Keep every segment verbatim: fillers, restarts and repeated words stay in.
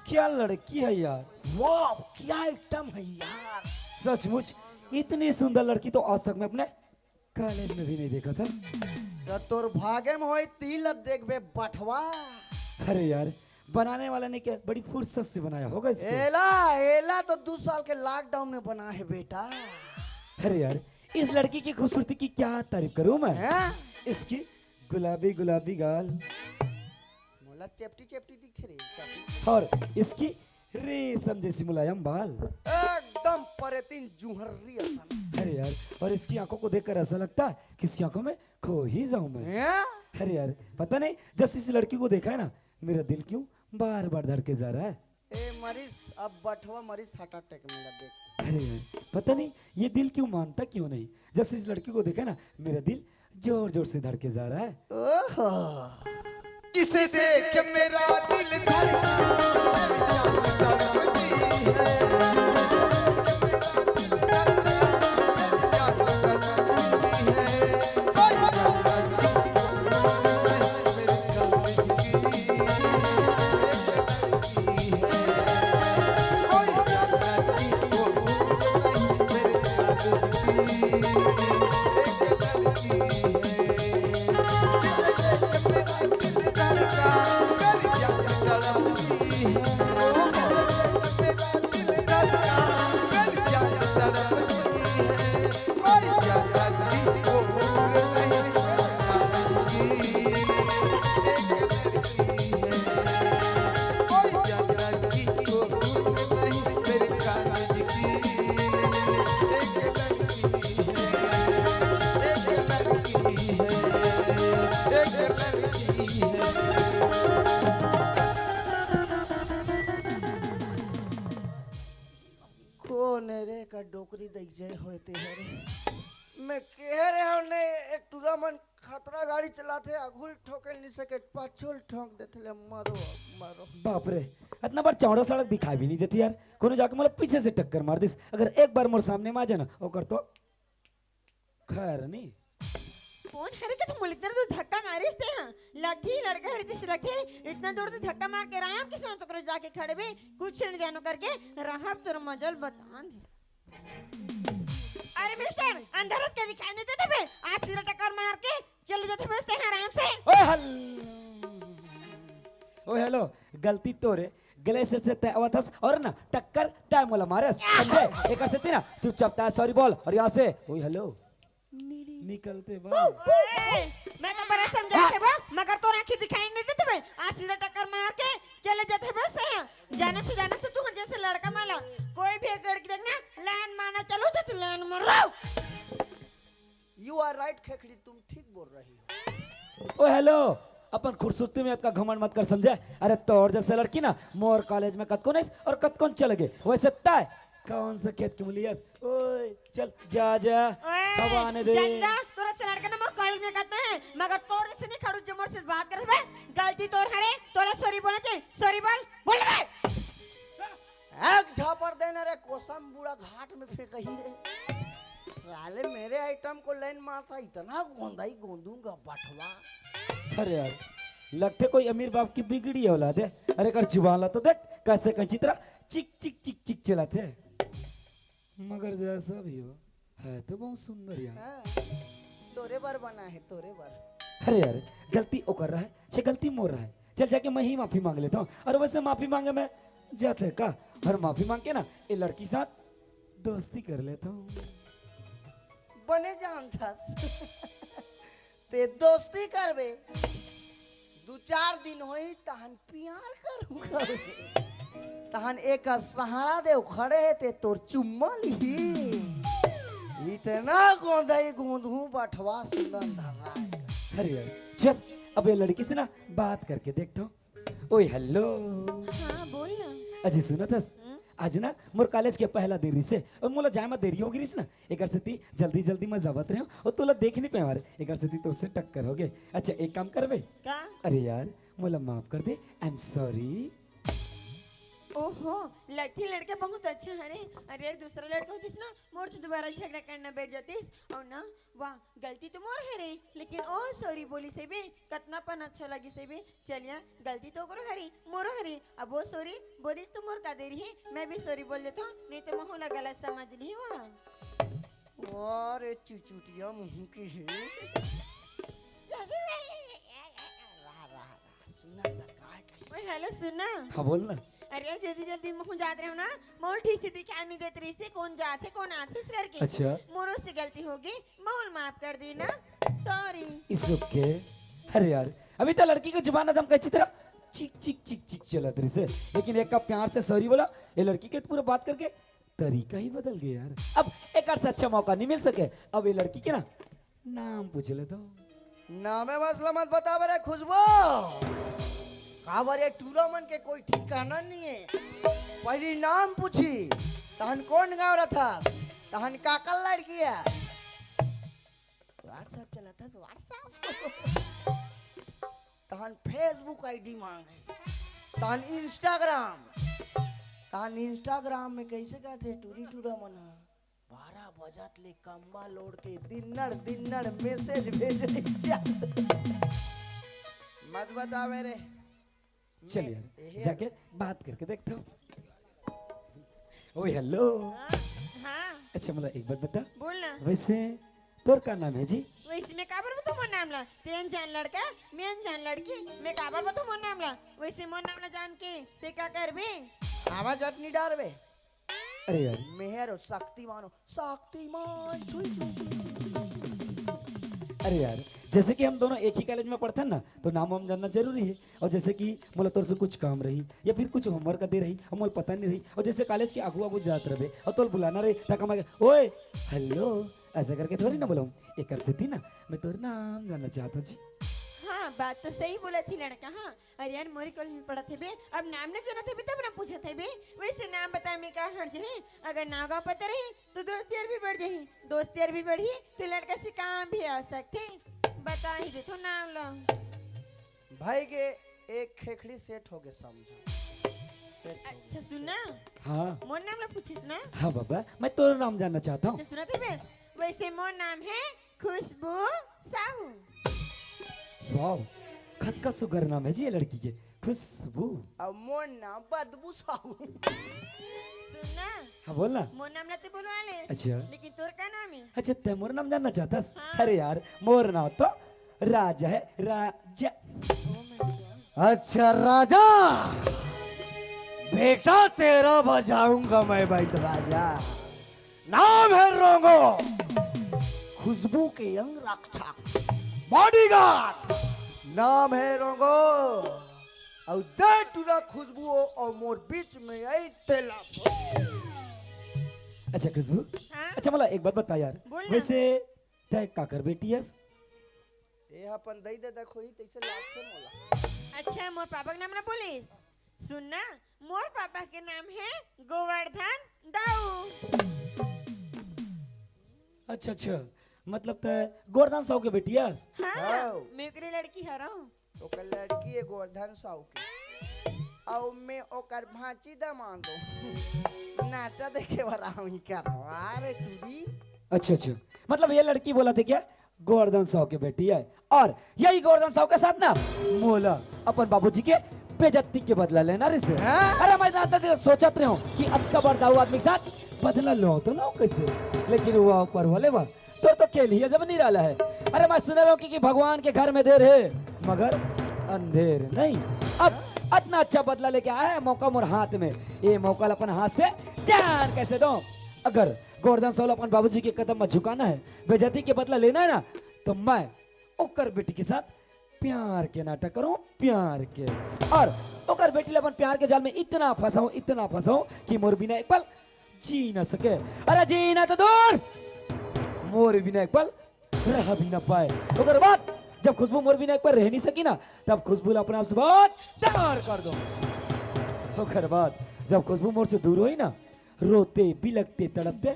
क्या लड़की है यार। वाह, क्या आइटम है यार। सचमुच, इतनी सुंदर लड़की तो आज तक मैं अपने कॉलेज में भी नहीं देखा था। तो तोर भागे में होई, तीन ला देखबे बठवा। अरे यार, बनाने वाला ने क्या बड़ी फुर्सत से बनाया होगा इसको। एला एला तो दो साल के लॉकडाउन में बना है बेटा। अरे यार, इस लड़की की खूबसूरती की क्या तारीफ करूं मैं। हैं? इसकी गुलाबी गुलाबी गाल। मोला चेपटी चेपटी दिखथे रे चश्मा। और इसकी रेशम जैसी मुलायम बाल। एकदम परेतिन जुहर्री असन। अरे यार, और इसकी आंखों को देखकर ऐसा लगता है कि इसकी आंखों में खो ही जाऊं मैं। हैं? अरे यार, पता नहीं, जब से इस लड़की को देखा है ना, मेरा दिल क्यों बार बार धड़के जा रहा है। ए मरीज, अब बठवा मरीज, हार्ट अटैक में लग गए। अरे यार, पता नहीं ये दिल क्यों मानता क्यों नहीं। जब से इस लड़की को देखा ना, मेरा दिल जोर जोर से धड़के जा रहा है। ओहो। किसे देख मेरा दिल धड़कती है। कौन है रे का डोकरी देख जाए होते है रे। मैं कह रहे हूँ नहीं, एक टूरा मन खतरा गाड़ी चलाथे, आगू ल ठोके नहीं सके, पाछू ल ठोक देथे ले, मारो, मारो। बाप रे, इतना बार चौड़ा सड़क दिखाई भी नहीं देती यार। कोनो जाके मोला पीछे से टक्कर मार दिस, अगर एक बार मोर सामने में आ जाना, ओकर तो खैर नहीं। कौन हरे के तुम इतना दूर धक्का मारिस ते, हाँ? लगी लड़का हरे दिस लगे, इतना दूर से धक्का मार के राम किसान तो करे जाके खड़बे, कुछ नहीं जानो करके, रहब तोर मजल बतान दे। अरे मिस्टर, अंधारस के दिखाई नहीं देते बे? आज सीधा टक्कर मार के चले जाते बे उसके आराम से। ओए हल-, ओए हेलो, गलती तोरे, गले से, से तय आवत हस और ना टक्कर तय मोला मारस, समझे? एकर सेती ना चुपचाप तय सॉरी बोल और यहाँ से, ओए हेलो, निकलते बा। ओए, मैं तो बड़ा समझाते बा, मगर तोर आँखी दिखाई नहीं देते बे। आज सीधा टक्कर मार के चले जाते बे से। जाने से, जाने से तू जैसे लड़का माला, कोई भी एक लड़की देखना, लाइन मारना चलो तो लाइन मारो। You are right खेखड़ी, तुम ठीक बोल रही हो। ओ हेलो, अपन खूबसूरती में इतना घमंड मत कर समझे। अरे तोर जैसे लड़की ना मोर कॉलेज में कतकोन आइस और कतकोन चले गए। वैसे तय कौन से खेत के मुलियस? ओए चल जा जा, ओए, हवा आने दे। चंदा, तोर से लड़का ना मोर कॉलेज में कतना है, मगर तोर जैसे नहीं खड़ू जो मोर से बात करे बे। गलती तोर हरे, तोला सॉरी बोलना चाहिए। सॉरी बोल, बोल बे। एक झापड़ देना रे, कोसम बूढ़ा घाट में फेंकही रे। साले मेरे आइटम को लाइन मारता, इतना गोंदाई गोंदूंगा बठवा। अरे यार, लगथे कोई अमीर बाप की बिगड़ी औलाद है। अरे कर जुबान ला तो देख, कैसे कैंची तरह चिक चिक चिक चिक चलाथे। मगर जैसा भी हो, है तो बहुत सुंदर यार। हाँ, तोरे बर बना है, तोरे बर। अरे यार, गलती ओकर रहा है, छे गलती मोर रहा है। चल जाके मैं ही माफी मांग लेता हूँ। और वैसे माफी मांगे मैं जाते का, और माफी मांग के ना ये लड़की साथ दोस्ती कर लेता हूँ। बने जानथस। ते दोस्ती करबे, दू चार दिन होई, तहन प्यार करूंगा। तहन एक सहारा दे खड़े हे, ते तोर चुम्मा लिही। इतना गोंदई गोंदहूं बठवा सुनन धर्रा। अरे यार, चल, अब ये लड़की से ना बात करके देखता हूँ। ओए हेलो। हाँ, बोल ना। अजी सुनत हस? हम्म? आज ना मोर कॉलेज के पहला दिन रिहिस हे और मोला जाए म देरी हो गे रिहिस ना, एकर सेती जल्दी जल्दी म जावत रहेंव और तोला देख नहीं पाएंव रे, एकर सेती तोर से टक्कर हो गे। अच्छा एक काम करबे? का? अरे यार, मोला माफ कर दे, I am sorry। ओहो, लगथे लड़का बहुत अच्छा हरे। अरे यार, दूसरा लड़का होतिस ना, मोर से दोबारा झगड़ा करना बैठ जातिस। अउ ना, वाह, गलती तो मोर हरे, लेकिन ओ सॉरी बोलिस हे बे, कतना पन अच्छा लगिस हे बे। चल यार, गलती तो ओकरो हरे, मोरो हरे। अब ओ सॉरी बोलिस तो मोर का देरी हे, मैं भी सॉरी बोल देथों, नहीं तो महू ला गलत समझ लिही वह। अरे चुचुटिया मुंह की है। सुना ना, काय कही? ओए, हेलो, सुन ना। हाँ, बोल ना। अरे, जल्दी जल्दी महू जात रहेंव ना, मोर ठीक से दिखाई नहीं देत रहिस हे, कौन जात हे, कौन आत हे करके। अच्छा। मोरो से गलती होगे, महू ला माफ कर देना, सॉरी। It's okay। अरे यार, अभी तो लड़की के जुबान एकदम कैसी तरह चिक चिक चिक चिक चलत रहिस हे, लेकिन एक कप प्यार से सॉरी बोला, ये लड़की के पूरा बात करके तरीका ही बदल गे यार। अब एकर से अच्छा मौका नहीं मिल सके। अब ये लड़की के ना नाम पूछ लेथों। नामे मसला मत बताबे रे खुशबू, काबर ये टूरा मन के कोई ठिकाना नहीं है। पहली नाम पूछी, तहन कौन गाँव रथस, तहन काकर लड़की है। WhatsApp चलाथस, WhatsApp। तहन Facebook ID मांगे, तहन Instagram, तहन Instagram में कैसे कहते टूरी टूरा मन ह, बारह बजत ले कम्बल ओढ़ के दिन्नड़ दिन्नड़ message भेजे। मत बतावे रे। चल मैं यार, एहे जाके बात करके देखथों। ओए, हेलो। हाँ, हाँ। अच्छा, मोला एक बात बता। बोल ना। वैसे तोर का नाम है जी? वैसे मैं काबर बताऊँ मोर नाम ला? तें अनजान लड़का, मैं अनजान लड़की, मैं काबर बताऊँ मोर नाम ला? वैसे मोर नाम ला जान के तें का करबे? आवाज अटनी डारबे। अरे यार। मेहर हो, शक्तिमान हो, शक्तिमान, छुई, छुई, छुई, छुई, छुई। अरे यार, जैसे कि हम दोनों एक ही कॉलेज में पढ़थन ना, तो नाम वाम जानना जरूरी है। और जैसे कि मोला तोर से कुछ काम रही या फिर कुछ होमवर्क दे रही और मोला पता नहीं रही, और जैसे कॉलेज के आगू आगू जात रहे और तोला बुलाना रही, तक मैं, ओए, हेलो, ऐसा करके थोड़ी ना बोलूँ। एकर सेती ना मैं तोर नाम जानना चाहत हूँ जी। हाँ, बात तो सही बोलत हे लड़का। हाँ, अरे यार, मोरे कॉलेज में पढ़त हे बे, अब नाम नहीं जानत हे बे, तब ना पूछत हे बे। वैसे नाम बताए में का हर्ज हे? अगर नाव गाँव पता रही तो दोस्त यार भी बढ़ जाही, दोस्त यार भी बढ़ही तो लड़का से काम भी आ सकथे। बता ही देथों नाम ला। भाई के एक खेखड़ी सेट होगे समझो। सेट होगे, अच्छा, सुन ना। सेट। हाँ। मोर नाम ला पूछिस ना? हाँ बाबा, मैं तोर नाम जानना चाहत हूँ। अच्छा, सुनत हे बे? वैसे मोर नाम है खुशबू साहू। वाओ, कतका सुघर नाम है जी ये लड़की के, खुशबू। अब मोर नाम बदबू साहू। सुन ना। हाँ, बोल ना। मोर नाम ला तो बोलवा ले। अच्छा। लेकिन तोर का नाम है? अच्छा, तैं मोर नाम जानना चाहथस? हाँ। अरे यार, मोर नाम तो राजा है, राजा। अच्छा राजा, बेटा तेरा बजाऊंगा मैं बैंड बाजा। नाम है रोंगो, खुशबू के अंग रक्षक, बॉडीगार्ड। नाम है रोंगो। अउ जय टूरा खुशबू हो अउ मोर बीच में आई तेला। अच्छा खुशबू, हाँ? अच्छा मोला एक बात बता यार, बोल ना। वैसे तैं काकर बेटी हस? ए ह अपन दई ददा खोही तइसे लागथे मोला। अच्छा, मोर पापा के नाम ना बोलिस। सुन ना, मोर पापा के नाम है गोवर्धन दाऊ। अच्छा, अच्छा, मतलब तैं गोवर्धन साहू के बेटी हस? हाँ, हाँ। मैं ओकरे लड़की हरौं। ओकर लड़की है गोवर्धन साहू के, अउ मैं ओकर भांची दमांद हूँ। नाचा देखे बर आऊँ ही कर। अरे टूरी। अच्छा, अच्छा, मतलब ये लड़की बोलथे क्या गोवर्धन साहू के बेटी है, और यही गोवर्धन साहू के साथ ना मोला अपन बाबूजी के बेइज्जती के बदला लेना रहिस। हाँ? अरे मैं तो सोचत रहे हूँ कि अतका बड़ दाऊ आदमी के साथ बदला लो तो लो कैसे, लेकिन वो ऊपर वाले बा तोर तो खेल ही अजब निराला है। अरे मैं सुने रहे हूँ कि, कि भगवान के घर में देर है मगर अंधेर नहीं। अब अतना अच्छा बदला लेके आया है, मौका मोर हाथ में, ये मौका ला अपन हाथ से जान कैसे दो। अगर गोवर्धन साहू ला अपन बाबूजी के कदम में झुकाना है, बेइज्जती के बदला लेना है ना, तो मैं ओकर बेटी के साथ प्यार के नाटक करूँ, प्यार के। और ओकर बेटी ला अपन प्यार के जाल में इतना फंसाऊँ, इतना फंसाऊँ कि मोर बिना एक पल जी ना सके। अरे जीना तो दूर, मोर बिना एक पल रह भी ना पाए। ओकर बाद जब खुशबू मोर बिना एक पल रह नहीं सकी ना, तब खुशबू ला अपने आप से बहुत दूर कर दो। ओकर बाद जब खुशबू मोर से दूर होई ना, रोते बिलकते तड़पते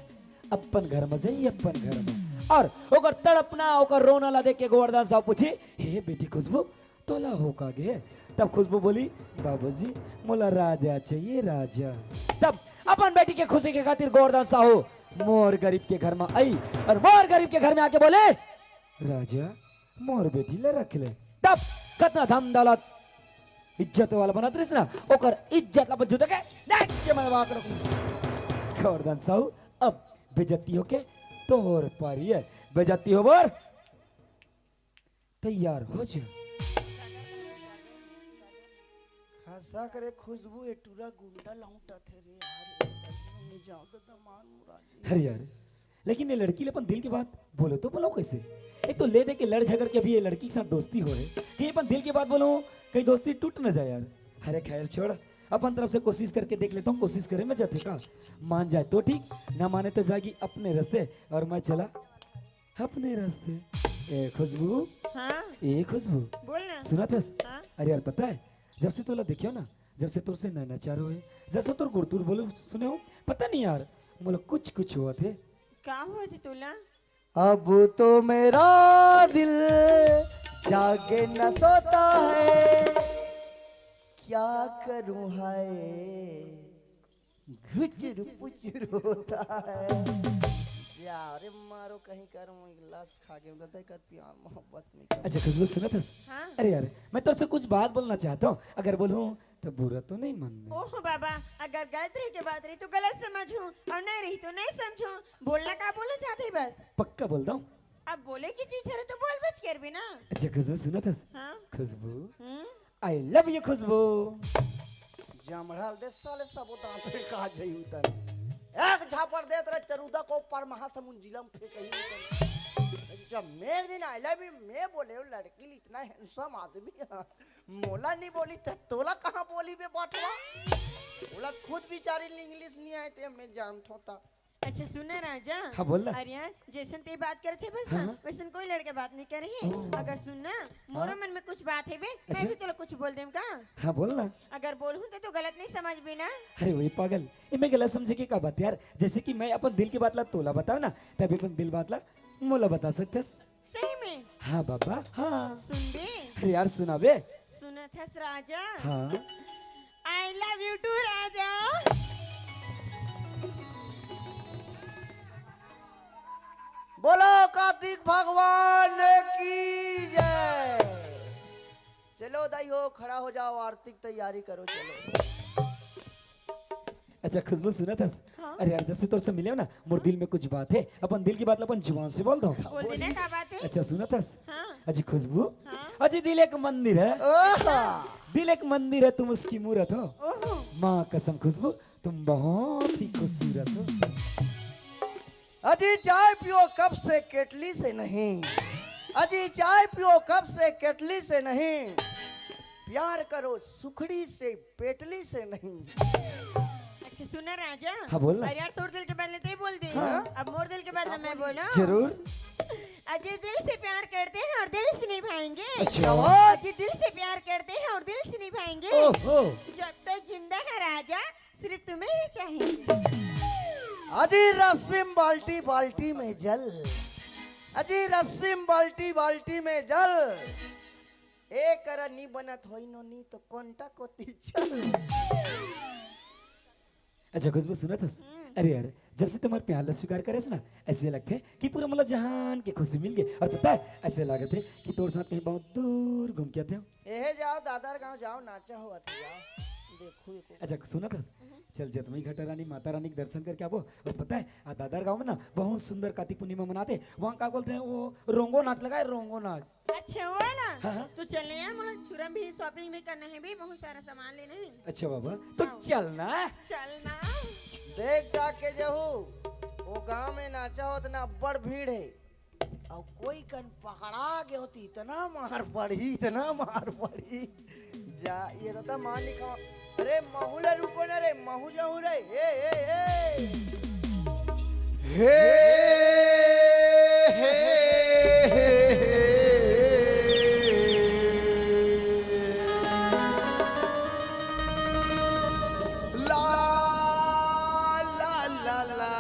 अपन घर में जाई, अपन घर में। और ओकर तड़पना, ओकर रोना ला देख के गोवर्धन साहू पूछी, "हे बेटी खुशबू, तोला हो का गे? तब खुशबू बोली, बाबूजी, मोला राजा चाहिए, राजा। तब अपन बेटी के खुशी के खातिर गोवर्धन साहू मोर गरीब के घर में आई और मोर गरीब के घर में आके बोले, राजा, मोर बेटी ला रख ले। तब कतना धन दौलत, इज्जत वाला बनत रहिस ना, ओकर इज्जत ला अपन जूता के नाक के मरवा के रखूं। गोवर्धन साहू, अब बेइज्जती होके तोर पारी है, बेइज्जती होबर तैयार हो जा। खसा करे खुशबू, ए टूरा गुंडा लौटत हे रे यार, ए तनी में जाओ तो दमान मुरारी। अरे यार, लेकिन ये लड़की ले अपन दिल की बात बोलो तो बोलो कैसे? एक तो ले दे के लड़ झगड़ के अभी ये लड़की के साथ दोस्ती हो रही, कहीं अपन दिल की बात बोलो, कहीं दोस्ती टूट ना जाए यार। अरे खैर छोड़, अपन तरफ से कोशिश करके देख लेता हूँ, कोशिश करे में जाते का, मान जाए तो ठीक, ना माने तो जाएगी अपने रास्ते और मैं चला अपने रास्ते। ए खुशबू, हाँ। ए खुशबू, बोल ना। सुनत हस? हाँ। अरे यार, पता है, जब से तोला देखियो ना, जब से तोर से नैना चारो है, जब से तोर गुरतुर बोले सुने हो, पता नहीं यार, मोला कुछ कुछ होवत हे। का होवत हे तोला? अब तो मेरा दिल जागे न सोता है, क्या करूं हाय, घुचुर पुचुर होता है। यार मारो कहीं कर, मैं गिलास खा के दादा कर प्यार मोहब्बत में कर। अच्छा खुशबू, सुनत हस? हाँ। अरे यार, मैं तोर से कुछ बात बोलना चाहता हूँ, अगर बोलूँ तो बुरा तो नहीं मानना? ओहो बाबा, अगर गलत रही के बात रही तो गलत समझूं और नहीं रही तो नहीं समझूं। बोलना का बोलना चाहते ही बस। पक्का बोल दो। अब बोले की चीज है तो बोल बच कर भी ना। अच्छा खुशबू, सुनत हस? हाँ। खुशबू, हम्म। I love you खुशबू। जमड़ल दे साले, सबो दांत पे कहा जाई उतन। एक झापड़ देत रहे चरूदा को पर महासमुंद जिला में फेंकही उतन। जब मैं एक दिन I love you मैं बोले, वो लड़की इतना handsome आदमी है, मोला नहीं बोली त तोला कहाँ बोली बे बाटवा? बोला खुद बेचारी ल English नहीं आए थे, मैं जानत होता। अच्छा सुन ना राजा। हाँ, बोल ना। अरे यार, जैसन ते बात करत हे बस ना, हाँ, हाँ। वैसन कोई लड़के बात नहीं करे हे। ओ। अगर सुन ना, मोरो हाँ। मन में कुछ बात हे बे, मैं अच्छा। भी तोला कुछ बोल देम का? हाँ, बोल ना। अगर बोलहूँ तो, तो गलत नहीं समझ बे ना? अरे वही पागल, इमे गलत समझे के का बात यार? जैसे कि मैं अपन दिल की बात ला तोला बताओ ना, तभी अपन दिल बात ला मोला बता सकथस। सही में? हाँ बाबा, हाँ। सुन बे। अरे यार, सुना बे। सुनत हस राजा? हाँ। I love you too राजा। बोलो कार्तिक भगवान की जय। चलो दाई हो, खड़ा हो जाओ, आरती की तैयारी करो, चलो। अच्छा खुशबू, सुनत हस? हाँ। अरे यार, जब से तोर से मिले हो ना, मोर दिल में कुछ बात है, अपन दिल की बात ला अपन जुबान से बोल दो। बोल देना, का बात है? अच्छा सुनत हस? हाँ। अजी खुशबू, हाँ। अजी दिल एक मंदिर है। ओहो। दिल एक मंदिर है, तुम उसकी मूरत हो। ओहो। माँ कसम खुशबू, तुम बहुत ही खूबसूरत हो। अजी चाय पियो कप से, केटली से नहीं। अजी चाय पियो कप से, केटली से नहीं। प्यार करो सुखड़ी से, पेटली से नहीं। अच्छा सुन ना राजा। हाँ, बोल ना। अरे यार, तोर दिल के बात ला तैं बोल दे। हाँ। अब मोर दिल के बात ला मैं बोलूं? जरूर। अजी दिल से प्यार करते हैं और दिल से निभाएंगे। अच्छा। अजी दिल से प्यार करते हैं और दिल से निभाएंगे। ओहो। जब तक जिंदा है राजा, सिर्फ तुम्हें ही चाहिए। अजी रस्सी में बाल्टी, बाल्टी में जल। अजी रस्सी में बाल्टी, बाल्टी में जल। ए करा नी बनत होई नोनी तो कोंटा कोती चल। अच्छा खुशबू, सुनत हस? हम्म। अरे यार, जब से तुम्हार प्यार ला स्वीकार करेस ना, ऐसे लगथे कि पूरा मोला जहान के खुशी मिल गे। और पता है, ऐसे लगथे कि तोर साथ कहीं बहुत दूर घूम के आते हो। एहे जाओ दादर गांव, जाओ नाचा हो अथे जाओ, देखो एको। अच्छा सुनत हस? हम्म। चल जतमई घाटा रानी माता रानी के दर्शन करके आबो। और पता है, आ दादर गांव में ना बहुत सुंदर कातिक पूर्णिमा मनाते। वहाँ का बोलते हैं वो, रोंगो नाच लगाए, रोंगो नाच। अच्छा, वो वाला? हाँ, हाँ। तो चलने यार, मोला छुरा भी shopping भी करना है भी, बहुत सारा सामान लेना है। अच्छा बाबा, तो हाँ। चलना। चलना। देख जाके जहू, वो गांव में नाचा होत ना, अब्बड़ भीड़ है। और कोई कन पकड़ा गए होती, इतना मार पड़ी, इतना मार पड़ी। जा, ये दादा माँ लिखा। अरे, महू ला रुको ना रे, महू जाऊं रे। हे, हे, हे। हे, हे, हे, हे। ला, ला, ला, ला।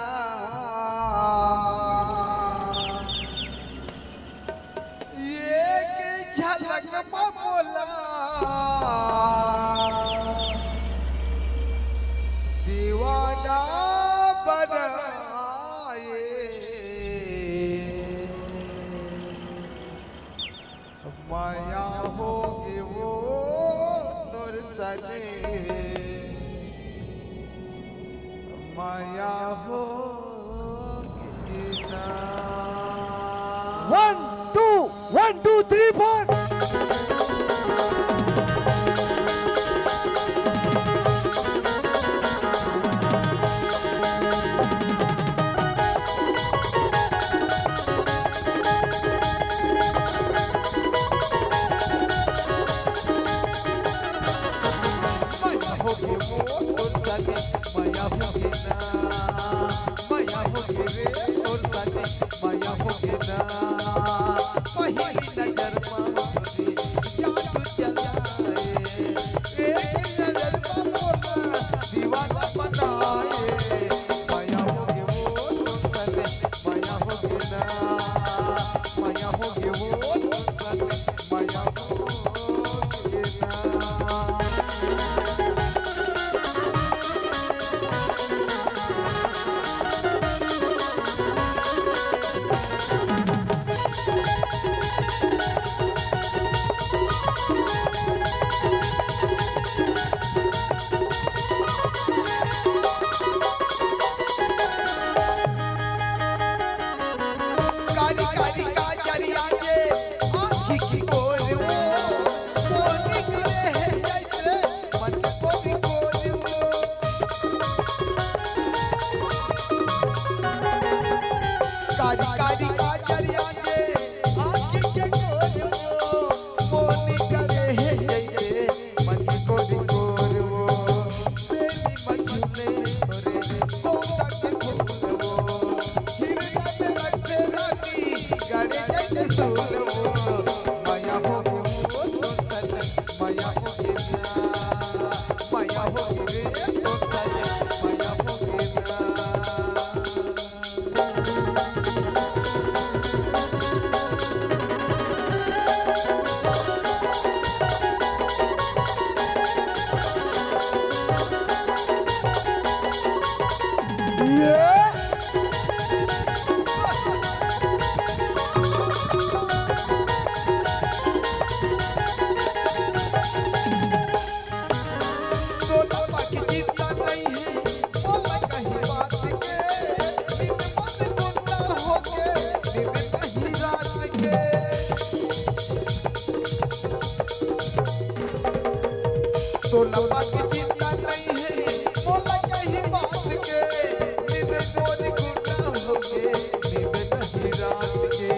एक झलक म मोला दीवाना बनाए, माया होगे वो तोर सने, माया होगे ना। One, two, one, two, three, four. माया होगे वो तोर सने, माया होगे ना। माया होगे रे तोर सने, माया होगे ना। पहिली नजर मा मोरे जादू चलाए, एक नजर मा मोला दीवाना बनाए। माया होगे वो तोर सने, माया होगे ना। माया होगे वो तोर सने, माया होगे ना। कारी कारी काजरिया के आँखी की ओर वो, मोनी करे है जैसे मन को भी कोर वो। कारी कारी काजरिया के आँखी के ओर वो, मोनी करे है जैसे मन को भी कोर वो। बेनी मछले तोरे कोटा के फूल वो, हिरदा में रखे रानी, गड़े जैसे सूल वो। माया होगे वो तोर सने, माया होगे ना। माया होगे रे तोर सने, माया होगे ना। सोना बाकी चिंता नहीं है, मोला कहीं बात के, दिन मन गुंडा होके, दिन कहीं रात के। सोना बाकी चिंता नहीं है, मोला कहीं बात के, दिन मोर गुंडा होके, दिन कहीं रात के।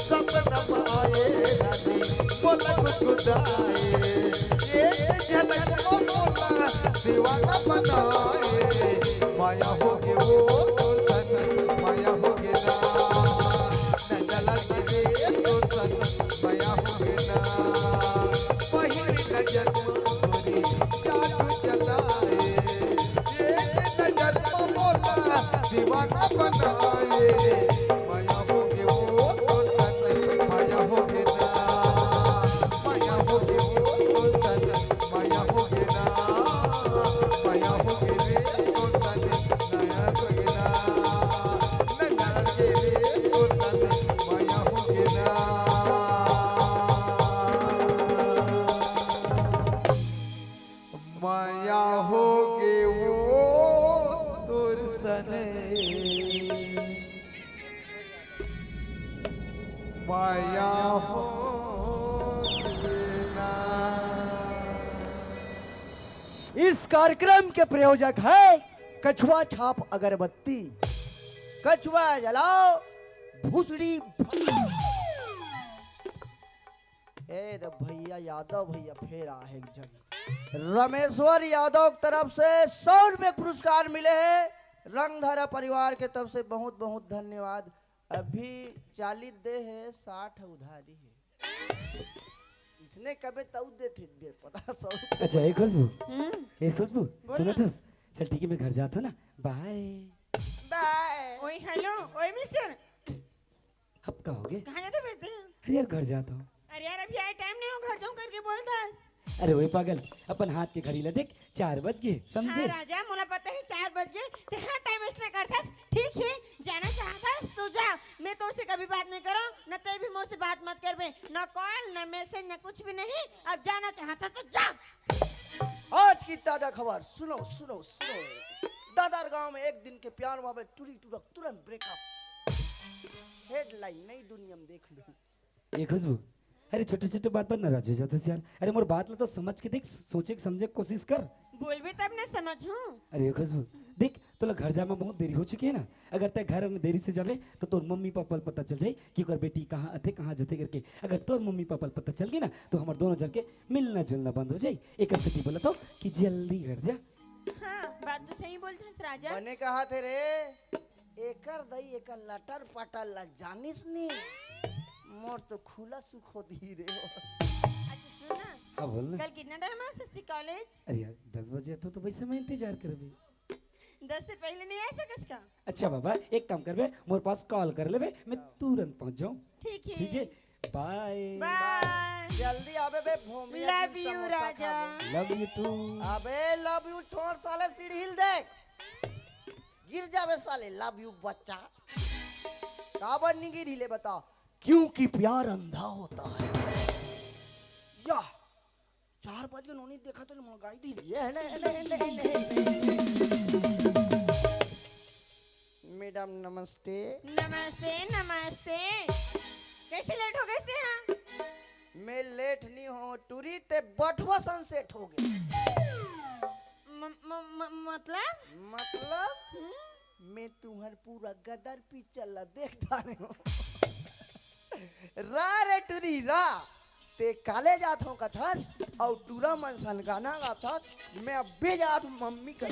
सपना में आए रानी, मोला गुदगुदाए, एक झलक में मोला दीवाना बनाए। माया होगे वो तोर सने, माया होगे ना। नैना लड़के रे तोर सने, माया होगे ना। पहिली नजर में तोरे जादू चलाए, एक नजर में मोला दीवाना बनाए। माया होगे वो तोर सने, माया होगे ना। माया होगे वो तोर सने, माया होगे ना। माया होगे रे तोर सने, माया होगे ना। नैना लड़के रे तोर सने, माया होगे ना। माया होगे वो तोर सने, माया होगे ना। इस कार्यक्रम के प्रायोजक है कछुआ छाप अगरबत्ती। कछुआ जलाओ, भूसड़ी। ए रे भैया, यादव भैया फेर आ हे एक झन। रमेश्वर यादव के तरफ से सौ रुपए के पुरस्कार मिले हे। रंगधारा परिवार के तरफ से बहुत बहुत धन्यवाद। अभी चालीस दे हे, साठ उधारी हे। इसने कबे तऊ देथे बे पता सौ रुपए। अच्छा, ए खुशबू, हम्म? ए खुशबू, बोल सुनत ना। हस? चल ठीक है, मैं घर जात हूँ ना, बाय। बाय। ओए हेलो, ओए मिस्टर, अब का होगे? कहाँ जाते भेजते हैं? अरे यार, घर जाता हूँ। अरे यार, अभी आए टाइम नहीं हो, घर जाऊँ करके बोलता है। अरे ओए पागल, अपन हाथ के घड़ी ला देख, चार बज गे, समझे? हाँ राजा, मोला पता हे चार बज गे, ते हर time अइसने करथस। ठीक हे, जाना चाहथस तो जा, मैं तोर से कभी बात नहीं करों, न ते भी मोर से बात मत करबे, न call, न message, न कुछ भी नहीं। अब जाना चाहथस तो जा। आज की ताजा खबर सुनो, सुनो, सुनो। दादर गांव में एक दिन के प्यार मामले, टूरी टूरा तुरंत breakup। Headline नई दुनिया में देख लो। ए खुशबू, अरे छोटे-छोटे बात पर नाराज हो जाथस यार। अरे मोर बात ला तो समझ के देख, सोचे के समझे के कोशिश कर। बोलबे तब ना समझहूं। अरे खुशबू, देख तोला घर जाए में बहुत देरी हो चुकी है ना। अगर तैं घर में देरी से जाबे तो तोर मम्मी पापा ला पता चल जाई कि ओकर बेटी कहाँ आथे, कहाँ जाथे करके। अगर तोर मम्मी पापा ला पता चल गे ना तो हमर दोनों जन के मिलना जुलना बंद हो जाई। एकर सेती बोलत हों कि जल्दी घर जा। हाँ, बात तो सही बोलथस राजा। बने कहाथे रे। एकर दई, एकर लटर पटर ला जानिस नी, मोर तो खुला सुख हो दिही रे। अच्छा सुन ना, हाँ, बोल ना। कल कितना time आ सकती college? अरे यार, दस बजे आथों तो वैसे मैं इंतजार करबे। दस से पहले नहीं आ सकस का? अच्छा बाबा, एक काम करबे, मोर पास call कर लेबे, मैं तुरंत पहुंच जाऊं। ठीक है। ठीक है, bye। Bye। जल्दी आबे बे, Bhomiya love you, Raja. Love you too। अबे love you छोड़ साले, सीढ़ी हिल देख। गिर जाबे साले, love you बच्चा। काबर नहीं गिरी ले बता, क्योंकि प्यार अंधा होता है। या, चार बज गे, नोनी देखा तो मंगाई दी। ये है ना, है ना, है ना, है ना, है ना। Madam नमस्ते। नमस्ते, नमस्ते। कैसे late हो गए से, हाँ? मैं late नहीं हो टूरी, ते बठवा सन set हो गए। म-, म-, म-, मतलब? मतलब? हम्म? मैं तुहर पूरा गदर picture ला देख डारे हों। रा रे टूरी रा, ते college आथों कथस, अउ टूरा मन सन गाना गाथस, मैं अब्बे जात मम्मी कर।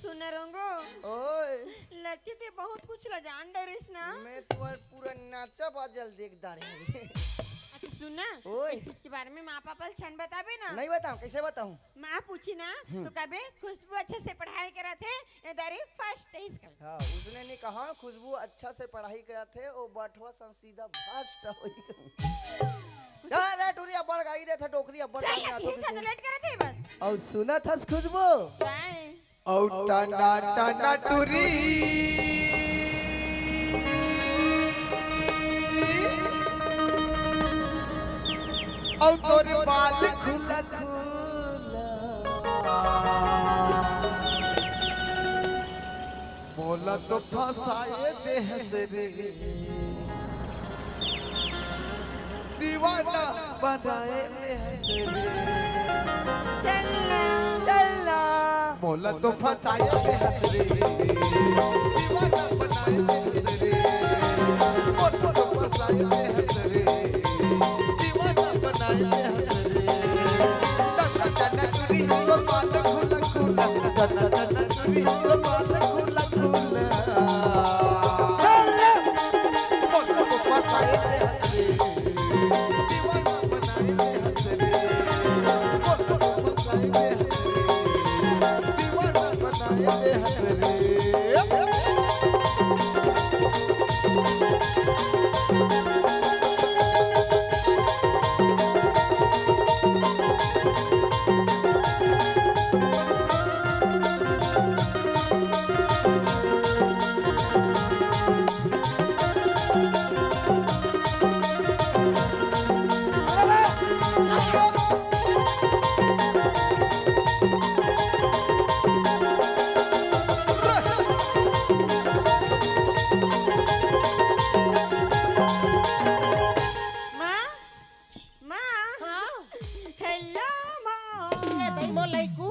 सुन रंगो, ओए। लगथे ते बहुत कुछ ला जान डरेस ना। मैं तुहर पूरा नाचा बाजल देख डारे हों। अच्छा सुन ना, ओए। इस चीज के बारे में माँ पापा ला छन बताबे ना। नहीं बताऊं, कैसे बताऊं? माँ पूछी ना, हम्म। तो कबे खुशबू अच्छा से पढ़ाई करत हे, ए दारी first हे इसका। हाँ, उसने नहीं कहा खुशबू अच्छा से पढ़ाई करत हे, वो बठवा सन सीधा भ्रष्ट होई। जा रे टूरी, अब्बड़ गाई देथे डोकरी, अब्बड़ चल, गाई यही आथों से। Late करत हे बस। अउ सुनत हस खुशबू? Bye। अउ टना टना टूरी। अउ तोर बाल खुला खुला। मोला तो फंसाए देहस रे। दीवाना बनाए देहस रे। चलना। चलना। मोला तो फंसाए देहस रे। दीवाना बनाए देहस रे। मोला तो फंसाए देहस रे। दीवाना बनाए देहस रे। टना टना टूरी, तो बात खुला खुला। टना टना टूरी, तो बात खुला खुला। माँ, माँ। हाँ? Hello, माँ। ए, दई मोर लइकू।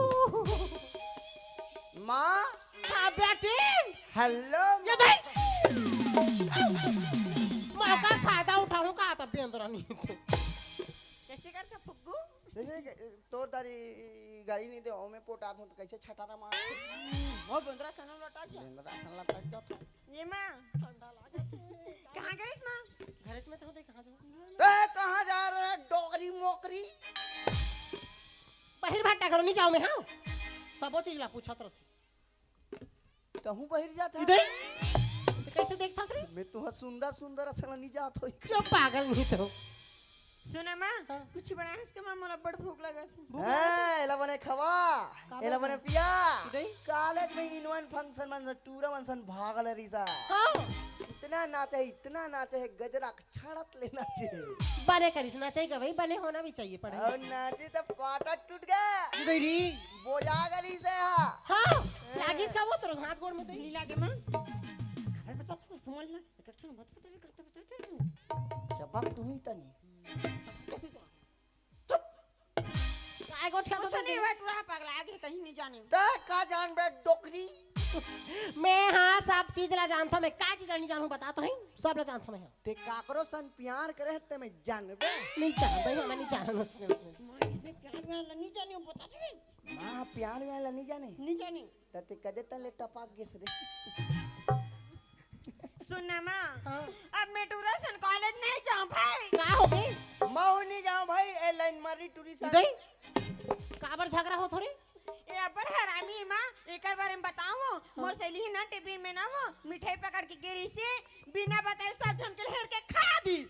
माँ। हाँ, बेटी। Hello, ये माँ। दई। माँ का फायदा उठाऊं का, तब बेंदरा नहीं तो। कैसे करता फुग्गू? जैसे कि तोर दारी गाड़ी नहीं दे, ओमे पोटात हो तो कैसे छटारा मार? वो बेंदरा सनल लटा गया। बेंदरा सनल लटा गया। ये माँ। ठंडा लागे। कहाँ गए माँ? घर में तो देख, कहाँ जाऊँ? ए, कहाँ जा रहे हैं, डोकरी मोकरी? बहिर भट्टा करो, नहीं जाओ मैं, हाँ? सबो चीज ला पूछत रहो। कहूँ बहिर जात है? इधर? तो कैसे देखता रे? मैं तुहा सुंदर सुंदर असल नहीं जात हो। चुप, पागल नहीं तो। सुना माँ, हाँ। कुछ बनाए हस के माँ, मोला बड़ भूख लगत हे। भूख लगत हे? हाँ, एला बने खवा, का एला बने बने? पिया। दई? कॉलेज में एनुअल फंक्शन मन, टूरा मन सन भाग ले रहिस हे। हाँ। इतना नाचे, इतना नाचे हे, गजरा छड़त ले नाचे। बने करिस, नाचे का भाई, बने होना भी चाहिए पढ़ाई। अउ नाचे त पाटा टूट गे। दई री। बोजा गे रहिस हे। हाँ, लागिस का वो तोर हाथ गोड़ में दई? नी लागे माँ। खबर बता तू, सुमन ना, एक ठन मत पता भी करता बता तू। चपक तुम्ही तनी। चुप। काय गोठिया कुछ तो नहीं हुआ, टूरा पगला गे, कहीं नहीं जाने। तैं का जानबे डोकरी? मैं हाँ सब चीज ला जानथों, मैं का चीज ला नहीं जानूं बता तो ही, सब ला जानथों मैं हाँ। तैं काकरो सन प्यार करे हे, तैं मैं जानबे? नहीं जानबे, मैं नहीं जानन उसने, उसने। माँ, इसने प्यार व्यार ला नहीं जाने, वो बता तुझे। माँ प्यार व्यार ला नहीं जाने? नहीं जाने। त तैं कदे तले टपक गेस रे। सुन ना माँ, हाँ। अब मैं टूरा सन कॉलेज नहीं जाऊँ भाई। का हो गे? महूँ नहीं जाऊँ भाई, ए लाइन मारी टूरी सन। दई? काबर झगड़ा होत हो रे? ए अब्बड़ हरामी हे माँ, एकर बारे में बताओ। हाँ। मोर सहेली हे ना टिफिन में ना वो मिठाई पकड़ के गे रहिस हे, बिना बताए सब झन के हेर के खा दिस।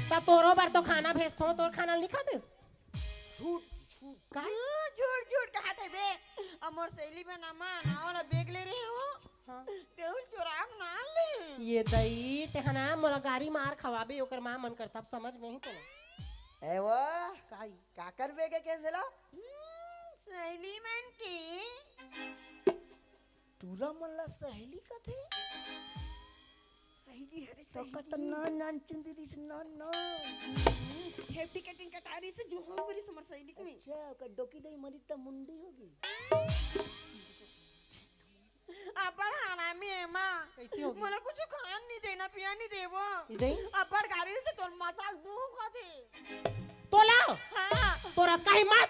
त तोरो बर तो खाना भेजथों, तोर खाना ल नहीं खा दिस? झूठ, झूठ। का? हाँ, झूठ, झूठ कहत हे बे। अब मोर सहेली बना माँ, नाव ला बेग ले रहे हो। हाँ। तेहू चुराग ना ले। ये दई, तेहा ना मोला गारी मार खवाबे, ओकर माँ मन कर तब समझ में ही तो ना। ए वो, काई? काकर बेग हे केसे ला? हम्म, सहेली मन के। टूरा मन ला सहेली कथे? सहेली हरे तो सहेली। कतना नान चुंदी रिस, नान, नान। हेवटी कटिंग कटारी से जो हो गई हमर सहेली के में। अच्छा, ओकर डोकी दई मरी त मुंडी होगी। अब्बड़ हरामी हे माँ। कैसे होगी? मोला कुछ खान नहीं देना, पिया नहीं देवो। ई दई? अब्बड़ गारी से तोर मजाक दूँ कथे। तोला? हाँ। तोरा कहीं मत।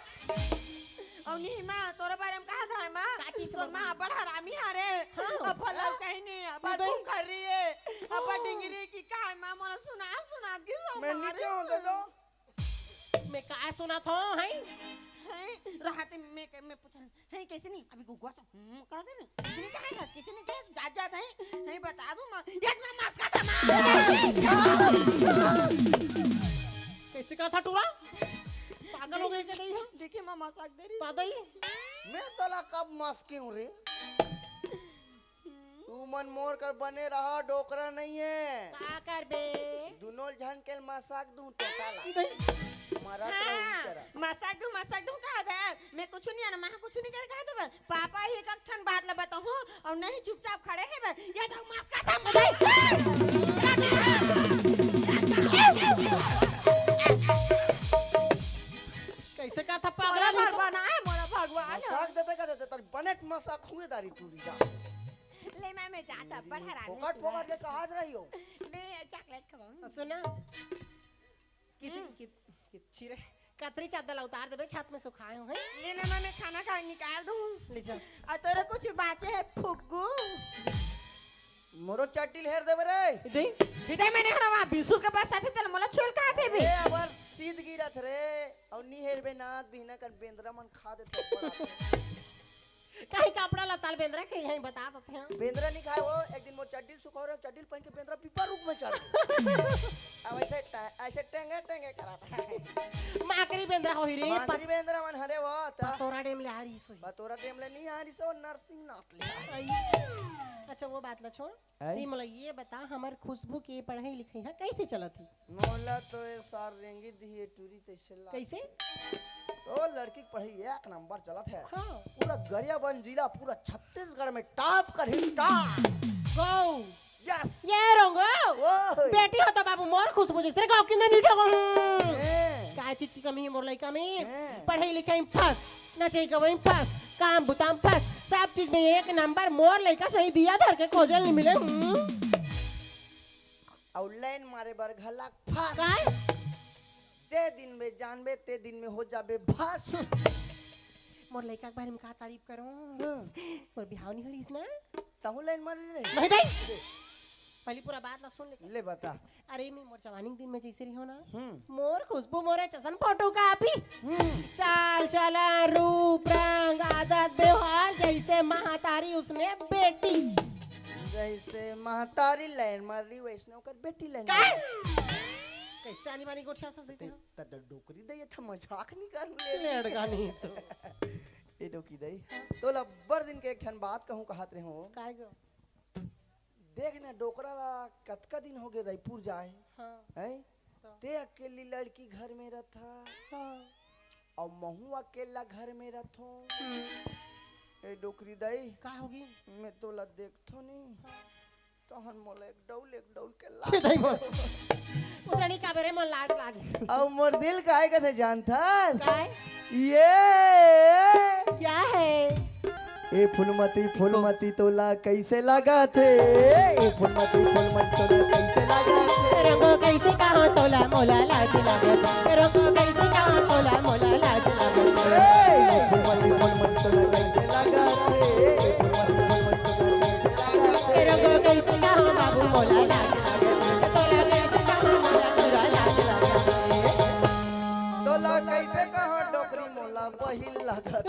अउ नहीं माँ, तोरे बारे में कहा था माँ? का चीज तोर माँ? माँ अब्बड़ हरामी हरे। हाँ। अब्बड़ ललचाही नहीं, अब्बड़ ई दई? भूख कर रही है, अब्बड़ हाँ। डिंगरी की का हे माँ, मोला सुना, सुना के सब मैं नहीं मारे। क्यों दे दो? मैं का सुनाथों, हैं? हैं? रहते मैं, मैं पूछन, हैं, कैसे नहीं? अभी गुगुआ तो, हम्म, करा दे मैं। कैसे नहीं कहे हस, कैसे नहीं कहे? जात, जात हैं, हैं, बता दूँ मैं। एक मैं मस्का था, माँ। कैसे कहा था टूरा? पागल हो गई क्या नहीं है? देखिए, माँ मस्का दे रही। पादई? मैं तोला कब मस्के हूँ रे? तुमन मोर कर बने रहा, डोकरा नहीं है। का करबे? दुनों झन के मसाक दूं टोटा ला। दे। मरत हाँ, रहू चरा। मसाक दूं, मसाक दूं कहा था? मैं कुछ नहीं आना, मैं कुछ नहीं कर कहा था बस। पापा ही एक ठन बात ला बताऊं और नहीं चुपचाप खड़े है बस। ये तो मस्का था मुझे। कैसे कहा था पागल मोला है तो? भगवान आए, मोला भगवान। मसाक देते का देते, तर बने मसाक हुए दारी टूरी जा। ले माँ, मैं जाता, बड़ हरामी फोकट तू फोकट है। के कहा रही हो? ले, चॉकलेट खवाऊं। सुना, कित-, हम्म। कित-, कित-, छिरे, कतरी चादर ला उतार देबे, छत में सुखाए हो, हैं? ले ना माँ, मैं खाना खा निकाल दूं। ले जा। और तोरे कुछ बाचे है, फुग्गू? मोरो चड्डी ल हेर देबे रे। दे। सीधे मैंने हरा वहाँ बिसुर के पास आथे, तेल मोला छोल कहा थे भी। ए, अबर सीध गिरत रे, और नी हेरबे नाथ बिहना कर बेंदरा मन खा देथे। काहे कपड़ा लत्ता ल बेंदरा के यहीं बता देथे हैं। बेंदरा नहीं खाए वो, एक दिन मोर चड्डी सुखा रहे, चड्डी पहन के बेंदरा पीपर रुख में चढ़ गए। अब ऐसे ट-, ऐसे टेंगे टेंगे करा था। माकरी बेंदरा होही रे, माकरी बेंदरा मन हरे वो, त पतोरा डेम ले आ रही सोही। पतोरा डेम ले नहीं आ रही सो, नरसिंह नाथ ले आ रही। आई। अच्छा, वो बात ला छोड़। आई? ती मोला ये बता, हमर खुशबू के पढ़ाई लिखाई ह कैसे चलत हे? मोला तो ये सार रेंगी दिए टूरी तैसे ला। कैसे? तो लड़की के पढ़ाई एक नंबर चलत हे। हाँ। पूरा गरियाबंद जिला, पूरा छत्तीसगढ़ में टॉप कर ही टॉप। गौ। यस। ये रोंगो। ओए। बेटी हो तो बाबू मोर खुशबू जैसे गौ किंदे नहीं ठगो। ए। काय चीज की कमी है मोर लइका में? ए। पढ़ाई लिखाई में फर्स्ट, नचई गवई में फर्स्ट, काम बुता में फर्स्ट, सब चीज में एक नंबर। मोर लइका सही दिया धर के खोजल नहीं मिले। हम्म। अउ लाइन मारे बर घलक फर्स्ट। काय? जे दिन में जानबे, ते दिन में हो जाबे भस्म। मोर लइका के बारे में का तारीफ करूं? हाँ। मोर बिहाव नहीं हो रहीस ना? तहु लाइन मारे रे। नहीं दई। पहली पूरा बात ला सुन ले। ले बता। अरे, मैं मोर जवानी के दिन में जैसे रही हो ना, हम्म। मोर खुशबू मोरे चसन फोटो का आप ही। हम्म। चाल चलन, रूप रंग, आदत व्यवहार, जैसे महतारी उसने बेटी। जैसे महतारी लाइन मार रही, वैसने ओकर बेटी लाइन मार रही। कइसे आनी बानी गोठियाथस दे ते, तें? त डोकरी दई, ए त मजाक नइ करंव ले। लड़का नहीं तो। ए डोकरी दई, तोला अब्बड़ दिन के एक ठन बात कहूं कहत रहेंव। काय गो? देख ना, डोकरा ला कतका दिन होगे रइपुर जाए, हाँ। हैं? तो? तें अकेल्ली लड़की घर में रथस, हाँ। अउ महूं अकेल्ला घर में रथंव। हम्म। ए डोकरी दई, का होगे? मैं तोला देखथंव नी, हाँ। तहन मोला एक डौल, एक डौल के छे लाग। दई बोल। उतरा नहीं काबरे मन लाज लागे। अउ मोर दिल काय कथे जानथस? काय? ये। क्या है? ए फूलमती, फूलमती तोला कइसे लागथे? ए फूलमती, फूलमती तोला कइसे लागथे? रंगो कइसे कहा तोला मोला लाज लागथे। रंगो कइसे कहा तोला मोला लाज लागथे। ए फूलमती, फूलमती तोला कइसे लागथे? ए फूलमती, फूलमती तोला कइसे लागथे? रंगो कइसे कहा बाबू मोला लाज लागथे। तोला कइसे कहा मोला पूरा लाज लागथे। तोला कइसे कहा डोकरी मोला बहिल लागथे।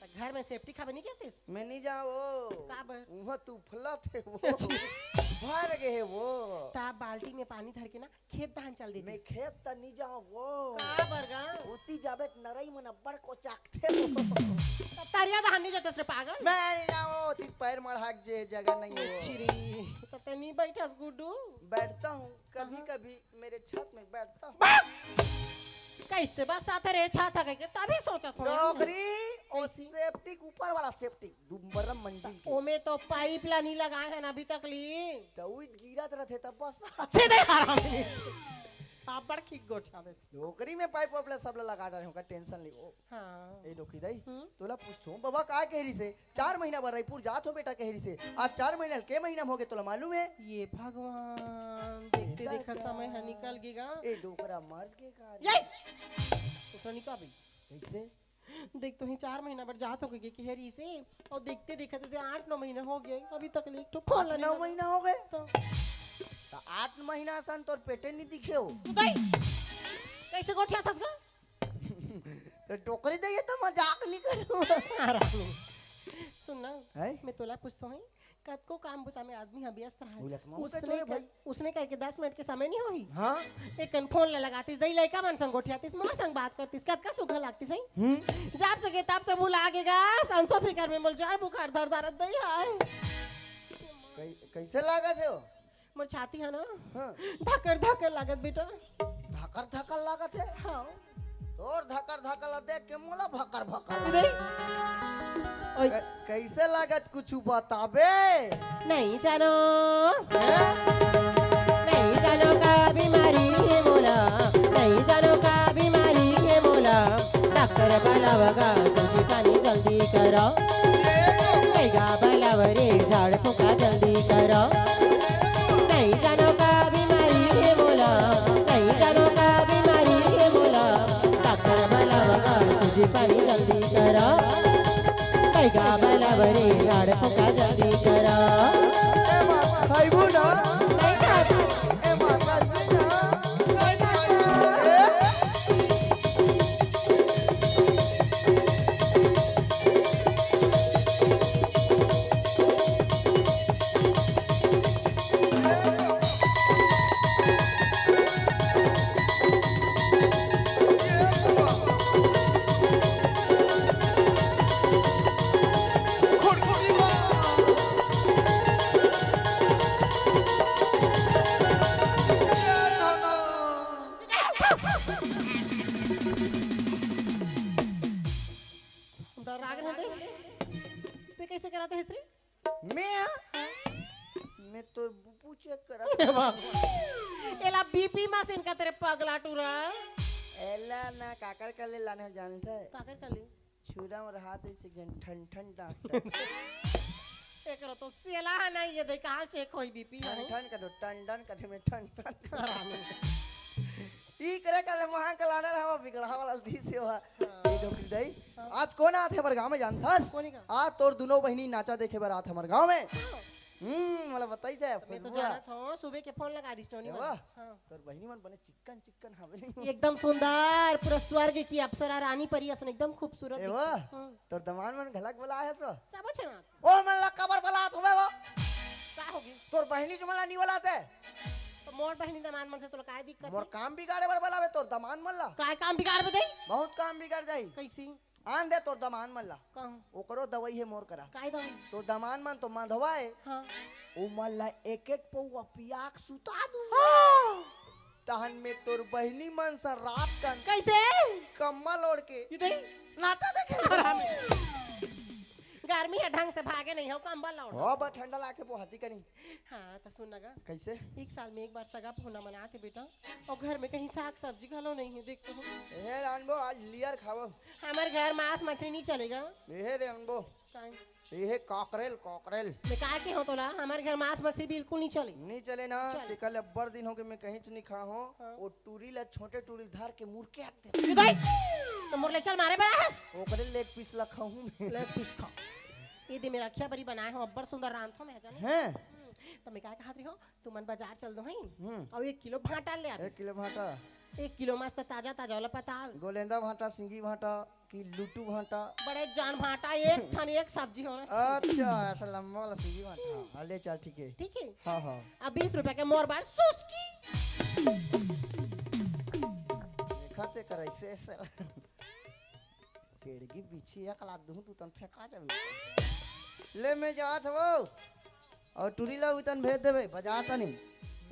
त घर में सेफ्टी खाबे नहीं जातिस? मैं नहीं जाओ। काबर? उहाँ तूफलत हे वो। अच्छा। भर गे हे वो। त बाल्टी में पानी धर के ना खेत धान चल देतिस। मैं खेत त नहीं जाओ वो। काबर गा? ओती जाबे त नरई मन अब्बड़ कोचाकथे वो। त तरिया धान नहीं जातिस रे पागल? मैं नहीं जाओ, ओती पैर मढ़ाक जे जगह नहीं हे वो। छिरी। त तें नहीं बैठस गुड्डू? बैठता हूँ कभी कभी। मेरे छत में बैठता हूँ। बस! कइसे बस आथे रे छत ह कहिके, तभी सोचत हंव। डोकरी, ओ कइसे? सेप्टिक, ऊपर वाला सेप्टिक, डुमरम मंडी के। ओमे तो पाइप ला नहीं लगाए हन अभी तक ली। त उइत गिरत रथे तब बस। छे दे हरामी। अब्बड़ खींच गोठिया देथे। डोकरी में पाइप वाइप ला सब ला लगा डारे हंव, का टेंशन ले ओ। हाँ। ए डोकरी दई, हम्म? तोला पूछथंव, बबा का कहे रिहिसे? चार महीना बर रइपुर जात हंव बेटा कहे रिहिसे। आज चार महीना के महीना में होगे तोला मालूम हे? ये भगवान, देखते देखत समय ह निकल गे गा। ए डोकरा मर गे का रे? ये! ओकरा निकाल बे। कइसे? देख तो ही चार महीना बर जात हंव कहिके कहे रिहिसे, अउ देखते देखत ते आठ नौ महीना होगे, अभी तक ले एक ठो फोन आठ नौ महीना होगे? त त आठ महीना असन तोर पेटे नहीं दिखे हो। त दई, कइसे गोठियाथस गा? त डोकरी दई, ए त मजाक नहीं करूँ। हरामी। सुन ना, हैं? मैं तोला पूछथंव, कतको काम बुता में आदमी ह व्यस्त रहे। बोलत मैं उसने तोरे कर-, भाई। उसने करके दस मिनट के समय नहीं होही? हाँ। एक कन फोन ला लगातिस, दई लइका मन संग गोठियातिस, मोर संग बात करतिस, कतका सुघर लागतिस, हैं? हम्म। जब से के तब से भुला गे गा, संसो फिकर में मोला जर बुखार धर धरत दई हाय। कै-, कइसे लागत हे वो? मोर छाती ह ना, हाँ। धकर धकर लागत बेटा। धकर धकर लागत हे? हाँ। तोर धकर धकर ला देख के मोला भकर भकर। दे। ओए। कै-, कइसे लागत कुछु बताबे? नहीं जानो। हैं? नहीं जानो का बीमारी हे मोला, नहीं जानो का बीमारी हे मोला। डॉक्टर बलावा गा सूजी पानी जल्दी करो। कइगा बलावा रे झाड़ फूँका जल्दी करो। नहीं जानो का बीमारी हे मोला, नहीं जानो का बीमारी हे मोला। डॉक्टर बलावा गा सूजी पानी जल्दी करो। कइगा बलावा रे झाड़ फूँका जल्दी करो। ए माँ, खाइबू ना? नहीं खात। ए माँ, खाइबू ना? नहीं खात। ए? डर लाग रहा है। ते कइसे कराथे हिस्ट्री? मैं, मैं तो बुपू चेक करत। एला बीपी मशीन कथे रे पगला टूरा। एला ना काकर कर ले लाने हो जानथे? काकर कर ले? छुरा मोर हाथ ऐसे जन ठन ठन डॉक्टर। एकरो तो सेला ह नहीं, ये दे कहाँ चेक होई बीपी ह? ठन ठन कथे, टन टन कथे, मैं ठन ठन। ई करे काले महा कलानर हवा बिगड़ा वाला दी सेवा। हाँ। ये डोकरी दई। हाँ। आज कोन आत हे हमर गाँव में जानथस? कोन का? आज तोर दुनो बहिनी नाचा देखे बर आत हमर गाँव में। हाँ। हम्म, मला बताइस हे, मैं तो खुशबू। जानत हूँ, सुबह के फोन लगा दिस नोनी वाह। हाँ। तोर बहिनी मन बने चिक्कन चिक्कन हवे नहीं। एकदम सुंदर, पूरा स्वर्ग की अप्सरा रानी परी असन एकदम खूबसूरत ए दिखथे। वाह। हाँ। तोर दमाद मन घलक बलाए हस वो? सब अच्छा ना। ओ मन ला काबर बलात होबे वो? का होगे? तोर बहिनी जो मन ला नहीं बलाते? तो मोर बहिनी दमांद मन से तोला काय दिक्कत मोर हे? काम बिगाड़े बर बलावे तोर दमांद मन ला। काय काम बिगाड़ बे दई? बहुत काम बिगड़ जाही। कैसी? आन दे तोर दमांद मन ला। कहूँ। ओकरो दवाई हे मोर करा। काय दवाई? तोर दमांद मन तो मंधवा हे। हाँ। ओ मन ला एक एक पौवा पिया के सुता दूँ। हाँ। तहन में तोर बहिनी मन सा रात कन कैसे? कम्बल ओढ़ के ये दई? नाचा देखे। गर्मी हे, ढंग से भागे नहीं हो, कम्बल ओढ़। हो बा, ठंडा लाके बोहती कनी। हाँ, त सुन ना गा। कैसे? एक साल में एक बार सगा पहुना मनाथे बेटा, अउ घर में कहीं साग सब्जी घलो नहीं हे, देख तो। हे रानबो, आज लियर खावो। हमर घर मांस मछली नहीं चलेगा। हे रानबो, काहे? हे कॉकरेल, कॉकरेल। मैं का के हो तोला, हमर घर मांस मछली बिल्कुल नहीं चले। नहीं चले ना, चल। तेकर ले अब्बड़ दिन हो गए मैं कहीं च नहीं खा हो। हाँ। वो टूरी ला, छोटे टूरी धर के मुरके आते। ये दई, तो मोर लइका ल मारे बर आए हस? ओकरे लेग पीस ला खाहूं मैं। लेग पीस खा। ये दे मेरा खिया बरी बनाए हो, अब्बड़ सुंदर रांधो मैं जाने। हैं? हम्म, त मैं का कहत रही हो, तुमन बाजार चल दो हई। हम्म। अउ एक किलो भांटा ले आबे। एक किलो भांटा। एक किलो मस्त ताजा ताजा वाला पताल। गोलेंदा भांटा, सिंगी भांटा कि लुटू भांटा? बड़े जान भांटा, एक ठन एक सब्जी होना चाहिए। अच्छा, ऐसा लंबा वाला सिंगी भांटा। हाँ, ले चल, ठीक है। ठीक है। हाँ, हाँ। अब बीस रुपया के मोर बर सुस्की। देखा ते कर ऐसे, ऐसे। केड़गी बिछी एक लात दूं, तू तन फेंका जाबे। ले, मैं जात हवं। अउ टूरी ला उतन भेज देबे, बाजार तनी।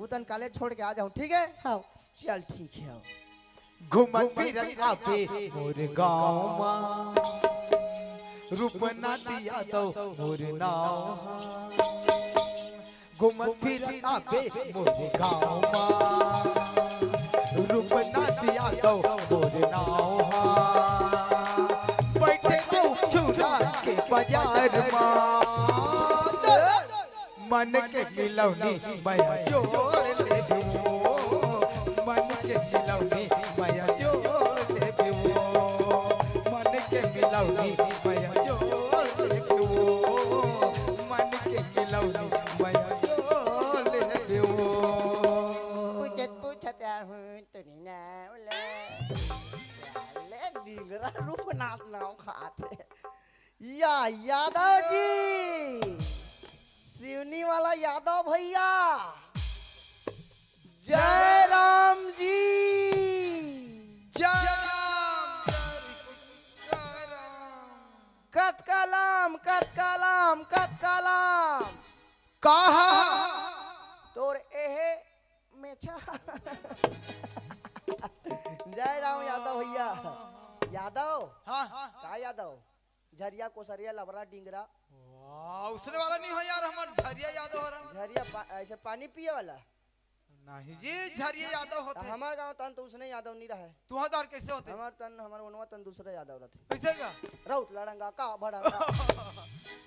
उतन काले छोड़ के आ जाऊं, ठीक है? हाँ। चल, ठीक है। घूमत फिरत आबे मोर गाँव मा, रूपनाथ यादव मोर नाव हा। घूमत फिरत आबे मोर गाँव मा, रूपनाथ यादव मोर नाव हा। बैठे अउ छुरा के बाजार मा, मन के मिलौनी मया जोड़ लेबे ओ, मन के मिलौनी मया जोड़ लेबे ओ, मन के मिलौनी मया जोड़ लेबे ओ, मन के मिलौनी मया जोड़ लेबे ओ। पूछत पूछत आहूं तोरी नाव ला। साले डिंगरा रूपनाथ नाव खात हे। या यादव जी, सिवनी वाला यादव भैया, जय राम जी। जय राम, जय राम। कतका लाम, कतका लाम, कतका लाम। कहा? तोर एहे मेछा। जय राम यादव भैया। यादव? हाँ। का यादव? झरिया, कोसरिया, लबरा, डिंगरा। वाह, उसने वाला नहीं हो यार, हमर झरिया यादव हो रहा। झरिया पा-, ऐसे पानी पिए वाला? नहीं जी, झरिया यादव होते। हमर गांव तन तो उसने यादव नहीं रहे। तुहार कैसे होते? हमर तन, हमर ओनवा तन दूसरा यादव रहते। कैसे का? राउत लड़ंगा का भड़ंगा।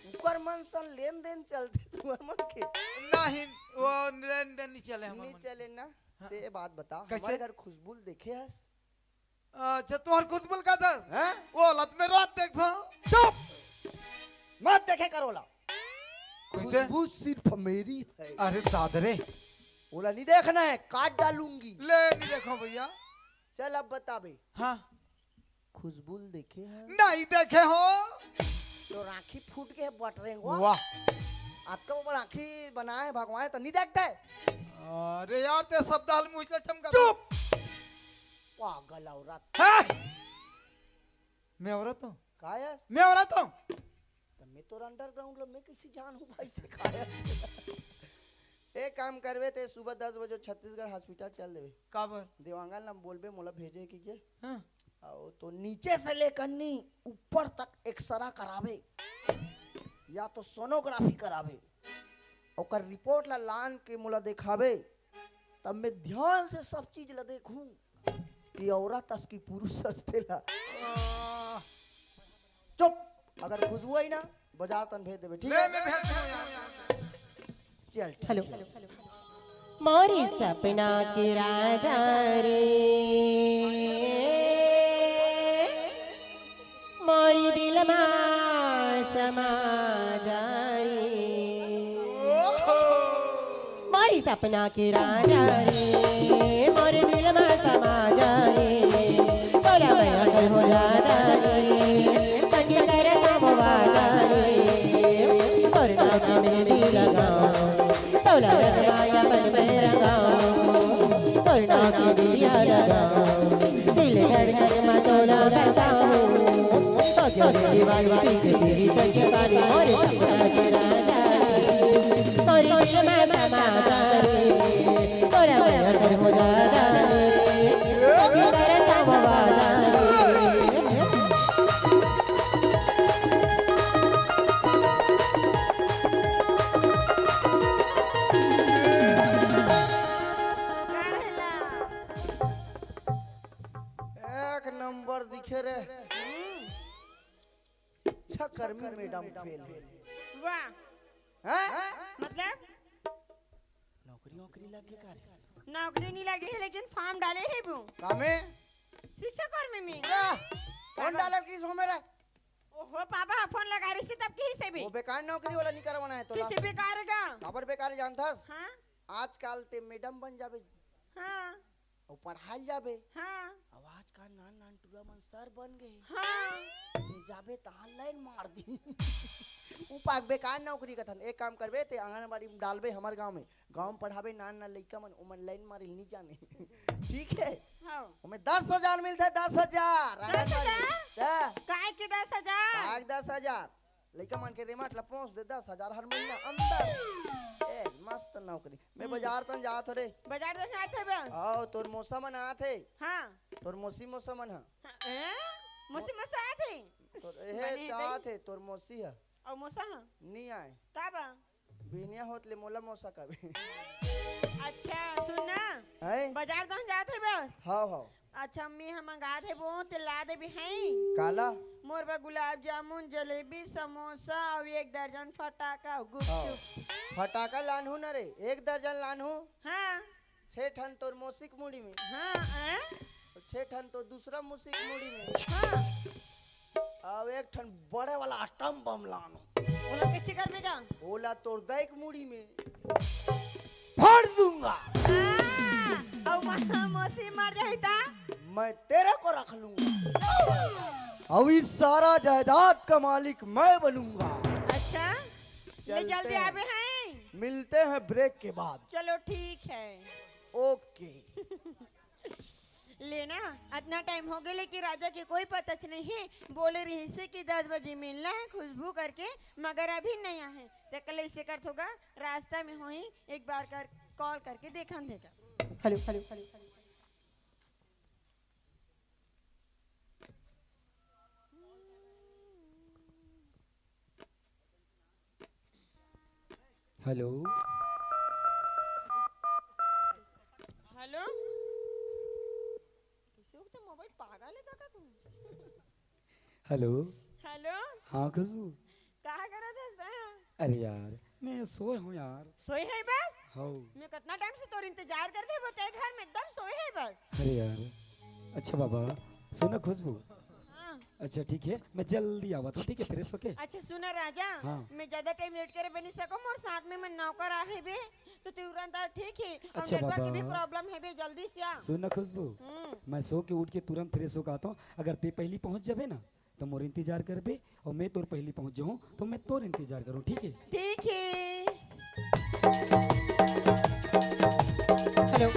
ऊपर मन सन लेन देन चलते तुहर मन के। नहीं, वो लेन देन नहीं चले हमर नहीं मन के। चले ना। हाँ। ते ये बात बता, कैसे? हमर घर खुशबू ल देखे हस? अच्छा, तुहर खुशबू ल का दस? हैं? वो लत में रात देख था। चुप! मत देखे कर ओला। कैसे? खुशबू सिर्फ मेरी है। अरे दादा रे। ओला नहीं देखना है, काट डालूंगी। ले, नहीं देखो भैया। चल अब बता बे। हाँ। खुशबू ल देखे है? नहीं देखे हो। तो राखी फूट के बटरेंगो। वाह। आपका ऊपर राखी बनाए भगवान तो नहीं देखते? अरे यार, ते सब दाल मुझे चमका। चुप। पागल औरत। हाँ। मैं औरत हूँ। का यस? मैं औरत हूँ। त मैं तोर underground ला मैं कैसे जानहूँ भाई, ते का यस? एक काम करबे, ते सुबह दस बजे छत्तीसगढ़ hospital चल देबे। काबर? देवांगन ला बोलबे, मोला भेजे कहिके। हाँ। अउ तो नीचे से लेकर नी ऊपर तक एक्सरा कराबे, या तो सोनोग्राफी कराबे। ओकर रिपोर्ट ला लान के मोला देखाबे, तब मैं ध्यान से सब चीज ला देखूं कि औरत अस की पुरुष अस तेला। चुप, अगर खुशबू आई ना, बाजार तन भेज देबे, ठीक ले, है? मैं भेज दूं यार। चल, ठीक हेलो। है। मोरी सपना के राजा रे, मोरी दिल मा समा जा रे। मोरी सपना के राजा रे, मोरी दिल मा समा जा रे। तोला मया कर हो जा रे, संग कर सामवा जा रे। तोर नाम में भी लगाओ, तोला रंगमाया बन में रंगाओ। दिल धड़कन में तोला बसाऊं, तो क्यों रे दीवानी पीछे तेरी सच वाली मोरे सपना के राजा रे। तोरे दिल में समा जा रे, तोरा में असर हो जा जा रे, अभी तेरे सामवा जा रे। काढ़ेला। एक नंबर दिखे रे। हम्म। शिक्षा कर्मी मैडम फेल है। वाह। हैं? मतलब? नौकरी वोकरी लग के का रे? नौकरी नहीं लगे है, लेकिन फॉर्म डाले है वो। कामे? शिक्षा कर्मी में। वाह। कौन डाले किस हो मेरा? ओहो, पापा फोन लगा रही थी तब की से भी। वो बेकार नौकरी वाला नहीं करवाना है तो किसी बेकार का? काबर बेकार जानथस? हाँ। आजकल ते मैडम बन जाबे। हाँ। अउ पढ़ाई जाबे। हाँ। अउ आजकल नान नान टूरा मन सर बन गए। हाँ। ते जाबे त ऑनलाइन मार दी। उपाक बेकार नौकरी कथन। एक काम करबे, ते आंगनबाड़ी में डालबे हमर गांव में। गांव में पढ़ाबे नान नान लइका मन, ओमन लाइन मारे नहीं जाने। ठीक है? हाँ। ओमे दस हजार मिलथे, दस हजार। दस हजार? हाँ। काय के दस हजार? काय के दस हजार? लइका मन के रेमट ला पहुंच दे दस हजार हर महीना अंदर। ए, मस्त नौकरी। मैं हम्म। बाजार तन जात हो रे। बाजार तन जात हे बे? आओ, तोर मौसा मन आत हे। हाँ। तोर मौसी मौसा मन हा। हाँ, ए? मौसी मौसा आत हे? तोर, ए, बने चाहत दई। हे, तोर मौसी हा। अउ मौसा हा? नहीं आए। का बा? बिहनिया होत ले मोला मौसा कबे। अच्छा, सुन ना। हैं? बाजार तन जात हे बस? हाव, हाव। अच्छा, अम्मी, हम मंगा देबो, ते ला देबे हैं। काला? मोर बर गुलाब जामुन, जलेबी, समोसा अउ एक दर्जन फटाका, गुपचुप। हाँ। फटाका लानहू न रे, एक दर्जन लानहू। हाँ। छह ठन तोर मौसी के मुड़ी में। हाँ, हैं? छह ठन तो दूसरा मौसी के मुड़ी में। हाँ। अउ एक ठन बड़े वाला atom bomb लानहू। ओला कैसे करबे गा? ओला तोर दाई के मुड़ी में। फोड़ दूंगा। हाँ, अउ महा मौसी मर जाही ता? मैं तेरे को रख लूंगा। अउ इस सारा जायदाद का मालिक मैं बनूंगा। अच्छा, ले चलते जल्दी हैं। आबे हैं। मिलते हैं break के बाद। चलो ठीक है। OK। लेना, अतना टाइम हो गए लेकिन राजा के कोई पता नहीं। बोले रही से कि दस बजे मिलना है खुशबू करके, मगर अभी नहीं आए। ते कल इसे कर थोगा, रास्ता में होही, एक बार कर, कॉल करके देखन देगा। Hello, hello, hello, hello. Hello. Hello. किसी को तो मोबाइल पागल है काका तुम? हेलो। हेलो। हाँ खुशबू। का करत हस तैं? अरे यार, मैं सोए हूँ यार। सोए है बस? हौ। मैं कितना टाइम से तोर इंतजार करत हूँ, वो तेरे घर में एकदम सोए है बस। अरे यार, अच्छा बाबा, सुन ना खुशबू। हाँ। अच्छा ठीक है, मैं जल्दी आवत हूँ, ठीक है, फ्रेश होके। अच्छा सुन ना राजा, हाँ। मैं ज्यादा टाइम वेट करे बनी सकूँ, मोर साथ में मैं नौकर आहे बे, तो तुरंत आ, ठीक है। और अच्छा नेटवर्क की भी बाबा। प्रॉब्लम है बे, जल्दी से आ। सुन ना खुशबू, हम्म। मैं सो के उठ के तुरंत फ्रेश होके आता हूँ। अगर ते पहली पहुँच जाबे ना, तो मोर इंतजार करबे, और मैं तोर पहली पहुंच जाऊं, तो मैं तोर इंतजार करूं, ठीक है? ठीक है। हेलो।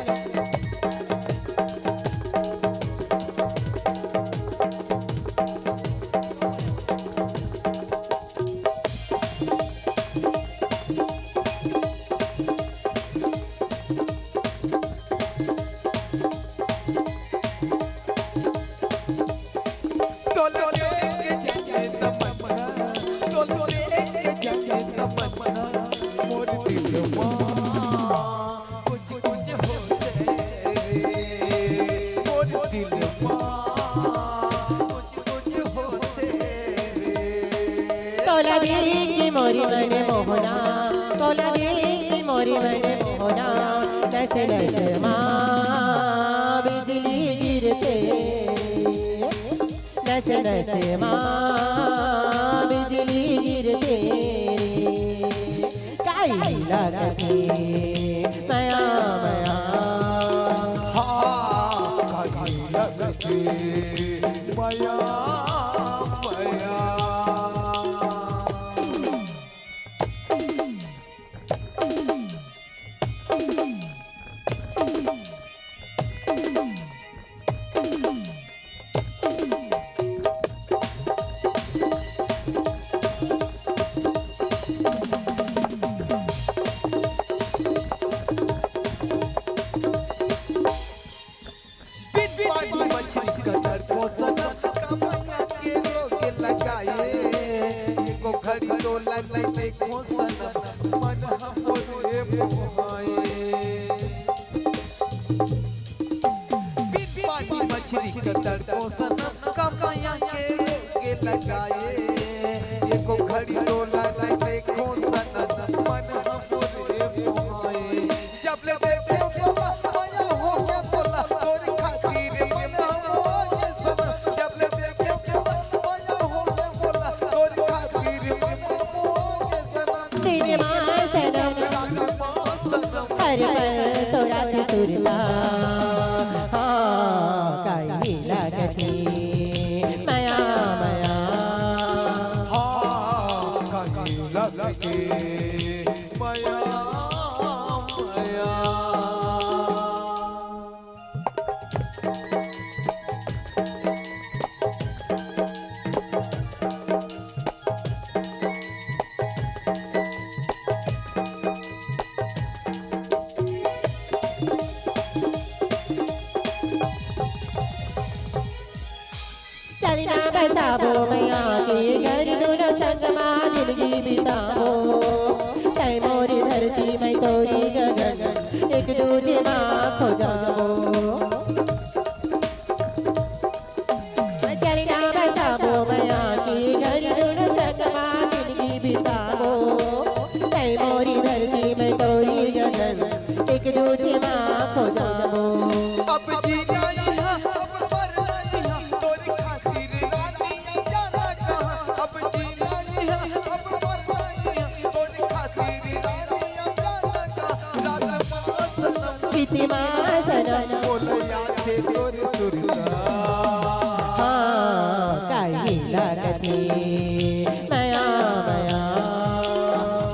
तोला देख के जागे तमन्ना, तोला देख के जागे तमन्ना, मोर दिलवा कुछ कुछ होथे रे, मोर दिलवा कुछ कुछ होथे रे। तोला देख के मोरी मन मोहना, तोला देख के मोरी मन मोहना, नस नस मा बिजली गिरथे, नस नस मा बिजली गिरथे रे। काई लगथे मया मया। हाँ, काई लगथे मया मया। लगाए, एको घड़ी तोला नहीं देखो सनम, मन हमरे मोहाए। बिन पानी मछरी का तड़पो सनम, कमैया के रोग लगाए, एको घड़ी तोला नहीं देखो सनम, मन हमरे मोहाए। जब ले देखे तोला, मया हो गया तोला, तोरी खातिर मना हो गया सनम। जब ले देखे तोला, मया हो गया तोला, तोरी खातिर मना हो गया सनम। दिन मां सनम, रात मां सनम, हर पल तोरा के सुरता। हाँ, काहे लागथे मया, मया। हाँ, काहे लागथे मया, मया। चलना बसाबो मया के घर, दूनों संग मा जिनगी बिताबो। तै मोरी धरती, मैं तोरी गगन, एक दूजे मा खो जाबो। चलना बसाबो मया के घर, दूनों संग मा जिनगी बिताबो। तै मोरी धरती, मैं तोरी गगन, एक दूजे मा खो जाबो। अब जीना इहाँ, अब मरना इहाँ, तोरी खातिर रानी अब जाना कहाँ। अब जीना इहाँ, अब मरना इहाँ, तोरी खातिर रानी अब जाना कहाँ। रात मां सनम, प्रीति मां सनम, बोलो याद से तोरी सुरता। हाँ, काहे लागथे मया, मया।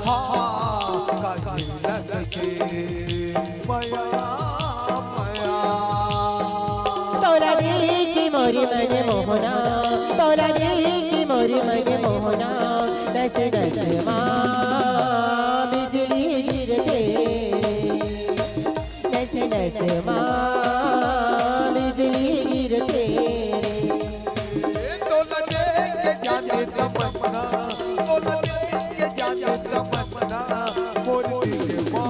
हाँ, काहे लागथे मया, मया। तोला देखी मोरी मन मोहना, तोला देखी मोरी मन मोहना, नस नस मा बिजली गिरथे, नस नस मा बिजली गिरथे। तोला देख के जागे तमन्ना, तोला देख के जागे तमन्ना, मोर दिल मा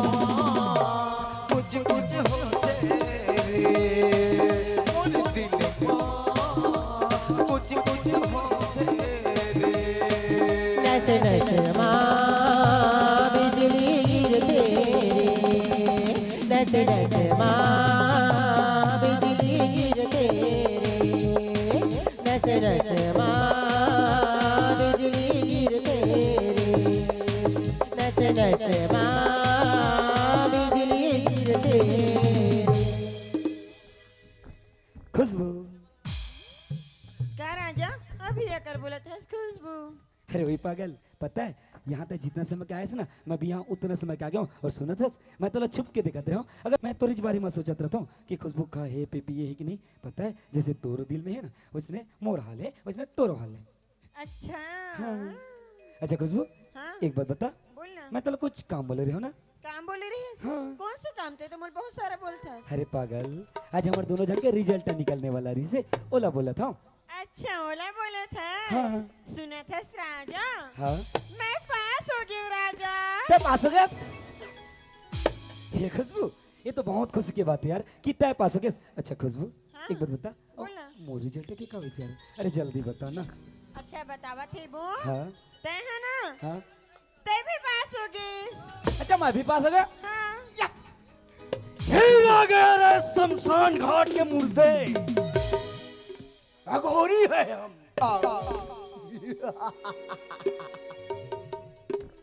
कुछ कुछ होथे रे, मोर दिल मा कुछ कुछ होथे रे। नस नस मा बिजली गिरथे रे, नस नस मा बिजली गिरथे रे। नस नस मा बिजली गिरथे रे, नस नस मा बिजली गिरथे रे। खुशबू। का राजा, अभी एकर बोलत हस खुशबू? अरे वही पागल, पता है, यहाँ तक जितना समय के आए ना, मैं भी यहाँ उतना समय के आ गया हूँ। और सुनत हस, मैं तोला छुप के देखत रहा हूँ। अगर मैं तोरे बारे में सोचत रहता हूँ कि खुशबू का है, पे पिए है कि नहीं, पता है, जैसे तोरो दिल में है ना, उसने मोर हाल है, उसने तोरो हाल है। अच्छा। हाँ। अच्छा खुशबू, हाँ। एक बात बता। बोल ना। मैं तोला कुछ काम बोले रहे हो ना? काम बोले रहे? हाँ। कौन से काम? ते तो मोर बहुत सारा बोलत हस। अरे पागल, आज हमर दोनों जन के रिजल्ट निकलने वाला रहिसे, ओला बोलत हंव। अच्छा, ओला बोलत हस। हाँ। सुनत हस राजा? हाँ। मैं पास हो गई हूँ राजा। ते पास हो गया? ये खुशबू, ये तो बहुत खुशी की बात है यार कि तै पास हो गया। अच्छा खुशबू, हाँ। एक बात बता, बोल ना। मोर रिजल्ट के का होइस यार? अरे जल्दी बता ना। अच्छा बतावत हे वो। हाँ। तै है ना? हाँ। तै भी पास हो गइस। अच्छा मैं भी पास हो गया? हाँ। यस। फिर आ गया रे शमशान घाट के मुर्दे। अघोरी है हम।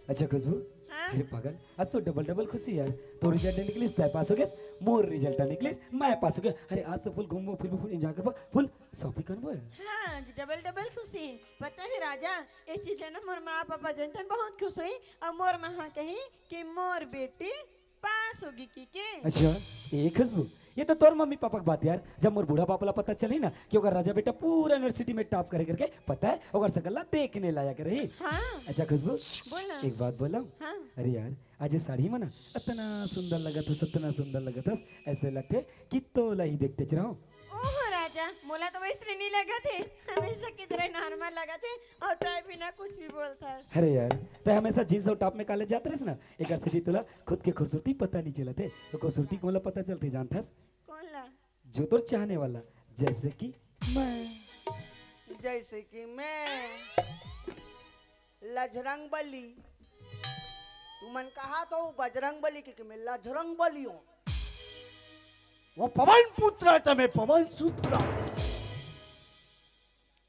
अच्छा खुशबू, हाँ? अरे पागल, आज तो डबल डबल खुशी यार। तोर रिजल्ट निकलिस, तै पास हो गया, मोर रिजल्ट निकलिस, मैं पास हो गया। अरे आज तो फुल घूमबो, फिरबो, फुल एंजॉय करबो, फुल शॉपिंग करबो। हाँ, डबल डबल खुशी। पता है राजा, ये चीज ला ना मोर माँ पापा जनतन बहुत खुश होही और मोर माँ कही कि मोर बेटी पास होगी की के। अच्छा, ए खुशबू, ये तो तोर मम्मी पापा के बात यार। जब मोर बूढ़ा पापा ला पता चली ना कि ओकर राजा बेटा पूरा यूनिवर्सिटी में टॉप करे करके, पता है, ओकर सकल ला देखने लायक रही। हाँ। अच्छा खुशबू, बोल ना। एक बात बोला। हाँ। अरे यार, आज ये साड़ी में ना इतना सुंदर लगत हस, इतना सुंदर लगत हस, ऐसे लगथे कि तोला ही देखते रहो। ओहो राजा, जा, मोला तो वैसने नहीं लगत हे, हमेशा की तरह नॉर्मल लगत हे, अउ तैं भी ना कुछ भी बोलथस। अरे यार, तैं हमेशा जींस अउ टॉप में काले जात रहिस ना, एकर सेती तोला खुद के खूबसूरती पता नहीं चलत हे, तो खूबसूरती कोन ला पता चलथे जानथस? कोन ला? जो तोर चाहने वाला, जैसे कि मैं। जैसे कि मैं लजरंग बली, तुमन कहा तो बजरंग बली के, कि मैं लजरंग बली हूँ। वो पवन पुत्र है, तो मैं पवन सूत्र।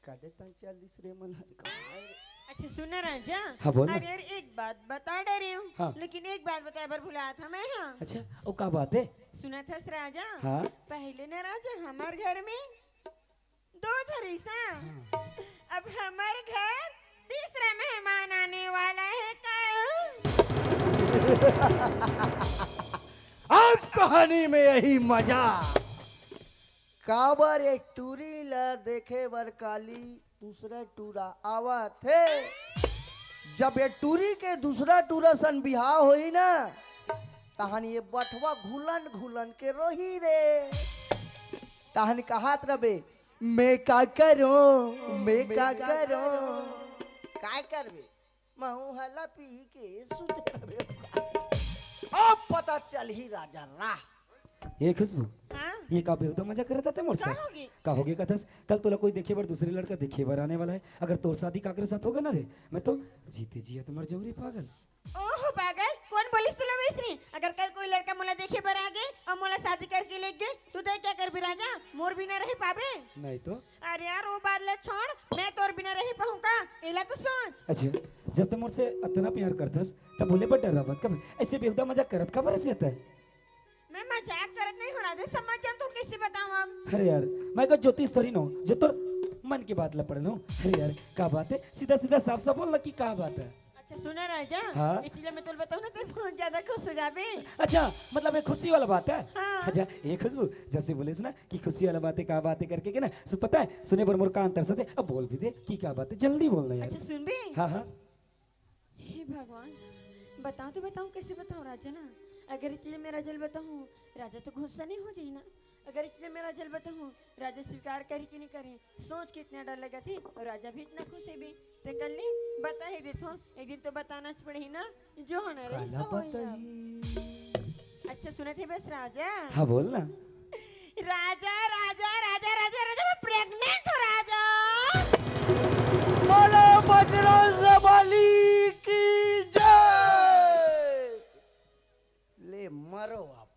कदे तक चलिस रे मन हर कमाए रे। अच्छा सुन ना राजा। हाँ, बोल ना। अरे यार, एक बात बता डरे हूँ, हाँ। लेकिन एक बात बताए बर भुलात हँव मैं, हाँ। अच्छा, वो का बात है? सुनत हस राजा? हाँ। पहले ना राजा, हमर घर में दो झन रहिस, हाँ। हाँ। अब हमर घर तीसरा मेहमान आने वाला है कल। अब कहानी में यही मजा। काबर ये टूरी ला देखे बर काली दूसरा टूरा आवत हे। जब ये टूरी के दूसरा टूरा सन बिहाव होही ना, तहन ये बठवा घुलन घुलन के रोही रे। तहन कहत रबे, मैं का करूं, मैं का करूं? काय करबे? महू हला पी के सुते रहे। अब पता चलही राजा राह। ए खुशबू, हाँ? ये का बेहुदा मजाक करत हस मोर से? का होगे? का होगे कथस? कल तोला कोई देखे बर, दूसरे लड़का देखे बर आने वाला है। अगर तोर शादी काकरे साथ होगे ना रे, मैं तो जीते जियत मर जाऊं रे पागल। ओहो पागल, कोन बोलिस तोला वैसने? अगर कल कोई लड़का मोला देखे बर आगे अउ मोला शादी करके लेगे, त तैं का करबे राजा? मोर बिना रह पाबे? नहीं तो। अरे यार, वो बात ला छोड़, मैं तोर बिना रह पाहूं का? एला तो सोच। अच्छा, जब तैं मोर से अतना प्यार करथस, तब बोले बर डर्रावत काबर? ऐसे बेहुदा मजाक करत काबर रहिथस? मैं मजाक करत नहीं हूँ राजा, समझ जा, तोर कैसे बताऊँ अब? अरे यार, मैं कोई ज्योतिष थोड़ी ना हूँ, जो तोर मन की बात ला पढ़ लूँ। अरे यार, का बात है? सीधा सीधा साफ साफ बोल ना कि का बात है? अच्छा सुन ना राजा, हाँ? ये चीज ला मैं तोला बताहूँ ना, तैं बहुत ज्यादा खुश हो जाबे। अच्छा, मतलब ये खुशी वाला बात है? हाँ। अच्छा, ए खुशबू, जैसे बोलिस ना कि खुशी वाला बात है, का बात है करके के ना, सु पता है, सुने बर मोर कान तरसत हे, अब बोल भी दे कि का बात है, जल्दी बोलना यार। अच्छा सुनबे? हाँ, हाँ। हे भगवान, बताऊं तो बताऊं, कैसे बताऊं राजा ना? अगर ये चीज मैं राजा ला बताहूँ, राजा तो गुस्सा नहीं हो जाही ना? अगर ये चीज मैं राजा ला बताहूँ, राजा स्वीकार करही कि नहीं करही, सोच के इतना डर लगथे, अउ राजा भी इतना खुश हे भी। तैं कल्ली बता ही देथों, एक दिन तो बताना च पड़ही ना, जो होना रही काला सो होही अब। बताही। अच्छा सुनत हे बस राजा। हाँ, बोल ना। राजा, राजा, राजा, राजा, राजा, मैं pregnant हूँ राजा। बोलो बजरंग बली की जय। ले मरो आप।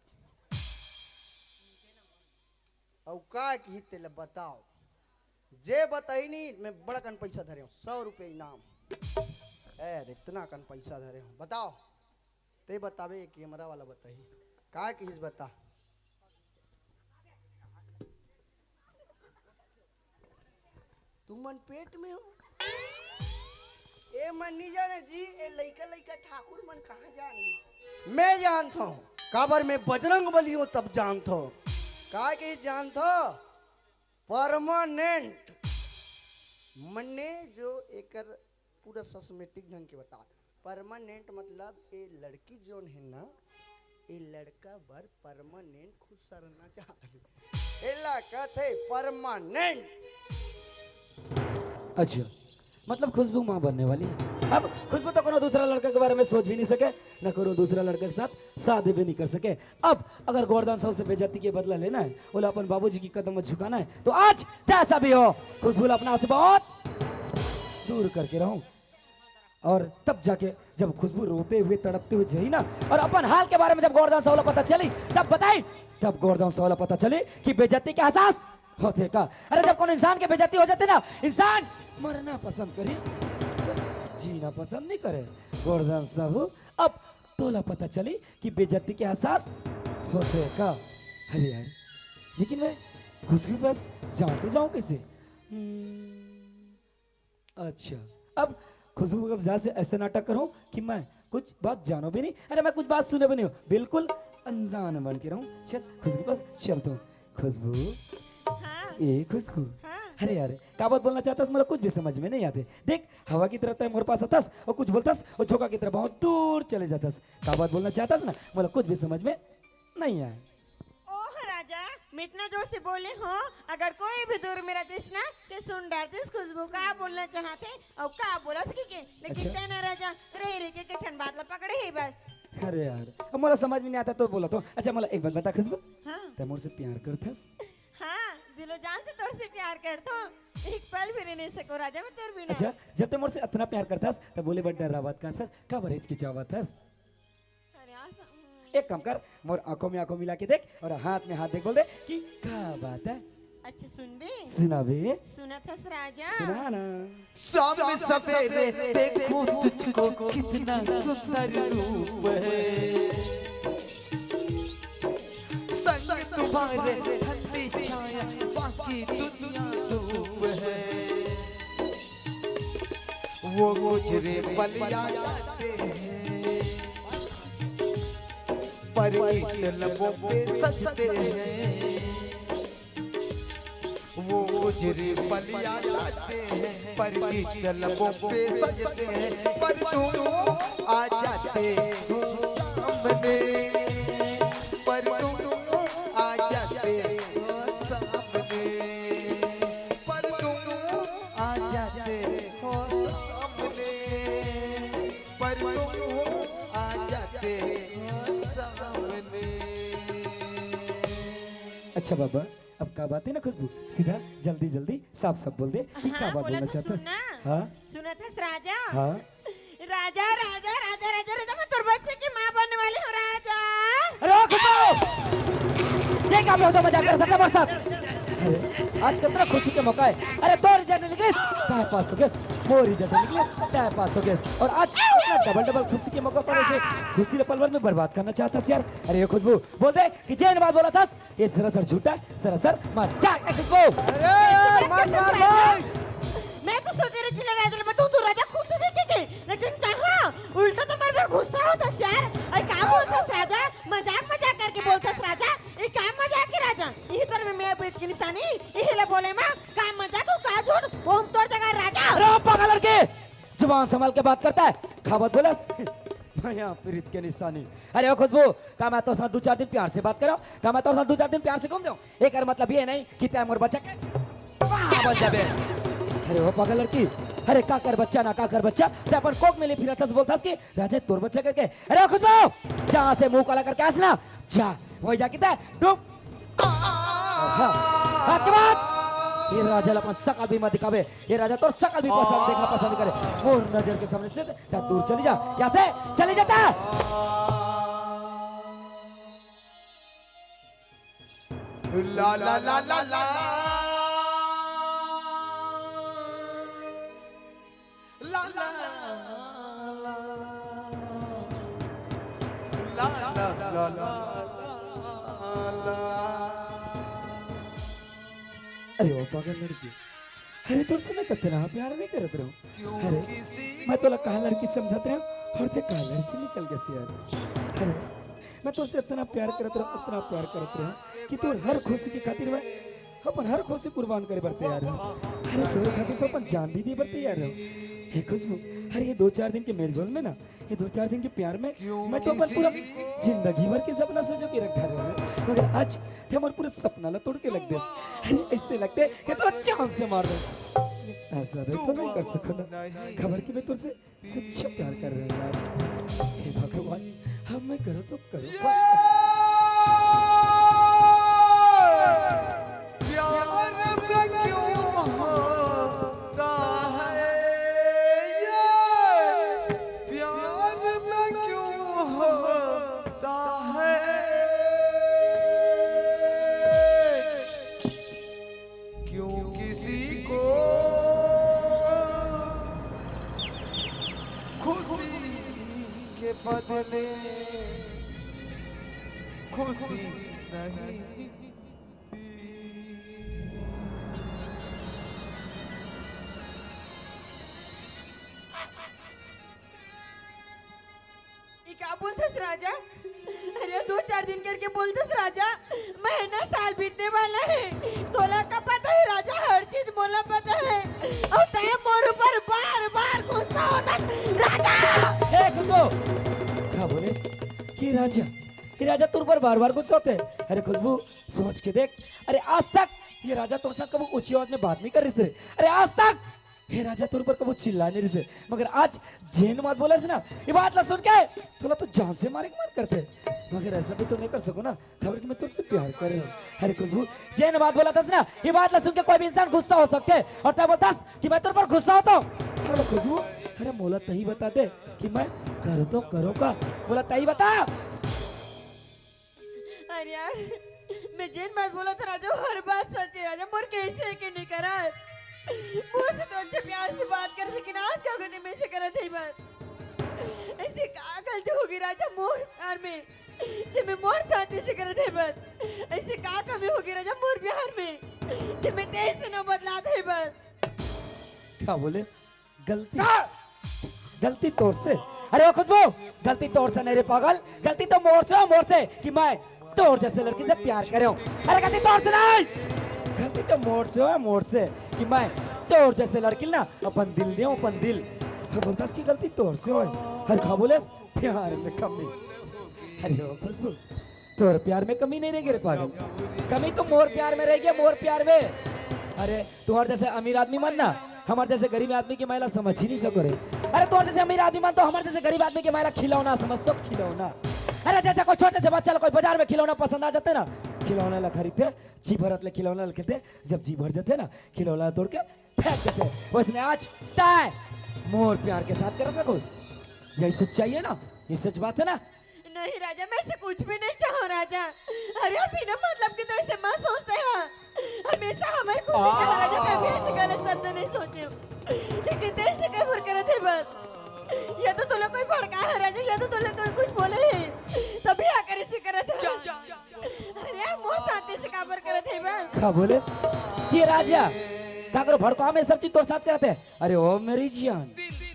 अउ का किही तेला बताओ। जे बताही नहीं, मैं बड़कन पैसा धरे हूँ, सौ रुपये इनाम। ए, इतना कन पैसा धरे हूँ, बताओ। तैं बताबे, कैमरा वाला बताही। का किहिस बता। तुमन पेट में हो? ए मन नहीं जाने जी, ए लइका लइका ठाकुर मन कहाँ जाने? मैं जानत हूँ, काबर मैं बजरंग बली हूँ, तब जानत हूँ। का के जानत हूँ? Permanent। मन्ने जो एकर पूरा systematic ढंग के बता। Permanent मतलब ए लड़की जोन हे ना, ए लड़का बर permanent खुश रहना चाहत हे। एला कथे permanent। अच्छा, मतलब खुशबू माँ बनने वाली है। अब खुशबू तो कोनो दूसरा लड़का के बारे में सोच भी नहीं सके, न कोनो दूसरा लड़का के साथ शादी भी नहीं कर सके। अब अगर गोवर्धन साहू से बेइज्जती के बदला लेना है, ओला अपन बाबूजी की कदम में झुकाना है, तो आज जैसा भी हो, खुशबू ला अपना से बहुत दूर करके रहूं। और तब जाके जब खुशबू रोते हुए, तड़पते हुए जाही ना, और अपन हाल के बारे में जब गोवर्धन साहू ला पता चली, तब बताई, तब गोवर्धन साहू ला पता चली कि बेइज्जती के एहसास होथे का। अरे, जब कोनो इंसान के बेइज्जती हो जाथे ना, इंसान मरना पसंद करही, जीना पसंद नहीं करे। गोवर्धन साहू, अब तोला पता चली कि बेइज्जती के एहसास होथे का। अरे यार, लेकिन मैं खुशबू के पास जाऊं तो जाऊं कैसे? हम्म, अच्छा, अब खुशबू के पास जा से ऐसे नाटक करूं कि मैं कुछ बात जानो भी नहीं। अरे, मैं कुछ बात सुने भी नहीं हूँ, बिल्कुल अनजान बन के रहूं। चल, खुशबू के पास चलता हूँ। खुशबू, हाँ। ए खुशबू। हाँ। अरे यार, का बात बोलना चाहता है, मोला कुछ भी समझ में नहीं आते। देख, हवा की तरह तय मोर पास आतस और कुछ बोलतस और झोंका की तरह बहुत दूर चले जातस। का बात बोलना चाहतस ना, मोला कुछ भी समझ में नहीं आए। ओह राजा, मैं इतना जोर से बोले हों, अगर कोई भी दूर में रहतिस ना, ते सुन डारतिस खुशबू का बोलना चाहथे अउ का बोलत हे कहिके। लेकिन अच्छा। तैं ना राजा, रहि रहि के ठन बात ला पकड़े हस बस। अरे यार, अब मोला समझ में नइ आत हे तो बोलत हों। अच्छा, मोला एक बात बता खुशबू, हाँ। तैं मोर से प्यार करथस? हाँ, दिलो जान से तोर से प्यार करथों। एक पल भी रहि नइ सकों राजा मैं तोर बिना। अच्छा, जब तैं मोर से अतना प्यार करथस, त बोले बर डर्रावत काबर हस, काबर हिचकिचावत हस? अरे यार, स-, हम्म। एक काम कर, मोर आंखों में आंखों मिला के देख अउ हाथ में हाथ देख, बोल दे कि का बात हे। अच्छा, सुनबे? सुनाबे? सुनत हस राजा? सुना ना। शाम सवेरे देखूं तुझको, कितना सुंदर रूप है। संग तुम्हारे ठंडी छाया, बाकी दुनिया धूप है। वो गुजरे पल याद आते हैं, पर इन लबों पे सजते हैं। वो गुजरे पल याद आते हैं, पर इन लबों पे सजते हैं। पर तुम आ जाते हो सामने, पर तुम आ जाते हो सामने, पर तुम आ जाते हो सामने, पर तुम आ जाते हो सामने। अच्छा बाबा, अब का बात हे ना खुशबू, सीधा जल्दी जल्दी साफ साफ बोल दे कि का हाँ, बात बोला बोलना तो चाहत हस। सुन ना। हाँ? सुनत हस राजा? हाँ? राजा, राजा, राजा, राजा, राजा, मैं तोर बच्चा के माँ बनने वाली हूँ राजा। अरे ओ खुशबू! ये का बेहुदा मजाक करत हस मोर साथ? अरे, आज कतना खुशी के मौका हे। अरे तोर result निकलिस, तैं पास हो गेस, मोर result निकलिस, तैं पास हो गेस। अउ आज इतना double double खुशी के मौका पर अइसे खुशी ला पल भर में बर्बाद करना चाहत हस यार। अरे ए खुशबू, बोल दे कि जेन बात बोलत हस, ये सरासर झूठ हे, सरासर मजाक हे खुशबू। अरे, मत मार भाई। मैं तो सोचे रहे कि राजा ले बताऊं, तू राजा खुद से देखे के, लेकिन कहाँ, उल्टा तो मोर बर गुस्सा होत हस यार। अरे का बोलत हस राजा, मजाक मजाक करके बोलत हस राजा, ये का मजाक हे राजा? इही तर में मैं अभी इतनी निशानी, इही ले बोले माँ, का मजाक हो, का झूठ, वो हम तोर जगह राजा। अरे ओ पागल लड़की, जुबान संभाल के बात करता है, का बात बोलस? मया पीरित के निशानी। अरे ओ खुशबू, का मैं तोर साथ दू चार दिन प्यार से बात करों? का मैं तोर साथ दू चार दिन प्यार से घूम देंव? एकर मतलब ये नहीं कि तैं मोर बच्चा के माँ बन जाबे। अरे ओ पागल लड़की, अरे काकर बच्चा ना काकर बच्चा, तैं अपन कोख में ले फिरत हस, बोलत हस कि राजा तोर बच्चा करके। अरे ओ खुशबू, जहाँ से मुंह काला करके आस ना, जा, वही जाके तैं डूब। हाँ, आज के बाद ये राजा ला अपन सकल भी मत दिखाबे। ये राजा तोर सकल भी पसंद, देखना पसंद करे। मोर नजर के सामने से तैं दूर चली जा, यहाँ से चली जा तैं। ला ला ला ला ला। ला ला ला ला। ला ला ला ला। अरे ओ पागल लड़की, अरे तोर से मैं कतना प्यार नइ करत रहेंव। अरे मैं तोला का लड़की समझत रहेंव अउ तैं का लड़की निकल गेस यार। अरे मैं तोर से अतना प्यार करत रहेंव, अतना प्यार करत रहेंव कि तोर हर खुशी के खातिर मैं अपन हर खुशी कुर्बान करे बर तैयार हंव। अरे तोर खातिर तो अपन जान भी दे बर तैयार हंव। हे खुशबू, अरे ये दो चार दिन के मेलजोल में ना, ये दो चार दिन के प्यार में मैं तो अपन पूरा जिंदगी भर के सपना सजो के रख डारे हंव, मगर आज तैं मोर पूरा सपना ला तोड़ के रख देस। अरे अइसे लगथे कि तोला जान से मार देंव। अइसा तो नइ कर सकंव ना, काबर कि मैं तोर से सच्चा प्यार कर रहे हैं यार। हे भगवान, अब मैं करूँ तो करूँ। प्यार में क्यों होता है ये? प्यार में क्यों होता है? क्यों किसी को खुशी के बदले खुशी नहीं मिलती? ये का बोलथस राजा? अरे दो चार दिन करके बोलथस राजा, महीना साल बीतने वाला है। तोला का पता है राजा, हर चीज मोला पता है। अउ तैं मोर ऊपर बार बार गुस्सा होथस राजा। ए खुशबू, का बोलेस कि राजा? कि राजा तोर ऊपर बार-बार गुस्सा होथे। अरे खुशबू, सोच के देख, अरे आज तक ये राजा तोर साथ कभू ऊंची आवाज में बात नहीं कर रहिस रे। अरे आज तक ये राजा तोर ऊपर कभू चिल्ला नहीं रहिस रे। मगर आज जेन बात बोलस ना, ये बात ला सुन के तोला तो जान से मारे के मन करथे, मगर ऐसा भी तो नहीं कर सको ना। खबर कि मैं तुझसे प्यार कर रही हूँ। अरे खुशबू, जेन बात बोलत हस ना, ये बात ला सुन के कोई भी इंसान गुस्सा हो सकथे। और तैं बोलथस कि मैं तोर पर गुस्सा होथों। अरे खुशबू, अरे मोला तहीं बता दे कि मैं करूँ तो करूँ का? मोला तहीं बता। अरे यार, मैं जेन बात बोलत हँव राजा, वो हर बात सच हे राजा। मोर कइसे के नहीं करस? मोर से तो अच्छे प्यार से बात करथे, लेकिन आज का गलती मैं से करत हे बस। ऐसे का गलती होगे राजा मोर प्यार में? जे मैं मोर साथ ऐसे करत हे बस। ऐसे का कमी होगे राजा मोर प्यार में, जे मैं तैं से ना बदलात हे बस? का बोलेस? गलती? गलती तोर से? अरे ओ खुशबू, गलती तोर से नहीं रे पागल, गलती तो मोर से हो, मोर से कि मैं तोर जैसे लड़की से प्यार करे हूँ। अरे गलती तोर से नहीं, गलती तो मोर से हो, मोर से कि मैं तोर जैसे लड़की ना अपन दिल दे हूँ, अपन दिल। तो बोलथस कि गलती तोर से हो। हर का बोलेस? प्यार में कमी। अरे ओ खुशबू, तोर प्यार में कमी नहीं रहिगे रे पागल, कमी तो मोर प्यार में रहिगे, मोर प्यार में। अरे तोर जैसे अमीर आदमी मन ना हमर जैसे गरीब आदमी के माय ला समझ ही नहीं सको रे। अरे तोर जैसे अमीर आदमी मन तो हमर जैसे गरीब आदमी के माय ला खिलौना समझथे, खिलौना। अरे जैसे कोई छोटे से बच्चा ला कोई बाजार में खिलौना पसंद आ जाथे ना, खिलौना ला खरीदथे, जी भरत ले खिलौना ला खेलथे, जब जी भर जाथे ना, खिलौना ला तोड़ के फेंक देथे। वैसने आज तैं मोर प्यार के साथ करत रहो। यही सच्चाई हे ना? ये सच बात हे ना? नहीं राजा, मैं ऐसे कुछ भी नहीं चाहूँ राजा। अरे यार, बिना मतलब के तो ऐसे मत सोचते हैं। हमेशा हमारे खुशी का है राजा, कभी ऐसे गलत शब्द नहीं सोचे हूँ। लेकिन तैं ऐसे कबर करत हे बस। या तो तोला कोई भड़काय हे राजा, या तो तोला कोई कुछ बोले हे, तभी आकर ऐसे करत हे। अरे यार, मोर साथ ऐसे काबर करत हे बस? का बोलेस? के राजा? काकरो भड़काय में सब चीज तोर साथ करत हे? अरे ओ मेरी जान,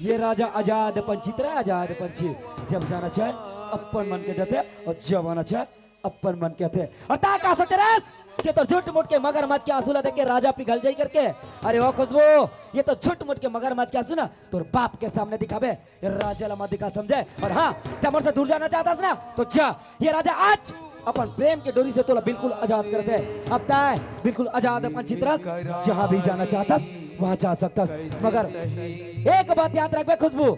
ये राजा आजाद पंछी, तेरा आजाद पंछी, जब जाना चाहे अपन मन के जाथे और जब आना चाहे अपन मन के आथे। और तैं का सोचे रहेस कि तोर झूठ मूठ के मगरमच्छ के आंसू ला देख के राजा पिघल जाही करके? अरे ओ खुशबू, ये तो झूठ मूठ के मगरमच्छ के आंसू ना तोर बाप के सामने दिखाबे, ये राजा ला मत दिखा समझे। और हाँ, तैं मोर से दूर जाना चाहथस ना, तो जा, ये राजा आज अपन प्रेम के डोरी से तोला बिल्कुल आजाद करथे। अब तैं बिल्कुल आजाद अपन चित्रस, जहाँ भी जाना चाहथस वहाँ जा सकथस। मगर एक बात याद रखबे खुशबू,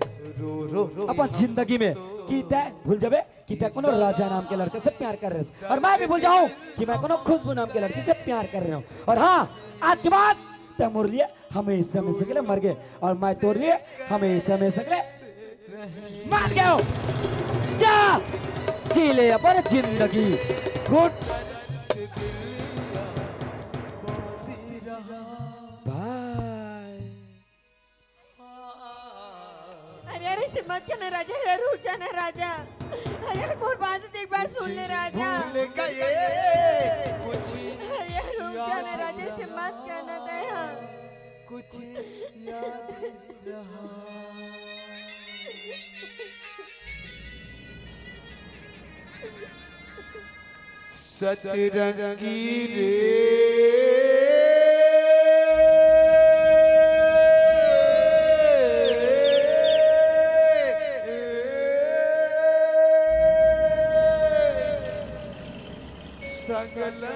अपन जिंदगी में कि तैं भूल जाबे कि तैं कोनो राजा नाम के लड़के से प्यार कर रहे हो, और मैं भी भूल जाऊँ कि मैं कोनो खुशबू नाम के लड़की से प्यार कर रहे हूँ। और हाँ, आज के बाद तैं मोर लिए हमेशा हमेशा के लिए मर गे और मैं तोर लिए हमेशा हमेशा के लिए मर गया हूँ। जा, जी ले अपन जिंदगी। गुड बाय। अरे, अरे, ऐसे मत कहना राजा, अरे, रुक जाना राजा। अरे, मोर बात एक बार सुन ले राजा। भूल गए कुछ अरे, रुक जाना राजा, ऐसे मत कहना तैं। कुछ याद रहा। सतरंगी रे, सगला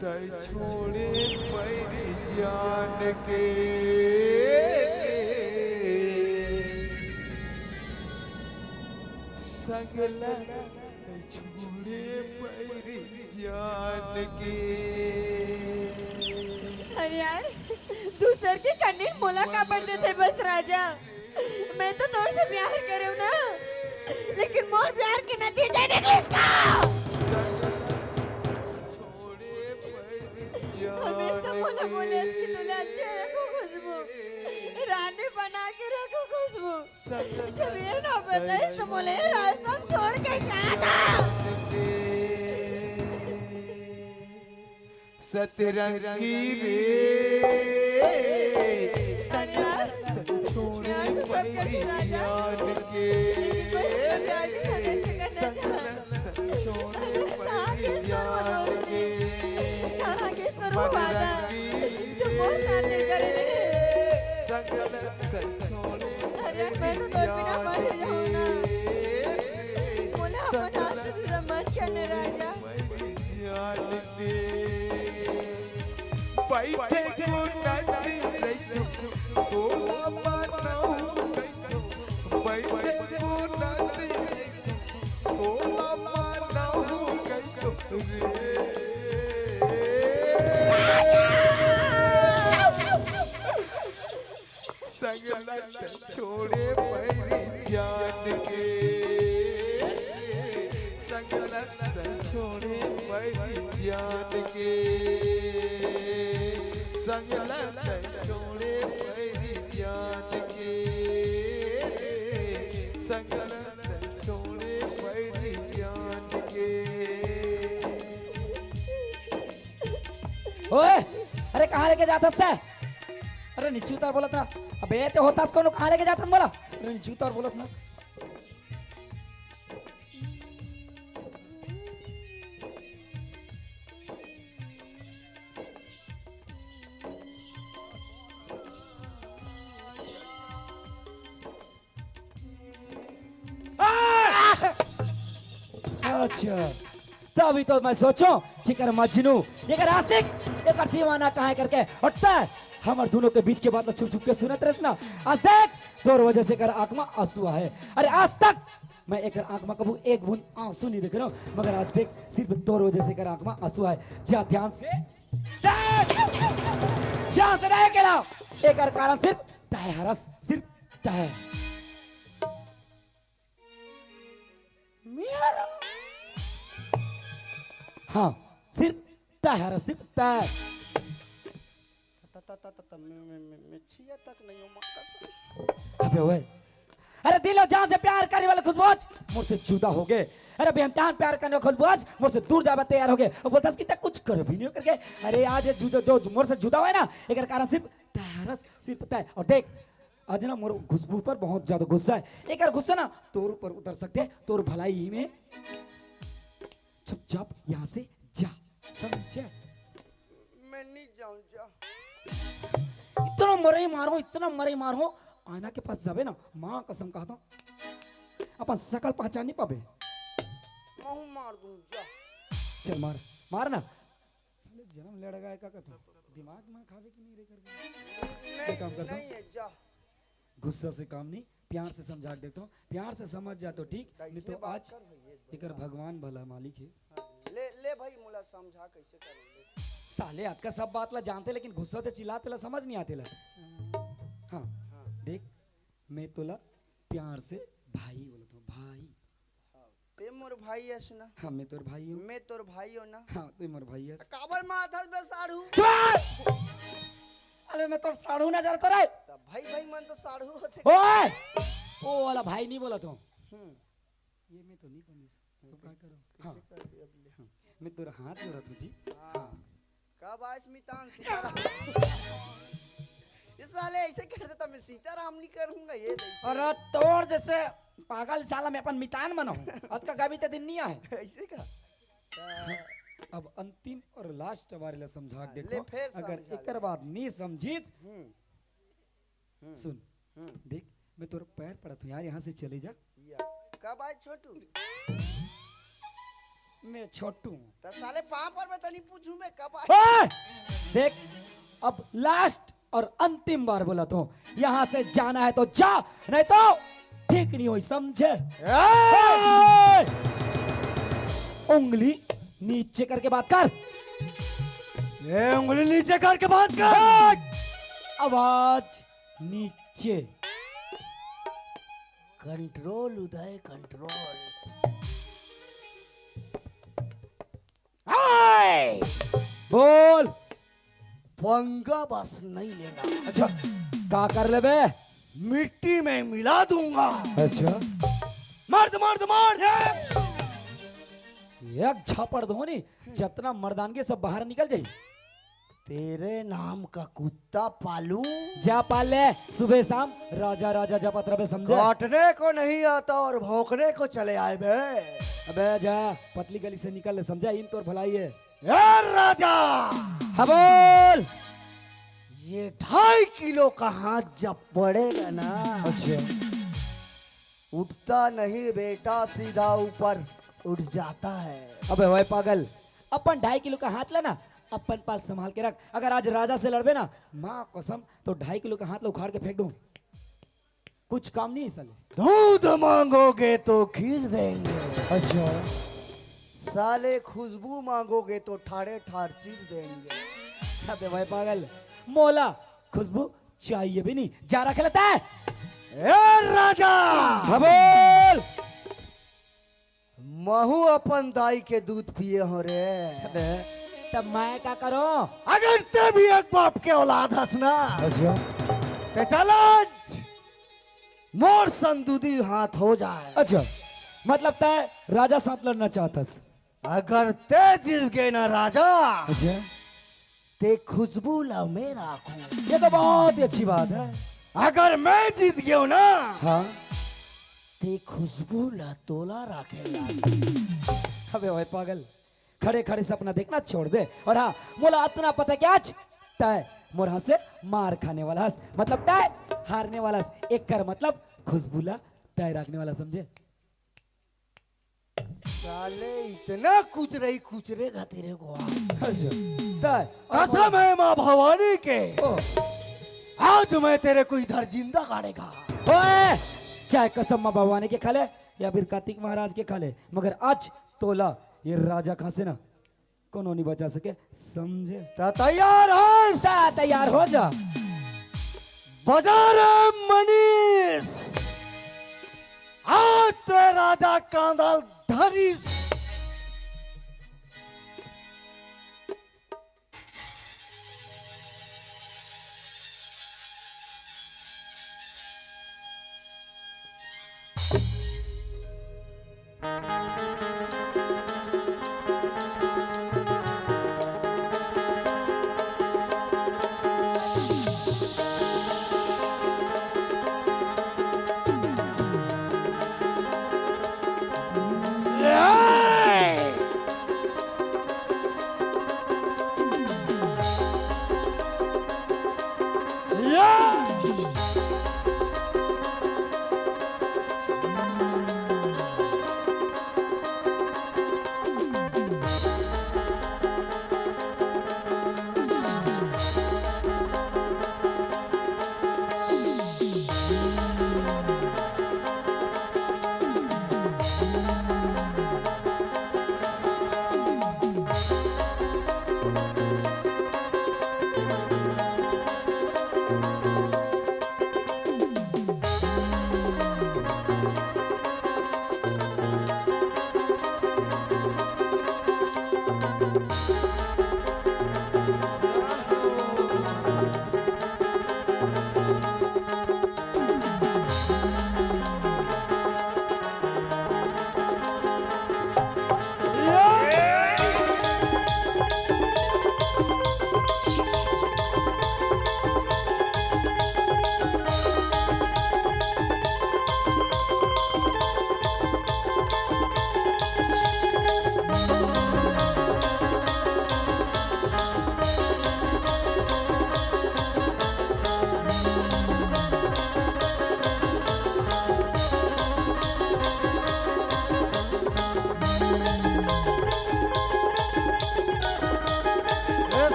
तैं छोड़े पैर जान के, सगला तैं छोड़े पैर जान के। अरे यार, दूसर के कन्नी मोला काबर देथे बस राजा? मैं तो तोर से प्यार करे हूँ ना, लेकिन मोर प्यार के नतीजा निकलिस का? हमेशा मोला बोलेस कि तोला अच्छा रखूँ खुशबू, रानी बना के रखूँ खुशबू। जब ये ना बताइस तो मोला ये रास्ता छोड़ के जाता। सतरंगी रे, अरे यार, यार, तू सब करती राजा। लेकिन कोई प्यार नहीं था, कैसे करना चाहा? अरे कहाँ के तोर मनोरंजन? कहाँ के तोर वादा? जो मोर साथ नहीं करे रे। अरे मैं तो तोर बिना मर जाऊँ ना। मोला अपन हाथ से जुदा मत कर। बैठे को नदी रहितो, तोला मानहूँ कहितो, बैठे को नदी रहितो, तोला मानहूँ कहितो रे। संगलत छोड़े बैरी जान के, संगलत छोड़े बैरी जान के, संगलत छोड़े बैरी जान के, संगलत छोड़े बैरी जान के। ओए, अरे कहाँ लेके जाथस ते? अरे नीचे उतर बोलत ना। अबे ते होतास कोनो, कहाँ लेके जाथस मोला? अरे नीचे उतर बोलत ना। अच्छा, तभी तो मैं सोचो कि कर मजनू, एकर आशिक, एकर दीवाना कहाँ है करके। और तै हमर दोनों के बीच के बात ला छुप छुप के सुनत रहस ना। आज देख, तोर वजह से एकर आँख में आंसू आहे। अरे आज तक मैं एकर आँख में कभू एक बूंद आंसू नहीं देखे रहेंव, मगर आज देख, सिर्फ तोर वजह से एकर आँख में आंसू आहे। जा ध्यान से देख, ध्यान से देख एला, एकर कारण सिर्फ तै हरस, सिर्फ तै। हाँ, सिर्फ तै हरस, सिर्फ तै। त, त, त, त, त, मैं, मैं, मैं, मैं छिया तक नहीं हूँ, माँ कसम। अबे ओए, अरे दिल और जान से प्यार करने वाले खुशबू आज मोर से जुदा हो गए। अरे बेइंतहा प्यार करने वाले खुशबू आज मोर से दूर जावे तैयार हो गए। और बोलता कि तै कुछ कर भी नहीं हो करके। अरे आज ये जुदा, जो मोर से जुदा हुआ है ना, एकर कारण सिर्फ तै हरस, सिर्फ तै। और देख, आज ना मोर खुशबू पर बहुत ज्यादा गुस्सा है। एकर गुस्सा ना तोर ऊपर उतर सकते हैं, तोर भलाई में। चुपचाप यहाँ से जा, समझे? मैं नहीं जाऊँ, जा। इतना मरई मारहूँ, इतना मरई मारहूँ, आईना के पास जाबे ना, माँ कसम कहत हूँ, अपन सकल पहचान नहीं पाबे। महू मार दूँ, जा। चल मार, मार ना। साले जन्म लड़गा है, का कहत हूँ? दिमाग में खावे कि नहीं रे करके। नहीं, एक काम करता हूँ। नहीं है, जा। गुस्सा से काम नहीं, प्यार से समझा के देखता हूँ। प्यार से समझ जा तो ठीक, नहीं तो आज एकर भगवान भला मालिक है। हाँ, ले, ले भाई, मोला समझा कैसे करूँ, ले। साले अतका सब बात ला जानते, लेकिन गुस्सा से चिल्लाते ला समझ नहीं आते ला। हाँ, हाँ। देख, मैं तोला प्यार से भाई बोलत हूँ, भाई। हाँ, ते मोर भाई हस ना? हाँ, मैं तोर भाई हूँ। मैं तोर भाई हूँ ना? हाँ, तू मोर भाई हस। काबर मारथस बे साढ़ू? चुप! अरे, मैं तोर साढ़ू नजर तो रे। तब भाई, भाई मन तो साढ़ू होते। ओए! ओ वाला भाई नहीं बोलत हूँ। हम्म। ये मैं तो नहीं कमिस। तो क्या करूँ? हाँ। हाँ। मैं तोर हाथ जोड़त हूँ जी। हाँ। हाँ। कब आइस मितान सीताराम? इस साले ऐसे कर देता, मैं सीताराम नहीं करूंगा ये तो ऐसे। अरे तोर जैसे पागल साला मैं अपन मितान बनाऊं। अतका गवी ते दिन नहीं आए। ऐसे का? अब अंतिम और last बार ला समझा के देखो, अगर एकर बाद नहीं समझिस, हम्म। सुन, हम्म। देख, मैं तोर पैर पड़त हूँ यार, यहाँ से चले जा। या, कब आए छोटू? मैं छोटू हूँ। तो साले पाँव पर मैं तनी पूछूं मैं कब आए? ओए! देख, अब last और अंतिम बार बोलत हूँ, यहाँ से जाना है तो जा, नहीं तो ठीक नहीं होई, समझे? ए! ए! उंगली नीचे करके बात कर। ए, उंगली नीचे करके बात कर। ए! आवाज नीचे। Control उदय, control। हाय! बोल। पंगा बस नहीं लेना। अच्छा, का कर लेबे? मिट्टी में मिला दूंगा। अच्छा। मार दे, मार दे, मार दे। एक झापड़ दो नी, जतना मर्दानगी सब बाहर निकल जाई। तेरे नाम का कुत्ता पालूं? जा पाल ले, सुबह शाम राजा राजा जपत रहे, समझे? काटने को नहीं आता और भौंकने को चले आए बे। अबे जा, पतली गली से निकल ले, समझा? इन तोर भलाई है। ए राजा! हाँ बोल। ये ढाई किलो का हाथ जब पड़ेगा ना, अच्छा। उठता नहीं बेटा, सीधा ऊपर उठ जाता है। अबे ओए पागल, अपन ढाई किलो का हाथ लेना, अपन पाल संभाल के रख। अगर आज राजा से लड़बे ना, माँ कसम, तो ढाई किलो के हाथ ला उखाड़ के फेंक दूं। कुछ काम नहीं है साले। दूध मांगोगे तो खीर देंगे। अच्छा। साले खुशबू मांगोगे तो ठाड़े ठाड़ चीर देंगे। अबे भाई पागल, मोला खुशबू चाहिए भी नहीं, जा रख लेता है। ए राजा! हाँ बोल। महू अपन दाई के दूध पिए हो रे। अबे, तब मैं का करूं? अगर ते भी एक बाप के औलाद हस ना, अच्छा। ते चल आज मोर संग दूदी हाथ हो जाए। अच्छा, मतलब तय राजा साथ लड़ना चाहतस? अगर ते जीत गए ना राजा, अच्छा। ते खुशबू ला मैं राखूं। ये तो बहुत ही अच्छी बात है। अगर मैं जीत गयो ना, हाँ। ते खुशबू ला तोला राखे ला। अबे ओए पागल, खड़े खड़े सपना देखना छोड़ दे। और हाँ, मोला अतना पता कि आज तय मोर हाथ से मार खाने वाला हस, मतलब तय हारने वाला हस। एकर मतलब खुशबू ला तय राखने वाला, समझे? साले इतना कुचरई कुचरेगा तेरे को आज। अच्छा, तय कसम है माँ भवानी के, ओ। आज मैं तेरे को इधर जिंदा गाड़ेगा। ओए, चाहे कसम माँ भवानी के खा ले या फिर कार्तिक महाराज के खा ले, मगर आज तोला ये राजा खां से ना कोनो नहीं बचा सके, समझे? त तैयार हस? त तैयार हो जा। बजा रे मनीष, आज तो राजा कांदा ल धरिस।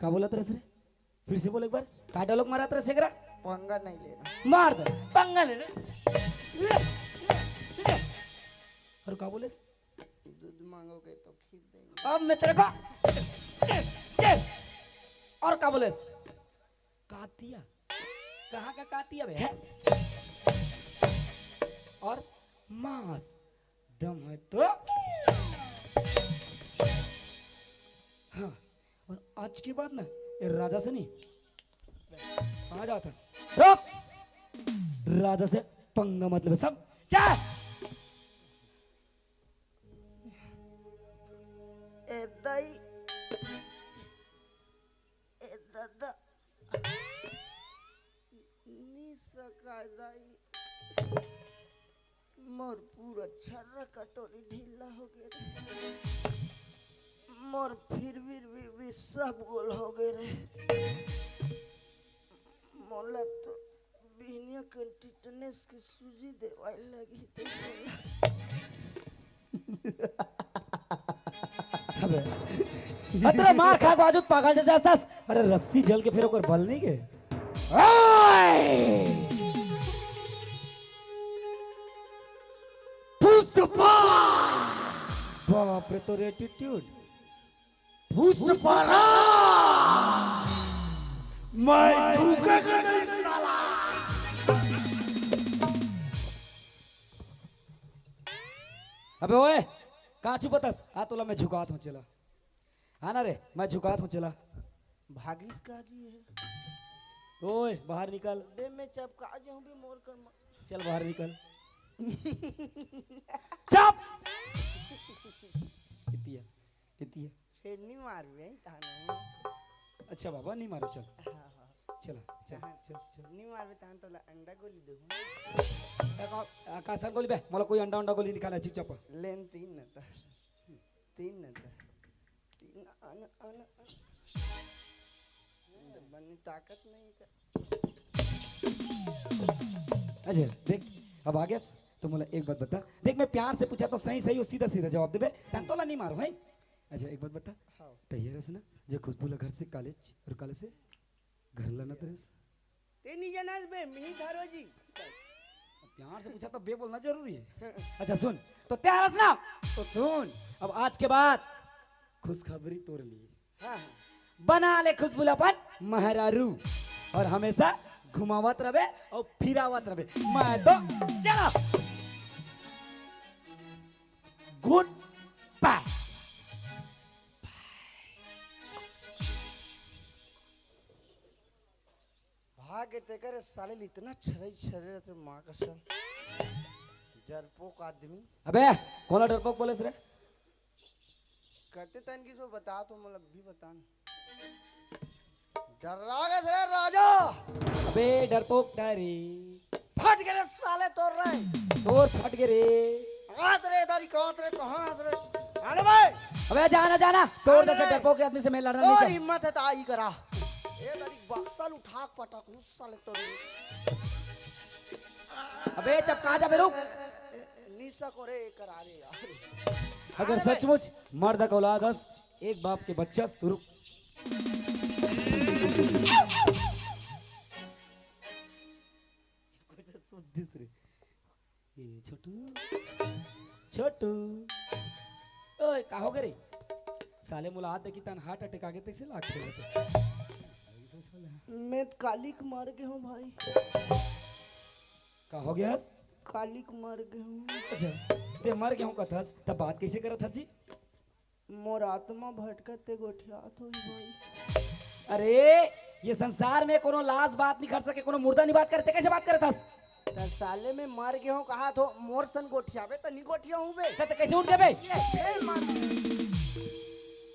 का बोलत रहे रे? फिर से बोल एक बार। का डायलॉग मारत रहे सेकरा? पंगा नहीं लेना। मार दे, पंगा ले ले। और का बोले? दूध मांगोगे तो खीर देंगे। अब मैं तेरे को और का बोलेस? कातिया। कहाँ का कातिया बे? हैं? और मांस। दम है तो। हाँ, और आज के बाद ना, ये राजा से नहीं। कहाँ जाता? रुक। राजा से पंगा मत ले, समझा? ए दाई, ए दादा, नी सका दाई, मोर पूरा छर्रा कटोरी ढीला हो गे रे। मोर फिर भी, भी, भी सब गोल हो गे रे। मोला तो बिहनिया के टिटनेस के सूजी देवाय लगही ते मोला। अबे, अतरा मार खा के बाजू पागल जैसे हंसतास। अरे रस्सी जल के फिर ओकर बल नहीं के। ओए! पुष्पा! बाप रे, तोर एटीट्यूड। पुष्पा राज! मैं झुकेगा नहीं साला। अबे ओए, का छुपतस? आ तोला मैं झुकात हूँ, चला। हाँ ना रे, मैं झुकात हूँ, चला। भागिस का जी है। ओए, बाहर निकल। बे, मैं चपका जाऊं भी मोर कर मा- चल बाहर निकल। चुप। इतिया, इतिया। फेर नी मारबे, ताना। अच्छा बाबा, नी मारो, चल। हाँ, हाँ। चला, चल, हाँ। चल, चल। नी मारबे, तान तोला अंडा गोली दूँ। ए, का, आ, का सर गोली बे? मोला कोई अंडा, अंडा गोली निकाला, चुपचाप। लेन तीन न तो। तीन न तो। तीन, अन, अन, अन। बनी ताकत नहीं का। अच्छा, देख, अब आ गया। तो मोला एक बात बता, देख, मैं प्यार से पूछा तो सही सही और सीधा सीधा जवाब देबे, तन तोला नहीं मारो, हैं? अच्छा, एक बात बता, हाँ। तैयार हस ना, जो खुशबू ला घर से कॉलेज और कॉलेज से घर लाना तेरे से? ते नहीं जाना बे, मिनी धारो जी। प्यार से पूछा तो बे बोलना जरूरी है। अच्छा सुन, तो तैयार हस ना? तो सुन, अब आज के बाद खुशखबरी तोर लिए। हाँ, हाँ। बना ले खुशबू ला अपन महरारू और हमेशा घुमावत रहे और फिरावत रहे। मैं तो चला। गुड बाय। भाग के तेकर साले ले इतना छरई छरे रहते, माँ कसम। डरपोक आदमी। अबे, कोला डरपोक बोलेस रे? करते तन की सो बता तो, मतलब, भी बता ना। डर्रा गेस रे राजा। अबे, डरपोक डायरी। फट गे रे साले तोर रे। तोर फट गे रे। आत रे दारी, कहाँ रे, कहाँ हस रे? आले भाई। अबे, जाना, जाना। तोर जैसे डरपोक के आदमी से मैं लड़ना नहीं चाहता। हिम्मत है तो आई करा। ए दारी, बक्सा उठा के पटक हूँ साले तोर। अबे, चपका जा बे, रुक। निशा को रे करा रे यार। अगर सचमुच मर्द का औलाद हस, एक बाप के बच्चा हस, तो रुक। कुछ सुध दिस रे। ए, छोटू, छोटू। ओए, का हो गे रे? साले मोला हाथ देखी तन हार्ट अटैक आगे तैसे लागथे। मैं काली के मर गे हूँ भाई। का हो गे हस? काली के मर गे हूँ। अच्छा, ते मर गे हूँ कथस, तब बात कैसे करत हस जी? मोर आत्मा भटकत ते गोठियात होही भाई। अरे, ये संसार में कोनो लाश बात नहीं कर सके, कोनो मुर्दा नहीं बात करे, ते कैसे बात करत हस? त साले मैं मर गे हूँ कहा तो मोर सन गोठियाबे त नहीं गोठिया हूँ बे। त, त कैसे उठ गए बे? ये फेर मार।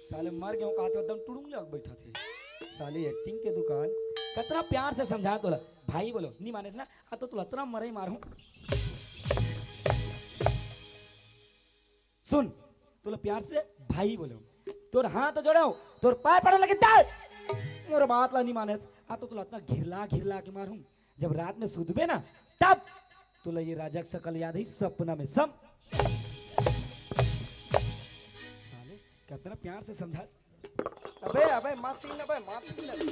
साले मर गे हूँ कहा तो एकदम टुड़ुंग लग बैठा थे। साले एक्टिंग के दुकान, कितना प्यार से समझा तोला। भाई बोलो, नहीं माने से ना, आ तो तोला इतना मरई मारहूँ। सुन, तोला प्यार से भाई बोले हूँ। तोर हाथ जोड़े हूँ, तोर पैर पड़े लगे दाई। मोर बात ला नहीं मानेस, आ तो तोला इतना घिरला घिरला के मारहूँ। जब रात में सुतबे ना, तब तोला ये राजा के शकल याद ही सपना में सम। साले, कितना प्यार से समझा। अबे, अबे, मार तीन, अबे, मार तीन, अबे।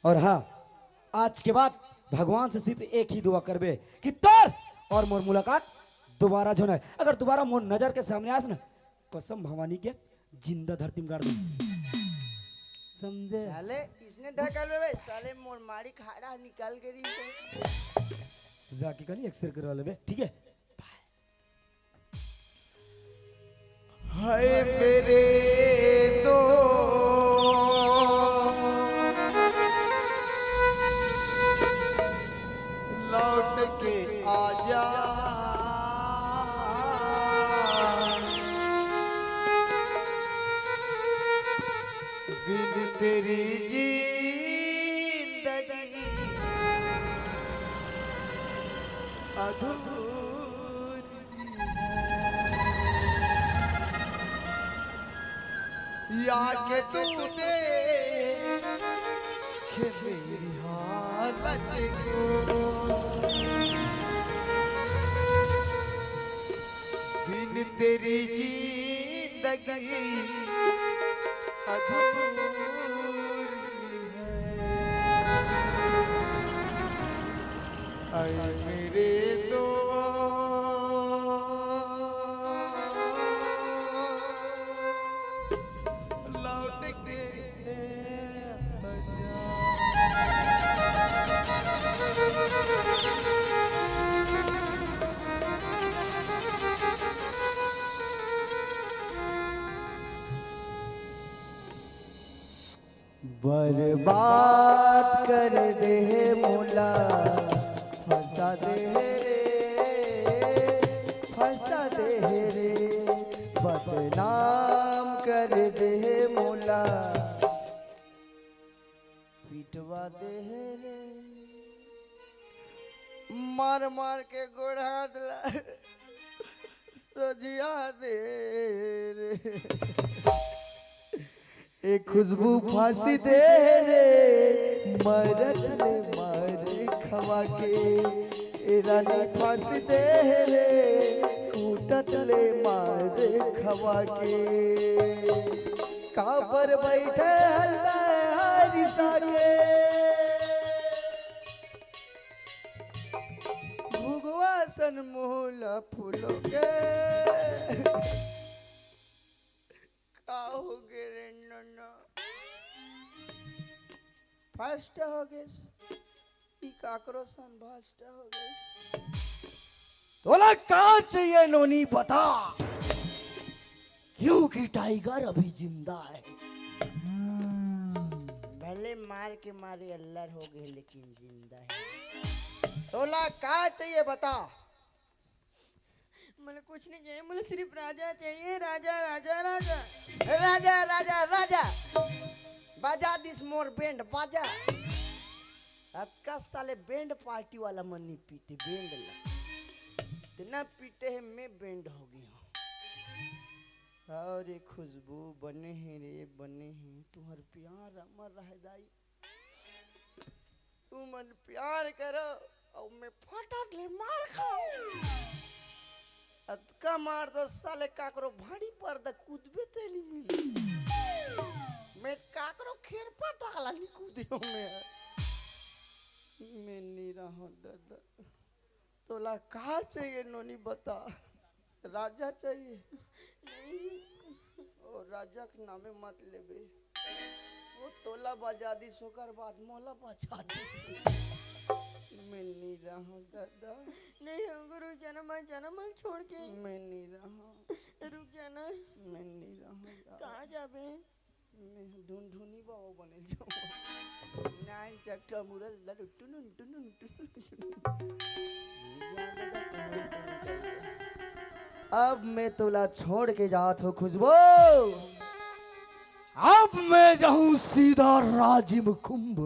और हाँ, आज के बाद भगवान से सिर्फ एक ही दुआ करबे कि तोर और मोर मुलाकात दोबारा झन होय। अगर दोबारा मोर नजर के सामने आस ना, कसम भवानी के जिंदा धरती में गाड़ दे। समझे? साले, इसने ढकल में बे, साले मोर मारी खाड़ा निकाल के रही है। जाके कहीं एक्सरे करवा लेबे, ठीक है? हाय मेरे दो लौट के आजा, बिन तेरी जिंदगी अधूरी। या के तू देखे मेरी हालत को, बिन तेरी जिंदगी अधूरी है। ऐ मेरे दो लौट के बर्बाद कर दे हे मोला, फंसा दे हे रे, फंसा दे हे रे, बदनाम कर दे हे मोला, पिटवा दे हे रे, मार मार के गोड़ हाथ ला सजिया दे रे। ए खुशबू फांसी दे रे, मरत ले मार खवा के। ए रानी फांसी दे रे, कूटत ले मार खवा के। काबर बैठे हंसता है हरिसा के, भुगवा सन मुँह ला फूलो के। का हो गे रे नोनो? फर्स्ट हो गे, ई काकरो सन भ्रष्ट हो गे। तोला का चाहिए नोनी, बता, क्योंकि टाइगर अभी जिंदा है। भले मार के मारे अल्लर हो गे, लेकिन जिंदा है। तोला का चाहिए, बता। मोला कुछ नहीं चाहिए, मोला सिर्फ राजा चाहिए, राजा, राजा, राजा। राजा, राजा, राजा। बजा दिस मोर बैंड, बजा। अतका साले बैंड पार्टी वाला मन नहीं पीटे, बैंड ला। इतना पीटे है, मैं बैंड हो गया हूँ। अरे खुशबू, बने है रे, बने है। तुम्हार प्यार अमर रह जाई। तुमन प्यार करो अउ मैं फटक ले मार खाऊं। अतका मार दो साले, काकरो भाड़ी पर द कूदबे ते नहीं मिली। मैं काकरो खेर पर तकला नहीं कूदे हूँ मैं। मैं नहीं रहूं दादा। तोला का चाहिए नोनी, बता। राजा चाहिए? नहीं। ओ राजा के नामे मत लेबे। वो तोला बजा दिस, ओकर बाद मोला बजा दिस। मैं नहीं रहूं दादा। नहीं, हमको रुक जाना, मत जाना, मत छोड़ के। मैं नहीं रहूं। रुक जाना। मैं नहीं रहूं यार। कहाँ जाबे? मैं ढुनढुनी बाबा बने जाऊं। नान चट्टा मुरल लडू टुनुन टुनुन टुनुन। अब मैं तोला छोड़ के जात हूँ खुशबू। अब मैं जाऊं सीधा राजिम कुंभ,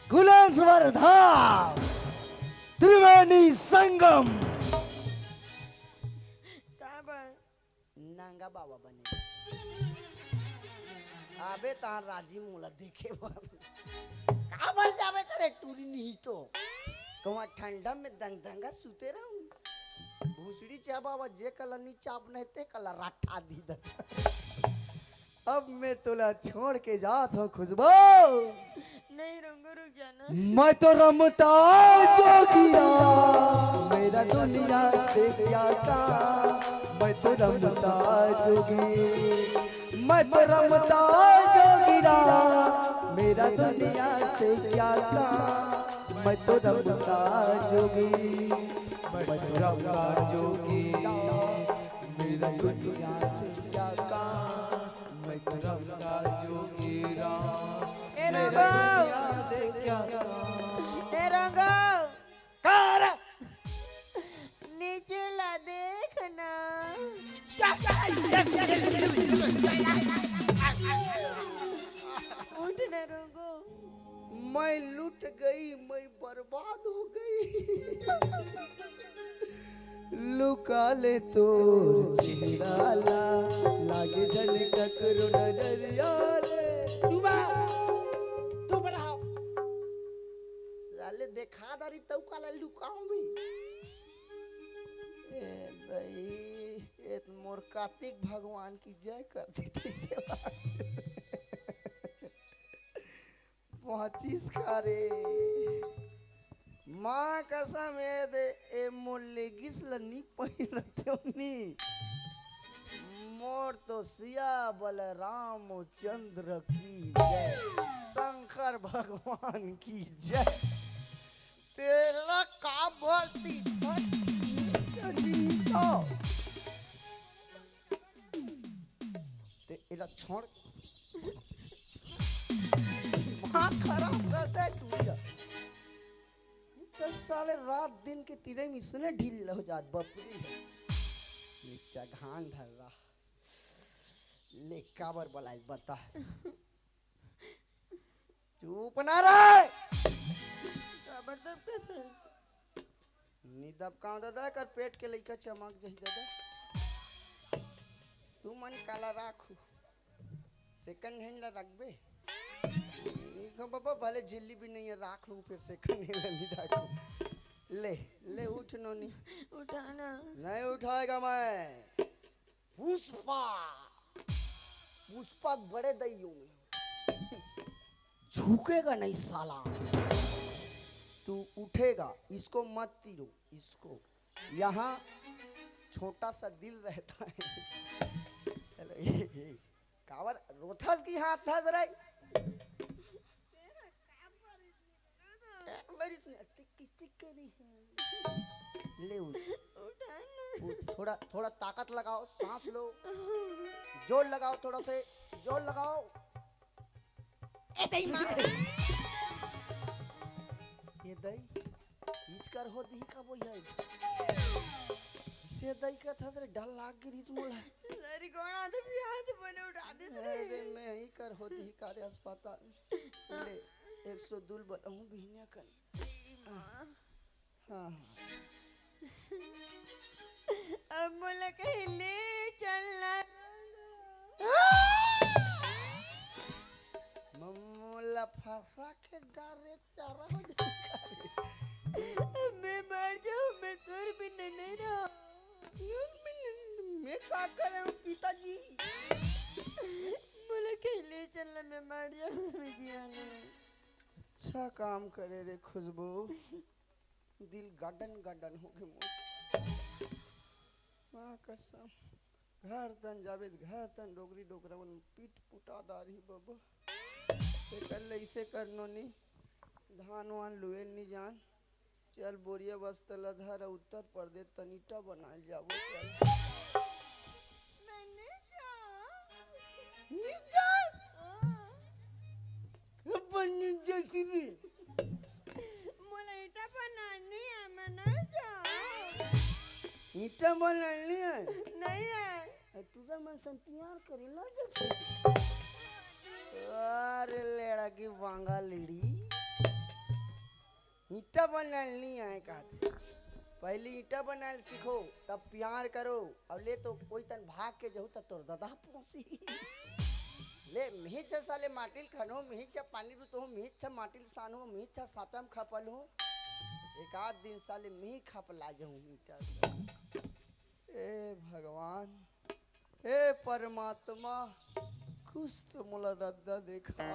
कुलेश्वर धाम, त्रिवेणी संगम। का बा? नंगा बाबा बने। अबे तहां राजी मोला देखे बर। काबर जाबे करे टूरी नहीं तो। कहूं ठंडा में दंग दंगा सुते रहूं। भूसड़ी चाबावा जे कला नी चाब नहीं ते कला राठा दी द। अब मैं तोला छोड़ के जात हूँ खुशबू। नहीं रहूंगा, रुक जाना। मैं तो रमता जोगिया, मेरा दुनिया से क्या काम, मैं तो रमता जोगी, मैं तो रमता जोगी राम, मेरा दुनिया से क्या काम। मैं तो रमता जोगी, मैं तो रमता जोगी राम, मेरा दुनिया से क्या काम। मैं तो रमता जोगी राम, ए मेरा रंगो, दुनिया से क्या काम। ए रंगो। का रे? नीचे ला देख ना। उठ ना रंगो। मैं लुट गई, मैं बर्बाद हो गई। लुका ले तोर चेहरा ला, लागे झन ककरो नजरिया रे। चुप रह, चुप रह। साले देखा दारी तऊ काला लुकाऊं भी। ए दई, ए मोर कार्तिक भगवान की जय कर देती से। पहुंचिस का रे? माँ कसम, ए दे, ए मोर लेगिस ल नी पहिरतेव नी। मोर तो सिया बलराम चंद्र की जय, शंकर भगवान की जय। तेला का बोलती? ते एला छोड़। दिमाग खराब कर दे तू यार। तो साले रात दिन के तीरे में इसने ढील हो जात बपरी है। नीचा घान धर रहा। ले काबर बलाई बता। चुप ना रे। काबर दबकत है? नी दबकाओ दादा, कर पेट के लइका चमक जही दादा। तू मन काला राखू, सेकंड हैंड ला रखबे? नी खा बाबा, भले झिल्ली भी नहीं है, राख लूं फिर सेकंड हैंड ला नी राखू। ले, ले उठ नोनी। उठा ना। नहीं उठाएगा मैं। पुष्पा, पुष्पा बड़े दइयों में झुकेगा नहीं साला, तू उठेगा। इसको मत तीरो, इसको। यहाँ छोटा सा दिल रहता है। चलो, ये, ये, कावर रोथस की हाथ धस रही। ए, मेरी सुनिया, किस्ती करी है। ले उठ। उठा ना। उठ, थोड़ा, थोड़ा ताकत लगाओ, सांस लो, जोर लगाओ, थोड़ा से जोर लगाओ। ए दई माँ। ये दई, ईच कर हो दी का वो ये। से दई का था सरे डर लाग गिरिस मोला। सरी कोण आते फिर हाथ बने उठा दे रे। अरे मैं ही कर हो दी का रे अस्पताल। ले, एक सौ दो ल बलाऊं बिहनिया कन। हाँ। अब मोला कहीं ले चलना। मोला फंसा के डारे चारा हो जाए। अब मैं मर जाऊं, मैं तोर बिना नहीं रहूं। मैं का करे हूँ पिताजी? मोला कहीं ले चलना, मैं मर जाऊं, मैं जिया नहीं। अच्छा काम करे रे खुशबू, दिल गार्डन गार्डन हो गए मोर। माँ कसम, घर तन जाबे त घर तन डोकरी डोकरा मन पीट पुटा डारही बाबा। एकर ले इसे कर नोनी, धान वान लुए नी जान। चल बोरिया बस्ता ल धर, उत्तर प्रदेश तन ईटा बनाए ल जाबो चल। मैंने जा। नी जा। हाँ। अपन जैसी भी। मोला ईटा बनानी है, मैं नहीं जाऊँ। ईटा बनानी है? नहीं है। ए, तू तो मन सन प्यार करे ना जैसे। अरे लेड़ा की बांगा लेड़ी। ईटा बनाल नहीं आए कहत। पहले ईटा बनाल सीखो, तब प्यार करो। अब ले तो कोई तन भाग के जहू त तोर दादा पहुंची। ले, मिहिच साले माटिल खनो, मिहिच पानी रुतो, मिहिच माटिल सानो, मिहिच साचम खपल हूँ। एक आध दिन साले मिही खपला जाऊँ ईटा। ए भगवान, ए परमात्मा, कुछ तो मोला रद्दा देखा।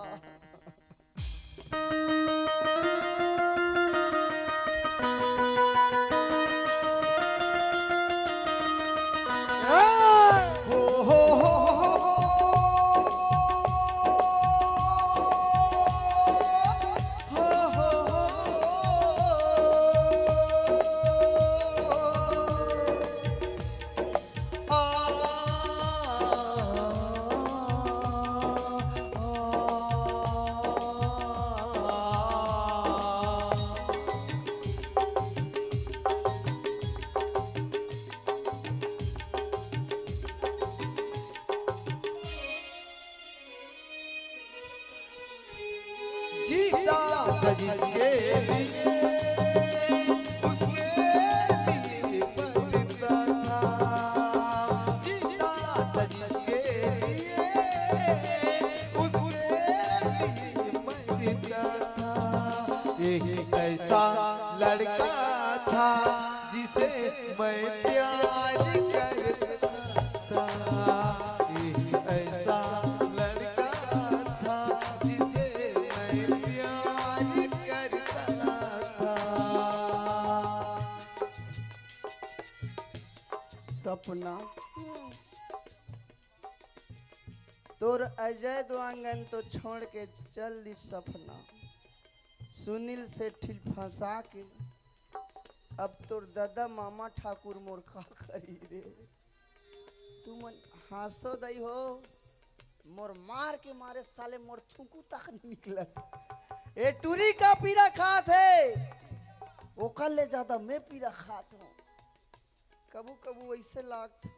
जीता था जिसके लिए, उसके लिए मरता था। जीता था जिसके लिए, उसके लिए मरता था। एक ऐसा लड़का था जिसे मैं प्यार करता था। एक ऐसा लड़का था जिसे मैं प्यार करता था। सपना, तोर अजय देवगन तो छोड़ के चल दी सपना, सुनील शेट्टी ल फंसा के। अब तोर ददा मामा ठाकुर मोर का करी रे? तुमन हंसो दई हो, मोर मार के मारे साले मोर थूकू तक नहीं निकलत। ए टूरी का पीरा खात हे, ओकर ले ज्यादा मैं पीरा खात हूँ। कभू कभू ऐसे लागथे,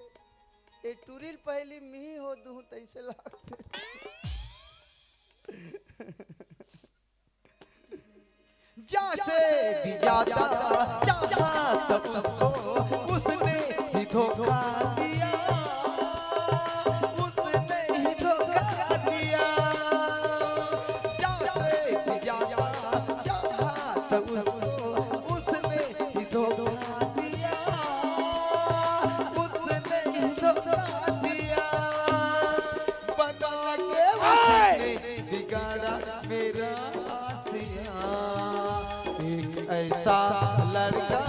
ए टूरी ल पहली मिही हो दूँ तैसे लागथे। जैसे भी ज्यादा चाहा था उसको, उसने ही धोखा दिया, उसने ही धोखा दिया। जैसे भी ज्यादा चाहा था उसको, उसने ही धोखा दिया, उसने ही धोखा दिया। बना के उसने बिगाड़ा मेरा आशिया। एक ऐसा लड़का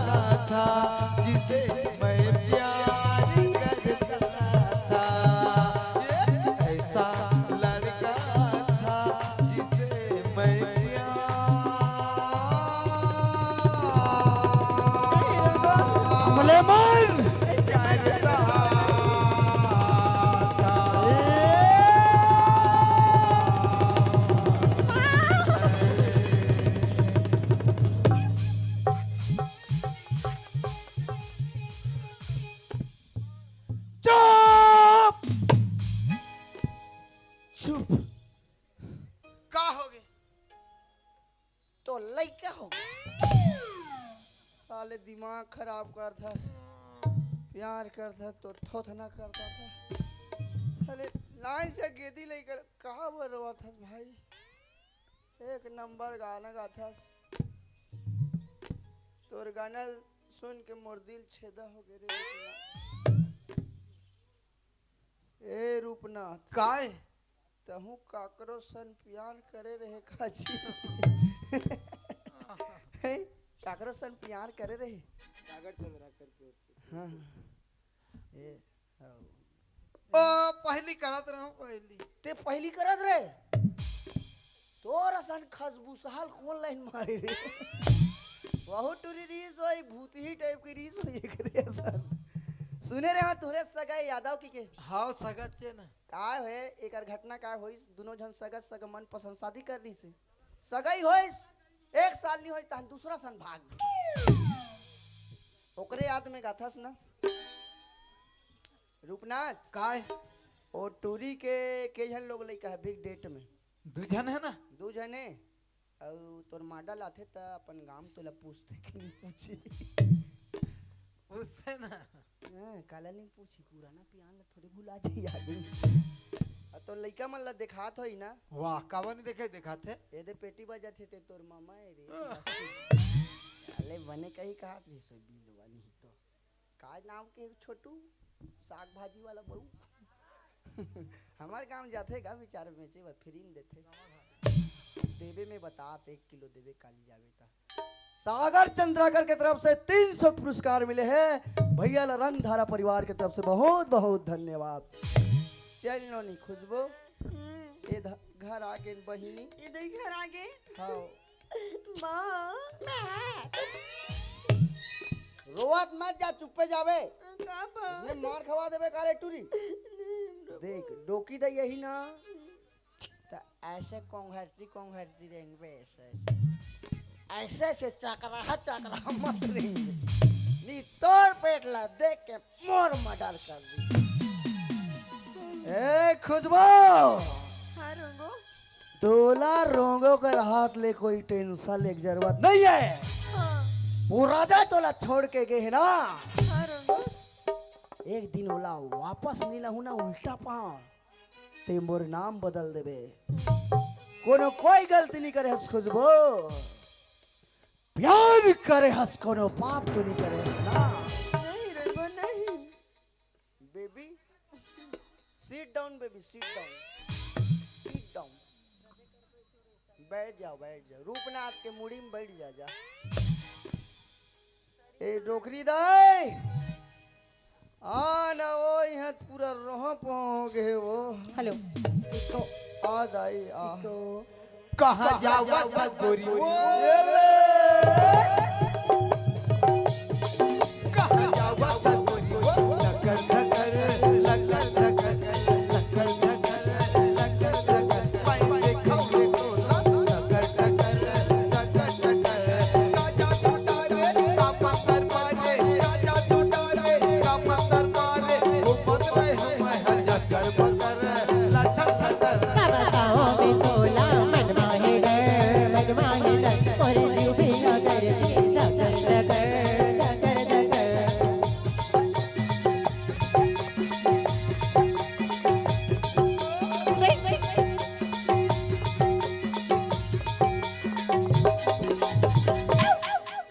था जिसे मैं प्यार करता था। एक ऐसा लड़का था जिसे मैं प्यार अमलेमन! करता था। चुप! चुप! का होगे? तो लइका होगे। साले दिमाग खराब करथस, प्यार करथस तो थोथना करथस। साले लाइन से गेदी लइका, का बर रोवत हस भाई? एक नंबर गाना गाथस। तोर गाना सुन के मोर दिल छेदा हो गे रे। ए रूपनाथ, काय? तहूँ काकरो सन प्यार करे रहे का जी? हैं? काकरो सन प्यार करे रहे? सागर चंद्राकर के ओर से। हाँ। ए, आओ। ओ, पहली करत रहूं, पहली। ते पहली करत रहे? तोर असन खसबुसहाल कौन लाइन मारे रे? वहू टूरी रीस होई, भूतही टाइप के रीस होई एकरे असन। सुने रहे हाँ, तोरे सगा यादव की के? हाँ, सगा चे ना। काय होय, एकर घटना काय होइस? दुनो झन सगा, सगा मन पसंद शादी कर रहिस हे। सगाई होइस, एक साल नहीं होइस, तहन दूसरा सन भाग गे। ओकरे याद में गाथस ना। रूपनाथ। काय? ओ टूरी के, के झन लोग लइका हे big date में? दू झन हे ना? दू झन हे। अउ तोर model आथे त अपन गांव तोला पूछथे कि नहीं पूछही? पूछथे ना। हाँ, काला नहीं पूछही, पुराना पियान ला थोड़े भुला जाही आदमी। अउ तोर लइका मन ला देखात होही ना? वाह, काबर नहीं देखे, देखाथे। ए दे पेटी बजाथे ते तोर मामा ए रे। आह। साले बने कही कहात रहिस, बिलवा नहीं तो। का नाम के छोटू? साग भाजी वाला बहू। हमर गांव जाथे गा, बिचारा बेचे बर free में देथे। देवे में बतात, एक किलो देवे काली जावे ता। सागर चंद्राकर के तरफ से तीन सौ पुरस्कार मिले हैं भैया ला रंगधारा परिवार के तरफ से, बहुत बहुत धन्यवाद। चल नोनी खुशबू, हम्म। ए ध-, घर आ गे बहिनी। ए दई घर आ गे। हाँ। माँ। रोवत मत जा, चुप्पे जाबे। का बा? इसने मार खवा देबे का रे टूरी। नहीं, देख, डोकी दे यही ना। त ऐसे कोंघरती कोंघरती रेंगबे, ऐसे, ऐसे। ऐसे से चकराहा चकराहा मत रेंगबे। नी तोर पेट ला देख के मोर murder कर दी। ए खुशबू। हाँ रंगो। तोला रोंगो कर हाथ ले कोई टेंशन लेके जरूरत नहीं है। हाँ। वो राजा तोला छोड़ के गए है ना, हाँ, रोंगो। एक दिन ओला वापस नहीं लाहूं ना, उल्टा पांव ते मोर नाम बदल देबे। कोनो कोई गलती नहीं करे हस खुशबू, प्यार करे हस, कोनो पाप तो नहीं करे हस ना। नहीं रोंगो, नहीं। Baby, sit down, baby, sit down, sit down। बैठ जाओ, बैठ जाओ, रूपनाथ के मुड़ी में बैठ जा, जा। ए डोकरी दाई, आ ना वो यहाँ पूरा रोह पोह हो गए वो। हेलो। आ दाई, आ। कहाँ जावत हस गोरी? कहाँ जावत हस गोरी? लकर धकर, लकर धकर, लकर धकर, लकर धकर, पाई देखो रे टोला। लकर धकर, लकर धकर, राजा टूटा रे, का पत्थर मारे, राजा टूटा रे, का पत्थर मारे, घूमत रहे हम हर जकर बकर। Letter letter. का बताओ मैं तोला, मनवा हे डर, मनवा हे डर, मोर जीव भी डर, डर, डर, डर, डर।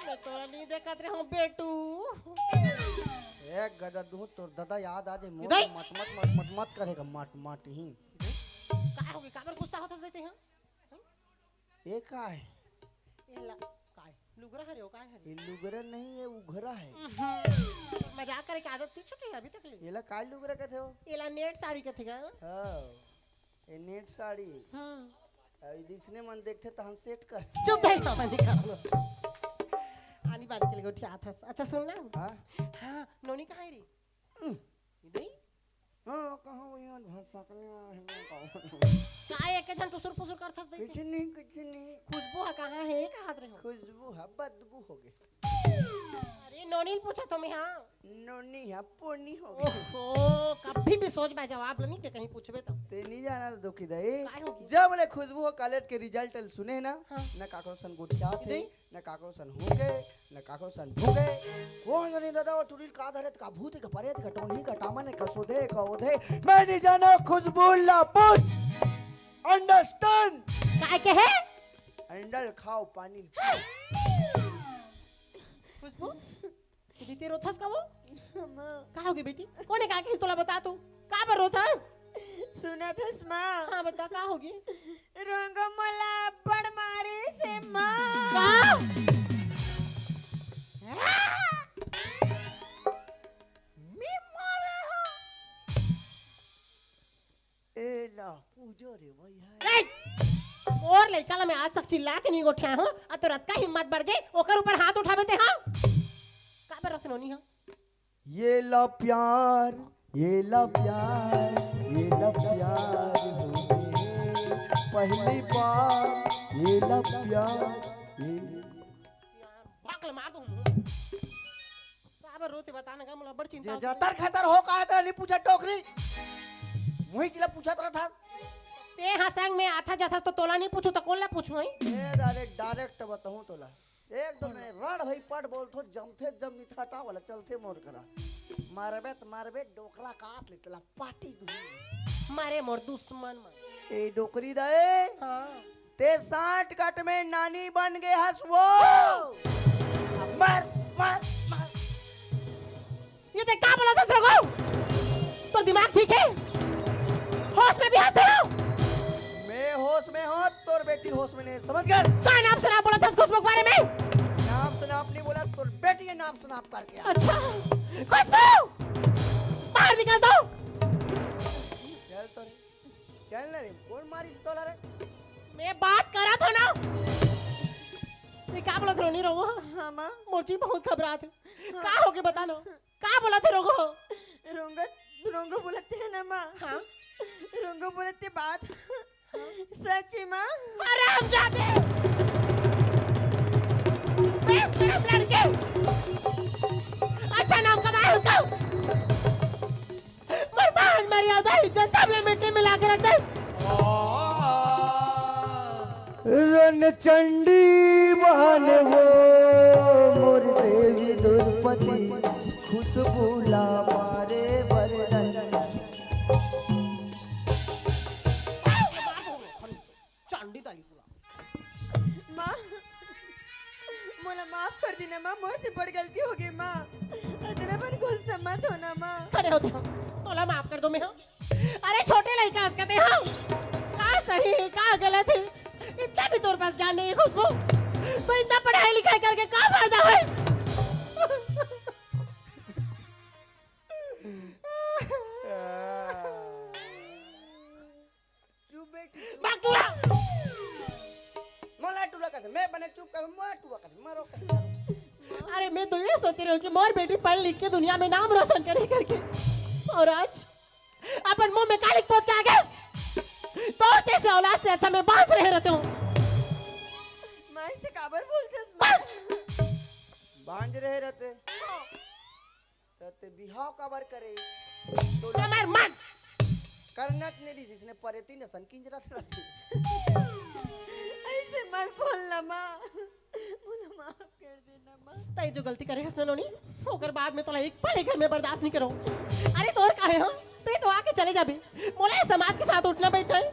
मैं तोला नहीं देखत रहे हूँ, बेटू। एक गदा दूं, तोर ददा याद आ जाए, मोर इधर। मट, मट, मट, मट, मत करेगा, मट, मट ही। काय होगे? काबर गुस्सा होत हस देते हैं? ए काय? ए ला, काय? लुगरा हरे हो, काय हरे? ये लुगरा नहीं, ये उघरा है। उहुं। मजाक करे के आदत नहीं छूटे अभी तक ले। एला काय लुगरा कथे हो? एला नेट साड़ी कथे का? हाँ, ये नेट साड़ी। हम्म। अब इसने मन देखते तहन सेट कर। चुप दे, पापा जी का। आनी बानी के लिए गोठिया था। अच्छा सुन ना। हाँ? हाँ, नोनी कहाँ है रे? उम। नहीं? हाँ, कहाँ वो यहाँ भैंस सकने आ है, मैं कहूँ। का एक झन टुसुर फुसुर करथस देखे? कुछ नहीं, कुछ नहीं। खुशबू हा कहाँ है, कहाँ हाथ रहे हो? खुशबू हा बदबू हो गए। अरे, नोनी ल पूछा तो मैं, हाँ। नोनी हा पोनी हो गए। ओहो, कभी भी सोच में जवाब ल नहीं दे, कहीं पूछबे तो। ते नहीं जाना तो दुखी दे। काय हो गया? जब ले खुशबू हो कॉलेज के रिजल्ट ल सुने ना, हाँ। न काकरो सन गोठिया थे, नहीं। न काकरो सन हुके, न काकरो सन भूके। वो जनी दादा, वो टुरी ल का धरे, का भूत, का परेत, का टोनही, का टामन, का सोधे, का ओधे। मैं नहीं जाना, खुशबू ला पूछ। Understand? काय के है? अंडल खाओ, पानी ल पी। खुशबू? दीदी, रोथस का वो? माँ। का होगे बेटी? कोने का किस तोला बता तू? का बर रोथस? सुनत हस माँ? हाँ, बता, का होगे? रोंगो मोला अब्बड़ मारे से माँ। का? मैं मारे हूँ। ए ला, पूजो रे भैया। ए! मोर लइका ला मैं आज तक चिल्ला के नहीं गोठिया हूँ, आ तोर अतका हिम्मत बढ़ गई, ओकर ऊपर हाथ उठावे ते, हाँ? काबर रस नोनी, हाँ? ये ला प्यार, ये ला प्यार, ये ला प्यार हो गए। पहली बार, ये ला प्यार, ये भाग ले, मार दूँ मुँह। काबर रोते बता ना का, मोला बड़ चिंता जे होती है। जतर खतर हो का है, तेला नहीं पूछा टोकरी। मुही चिला पूछत रहा था। ते हाँ संग में आता जाथस तो तोला नहीं पूछू तो कोन ला पूछू, हैं? ए, direct, direct बताऊँ तोला। एकदम मैं रण भई पट बोलथो, जमथे जम मिथाटा वाला चलथे मोर करा। मारबे त मारबे, डोकला काट ले, तेला पाटी दूँ। मारे मोर दुश्मन मन। ए डोकरी दाए। हाँ। ते सांठ कट में नानी बन गए हस वो। मार, मार, मार। ये ते का बोलत हस रघु? तोर दिमाग ठीक है? होश में भी हस ते हो? मैं होश में हूँ, तोर बेटी होश में नहीं, समझ गए? का नाप सनाप बोलत हस खुशबू के बारे में? नाप सनाप नहीं बोला, तोर बेटी के नाप सनाप करके आ। अच्छा, खुशबू, बाहर निकल तो। चल तो रे, चल ना रे, कौन मारी से तोला रे? मैं बात करा था ना। ये का बोलत रहो, नहीं रहो? हाँ, माँ। मोर जी बहुत घबरात है। हाँ। का होगे बता ना। का बोलत हे रोंगो? रोंगो, रोंगो बोलत हे ना माँ। हाँ? रोंगो बोलत हे बात। हाँ? सच हे माँ। हरामजादे! बेशरम लड़के! अच्छा नाम कमाए उसका। मोर मान मर्यादा इज्जत सब ला मिट्टी मिला के रख दे। चंडी बहन वो मोर देवी द्रौपदी, खुशबू ला मारे वरदान। चंडी ताली पूरा। माँ, मोला माफ कर देना माँ, मोर से बड़ गलती हो गई माँ। इतना मन गुस्सा मत होना माँ। खड़े होते हो, तोला माफ कर दो मैं, हाँ। अरे छोटे लइका हस कते, हाँ। का सही है, का गलत है, इतना भी तोर पास ज्ञान नहीं है खुशबू। तो इतना पढ़ाई लिखाई करके का फायदा है? चुप बेटी, चुप। भाग टूरा। मोला टूरा कथे, मैं बने चुप कर, मोला टूरा कथे, मारो कथे, मारो। अरे मैं तो ये सोच रही हूँ कि मोर बेटी पढ़ लिख के दुनिया में नाम रोशन करे करके, और आज अपन मुंह में कालिक पोत के आगे तो जैसे औलाद से अच्छा मैं बांझ रहे रहते हूँ। माँ से काबर बोलते बस। बांझ रहे रहते। हाँ। त ते बिहाव काबर करे? तो हमार मन। करना च नहीं रही, जिसने परेती न सन किंजरा से रहती। ऐसे मत बोलना माँ, मुझे माफ कर देना माँ। तई जो गलती करे हस ना नोनी, ओकर बाद में तोला एक पल ए घर में बर्दाश्त नहीं करो। अरे तोर काहे हो? ते तो आके चले जाबे। मोला ये समाज के साथ उठना बैठना है।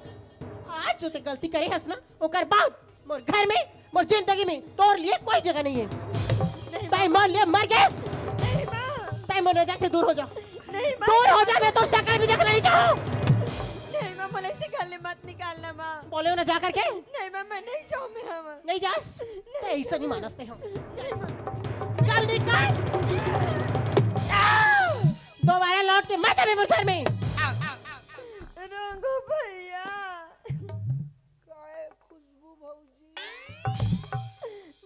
आज जो ते गलती करे हस ना, ओकर बाद मोर घर में, मोर जिंदगी में तोर लिए कोई जगह नहीं है। नहीं तय माँ। मोर लिए मर गइस। नहीं माँ। तय मोर नजर से दूर हो जा। नहीं माँ। दूर हो जा, मैं तोर शकल भी देखना नहीं चाहूँ। नहीं माँ, मोला से घर ले मत निकालना माँ। बोले हो ना जा करके। नहीं माँ, मैं नहीं जाऊँ मैं हम। नहीं जास? नहीं। तय ऐसा नहीं मानस ते हम। नहीं माँ। चल निकल। दोबारा लौट के मत आवे मोर घर में। रंगू भैया। काहे खुशबू भौजी?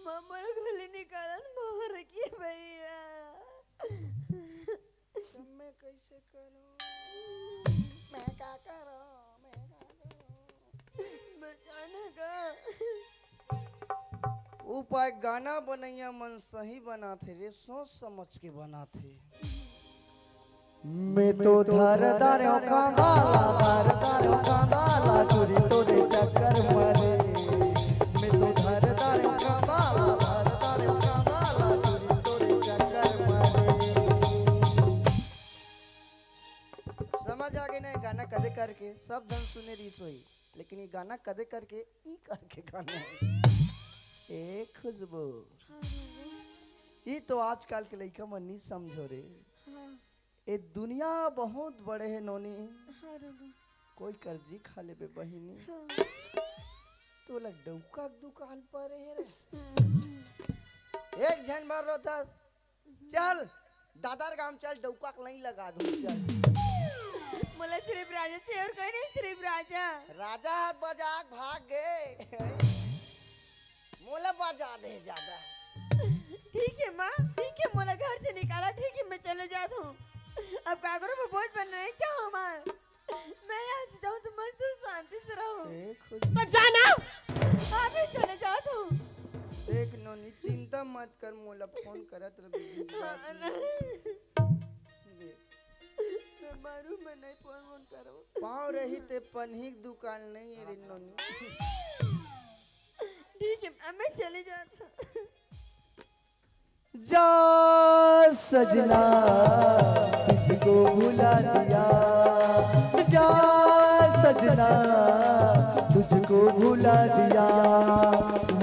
मामा लोग होली निकालन मोर की भैया। तो मैं कैसे करूं? मैं का करूं? मैं का करूं? बचाना का? उपाय गाना बनैया मन सही बनाथे रे, सोच समझ के बनाथे। मैं तो धर दारेव कांदा ला, धर दारेव कांदा ला, चोरी तोरे चक्कर मारे। मैं तो धर दारेव कांदा ला, धर दारेव कांदा ला, चोरी तोरे चक्कर मारे। समझ आ गे ना, गाना कदे करके सब धन सुने रहिस होही, लेकिन ये गाना कदे करके ई करके गाना है। ए खुशबू, हाँ, हाँ, हाँ। ये तो आजकल के लइका मन नहीं समझो रे। हाँ। ए दुनिया बहुत बड़े हे नोनी। हाँ, रघु। कोई कर्जी खा लेबे बहिनी। हाँ। तोला डौका के दुकान पर हे रे। हम्म। एक झन मार रो था। चल, दादार गांव चल, डौका के लाइन लगा दूं, चल। मोला सिर्फ राजा चाहिए और कोई नहीं, सिर्फ राजा। राजा हाथ बजा के भाग गे। मोला बजा दे ज्यादा। ठीक है माँ, ठीक है, मोला घर से निकाला, ठीक है, मैं चले जात हूँ। अब काकरो पे बोझ बनना है क्या हमार? मैं यहाँ से जाऊँ तो मैं सुख शांति से रहूँ। ए, खुद तो जाना। हाँ, मैं चले जात हूँ। देख नोनी, चिंता मत कर, मोला फोन करत रह। हाँ, नहीं। देख। मैं मारू, मैं नहीं फोन वोन करो। पाँव रही ते पनही के दुकान नहीं है रे नोनी। ठीक है, अब मैं चले जाता। जा सजना, तुझको भुला दिया। जा सजना, तुझको भुला दिया।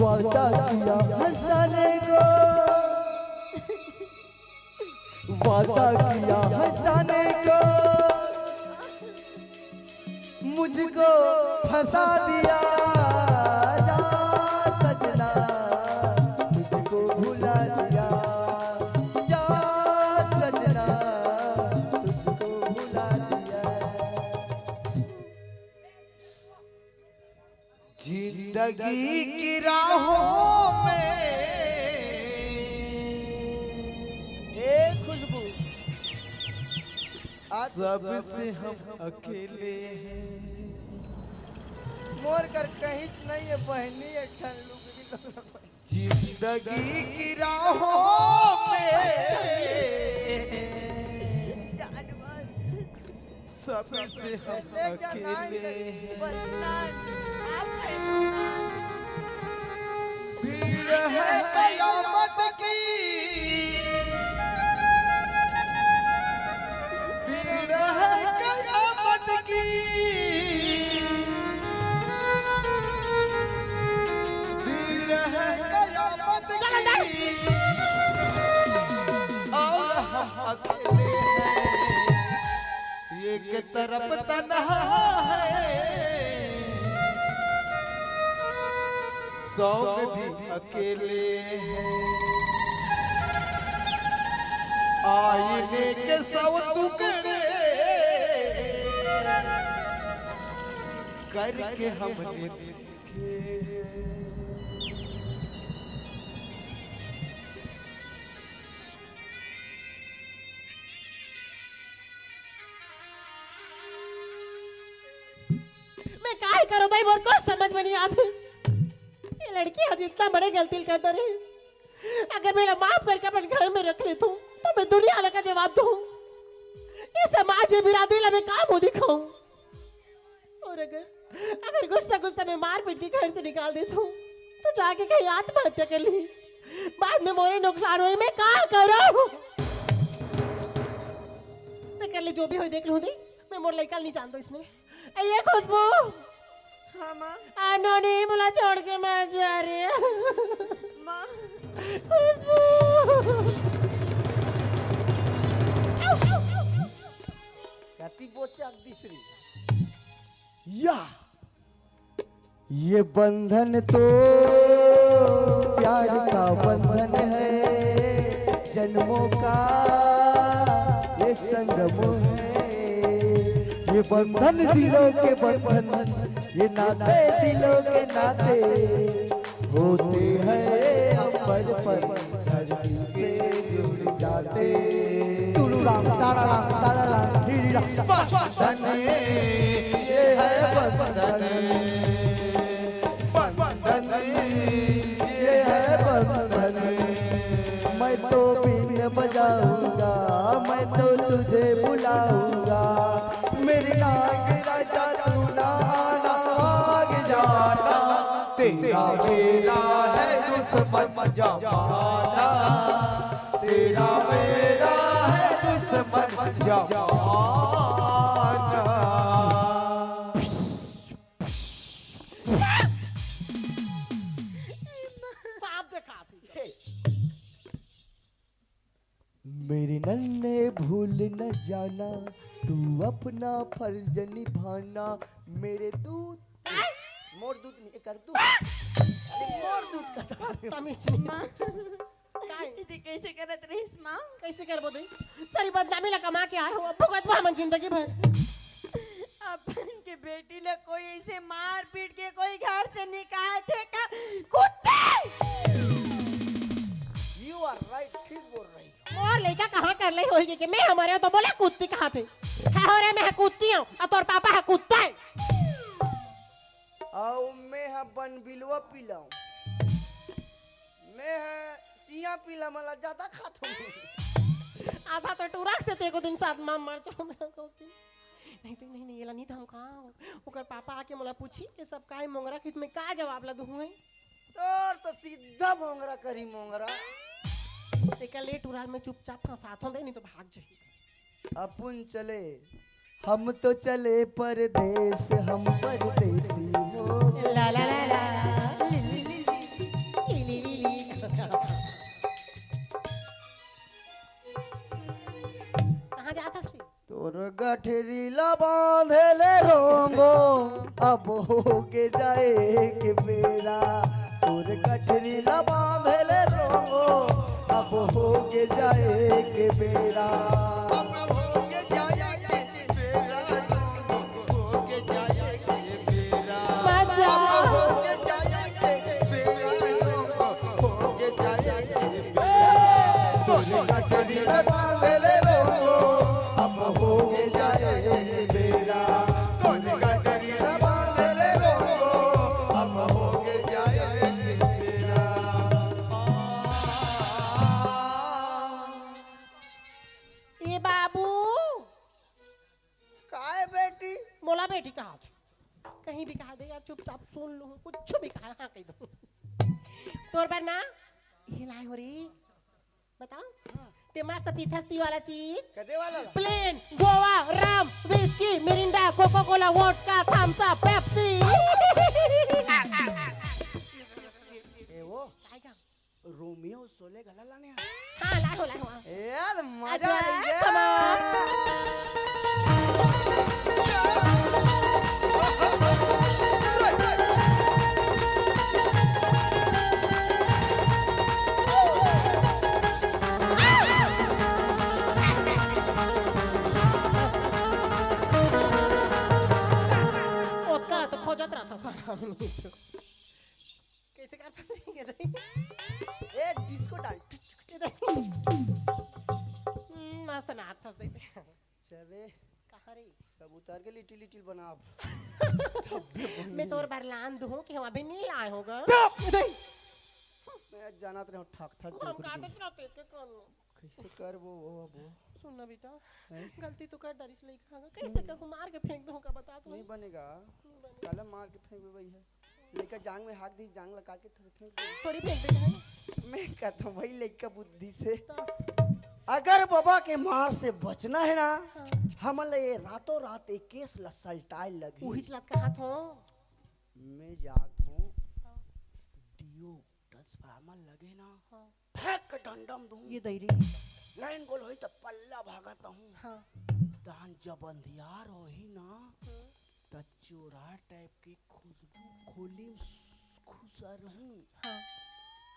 वादा किया हंसाने को, वादा किया हंसाने को, मुझको फंसा दिया। जा सजना, तुझको भुला दिया। जा सजना, तुझको भुला दिया। जिंदगी की राहों में, ए खुशबू, आज सबसे हम अकेले हैं। मोर कर कहीं नहीं है बहनी, एक ठन लुगरी। जिंदगी की राहों में जानवर। सबसे हम ले जा, ना अकेले इधर। हैं। बस ना, आप कहीं ना। है कयामत की, भीड़ है कयामत की, भीड़ है कयामत की, और हम अकेले हैं। एक तरफ तन्हा है, सौ में भी अकेले हैं। आईने के सौ टुकड़े करके हमने देखे। मैं काय करो भाई, मोर को समझ में नहीं आते। ये लड़की आज इतना बड़े गलती कर डरे। अगर मेरा माफ करके अपन घर में रख लेता हूँ, तो मैं दुनिया वाला का जवाब दूँ। ये समाज, ये बिरादरी ला मैं का मुँह दिखाऊँ? और अगर, अगर गुस्सा गुस्सा में मार पीट के घर से निकाल देता हूँ, तो जाके कहीं आत्महत्या कर ली। बाद में मोरे नुकसान होई, मैं का करूँ? ते कर ले, जो भी होई देख लूँ दे, मैं मोर लइका नहीं जानता इसमें। ए, ये खुशबू। हाँ, माँ। आ, नोनी, मोला छोड़ के मत जा रे। माँ। खुशबू। कति बोचक दिस रे। या। ये बंधन तो प्यार का बंधन है, जन्मों का ये संगम है। ये बंधन दिलों के बंधन, ये नाते दिलों के नाते होते हैं अंबर पर धरती से जुड़ जाते। टुलुराम, ताराराम, ताराराम, ढीरीराम। बंधन, ये है बंधन। बंधन, ये है बंधन। मैं तो बीन बजाऊंगा, मैं तो तुझे बुलाऊंगा। मेरे नाग राजा तू ना आना, भाग जाना। तेरा मेरा है दुश्मन जमाना, तेरा मेरा है दुश्मन जमाना। सांप देखा थी। मेरे नन्हे भूल न जाना, तू अपना फर्ज निभाना। मेरे दूध, मोर दूध नहीं, एकर दूध। अरे, मोर दूध का। तमीज नहीं। माँ, काय? इसे कैसे करत रहिस, माँ? कैसे करबो दे? सारी बदनामी ला कमा के आए हो, अब भुगतबो हमन जिंदगी भर। अपन के बेटी ला कोई ऐसे मार पीट के कोई घर से निकाल थे का? कुत्ते! You are right, ठीक बोल रही। मोर लइका कहाँ कर ले होही के, के मैं हमर तो बोले कुत्ती कहा थे। है हो रे, मैं कुत्ती हूँ और तोर पापा है कुत्ता है। अउ मैं ह बन बिलवा पीला हूँ। मैं ह चिया पीला, मला ज्यादा खात हूँ। आधा तो टूरक से तेको दिन साथ मां मर जाओ मैं को की। नहीं तो नहीं, नहीं, ये ला नहीं धमकाओ। ओकर पापा आके मोला पूछी के सब काय मोंगरा कित में का जवाब ला दूँ है। तोर तो सीधा मोंगरा करी मोंगरा। तेकर ले टुरा ल मैं चुपचाप फंसाथों दे, नहीं तो भाग जाही। अपुन चले, हम तो चले परदेस, हम परदेसी हो। ला ला ला ला। कहाँ जात हस रे? तोर गठरी ला बांधे ले रोंगो, अब हो के जाए के बेरा। तोर गठरी ला बांधे ले रोंगो, अब हो के जाए के बेरा। अब हो के जाए के बेरा, रोंगो, हो के जाए के बेरा। मजा। अब हो के जाए के बेरा, रोंगो, हो के जाए के बेरा। तोर गठरी ला बांधे ले रोंगो, अब हो के जाए के बेरा। तोर गठरी ला बांधे ले रोंगो, अब हो के जाए के बेरा। ए बाबू। काय बेटी? मोला बेटी कहा थे। कहीं भी कहा दे यार, चुपचाप सुन लूँ, कुछ भी कहा, हाँ कह दो। तोर बर ना, ये लाए हो रे। बताओ। हाँ। ते मस्त पीथस ती वाला चीज। कदे वाला ला? प्लेन, गोवा, रम, विस्की, मिरिंडा, कोका कोला, वोडका, थम्स अप, पेप्सी। ए वो, काय का? रोमियो शोले गला लाने आ। हाँ, लाए हो, लाए हो। ए यार, मजा अच्छा, आ गया। Come on। ओतका तो खोजत रहता सारा आदमी। कैसे करता सर ये दई? ए, डिस्को डाल। हम्म, मस्त नाचत हस दई। चले। कहाँ रे? सब उतार के लिटिल लिटिल बनाब। मैं तोर बर लान दूँ कि हम अभी नहीं लाए होगा। चुप! मैं जानत रहे हूँ, ठक ठक हम डोकरी। काटत रहते के कौन? कैसे करबो वो अब? सुन ना बेटा, हैं? गलती तो कर डारिस लइका हा, कैसे हम्म। कहूँ, मार के फेंक दूँ का, बता तू। नहीं बनेगा। नहीं बनेगा। काला मार के फेंक देबे है। लइका जांग में हाथ दी, जांग ला काट के थोड़ी फेंक दे। थोड़ी फेंक देबे है। मैं कहता हूँ भाई लइका बुद्धि से। तो? अगर बाबा के मार से बचना है ना, हाँ। हमन ला ये रातों रात एक केस ला सलटाए लगी। उही चलत कहत हो। मैं जात हूँ। हाँ। डीओ ट्रांसफार्मर लगे ना। हाँ। फेंक के डंडम दूँ। ये दई रे। लाइन गोल होई त पल्ला भागत हूँ। हाँ। तहन जब अंधियार होही ना, हम्म। त चोरहा टाइप के खुशबू खोली में खुसर हूँ। हाँ।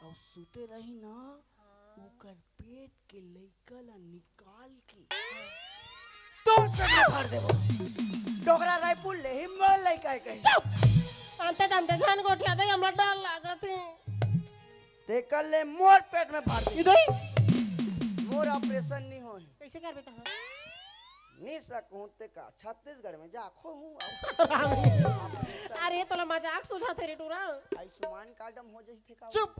अउ सुते रही ना, हाँ। ओकर पेट के लइका ला निकाल के हाँ। तोर पेट में भर देबो। डोकरा रायपुर ले ही मोर लइका है कहीं। चुप! अंते दंते झन गोठिया दे, हमरा डर लागत है। तेकर ले मोर पेट में भर दे। इधर ही। मोर ऑपरेशन नहीं होए। कैसे करबे तहाँ? नहीं सकूँ ते का, छत्तीसगढ़ में जा खो हूँ। अरे, तोला मजाक सूझत हे रे टूरा। आयुष्मान कार्ड में हो जाई थे का? चुप।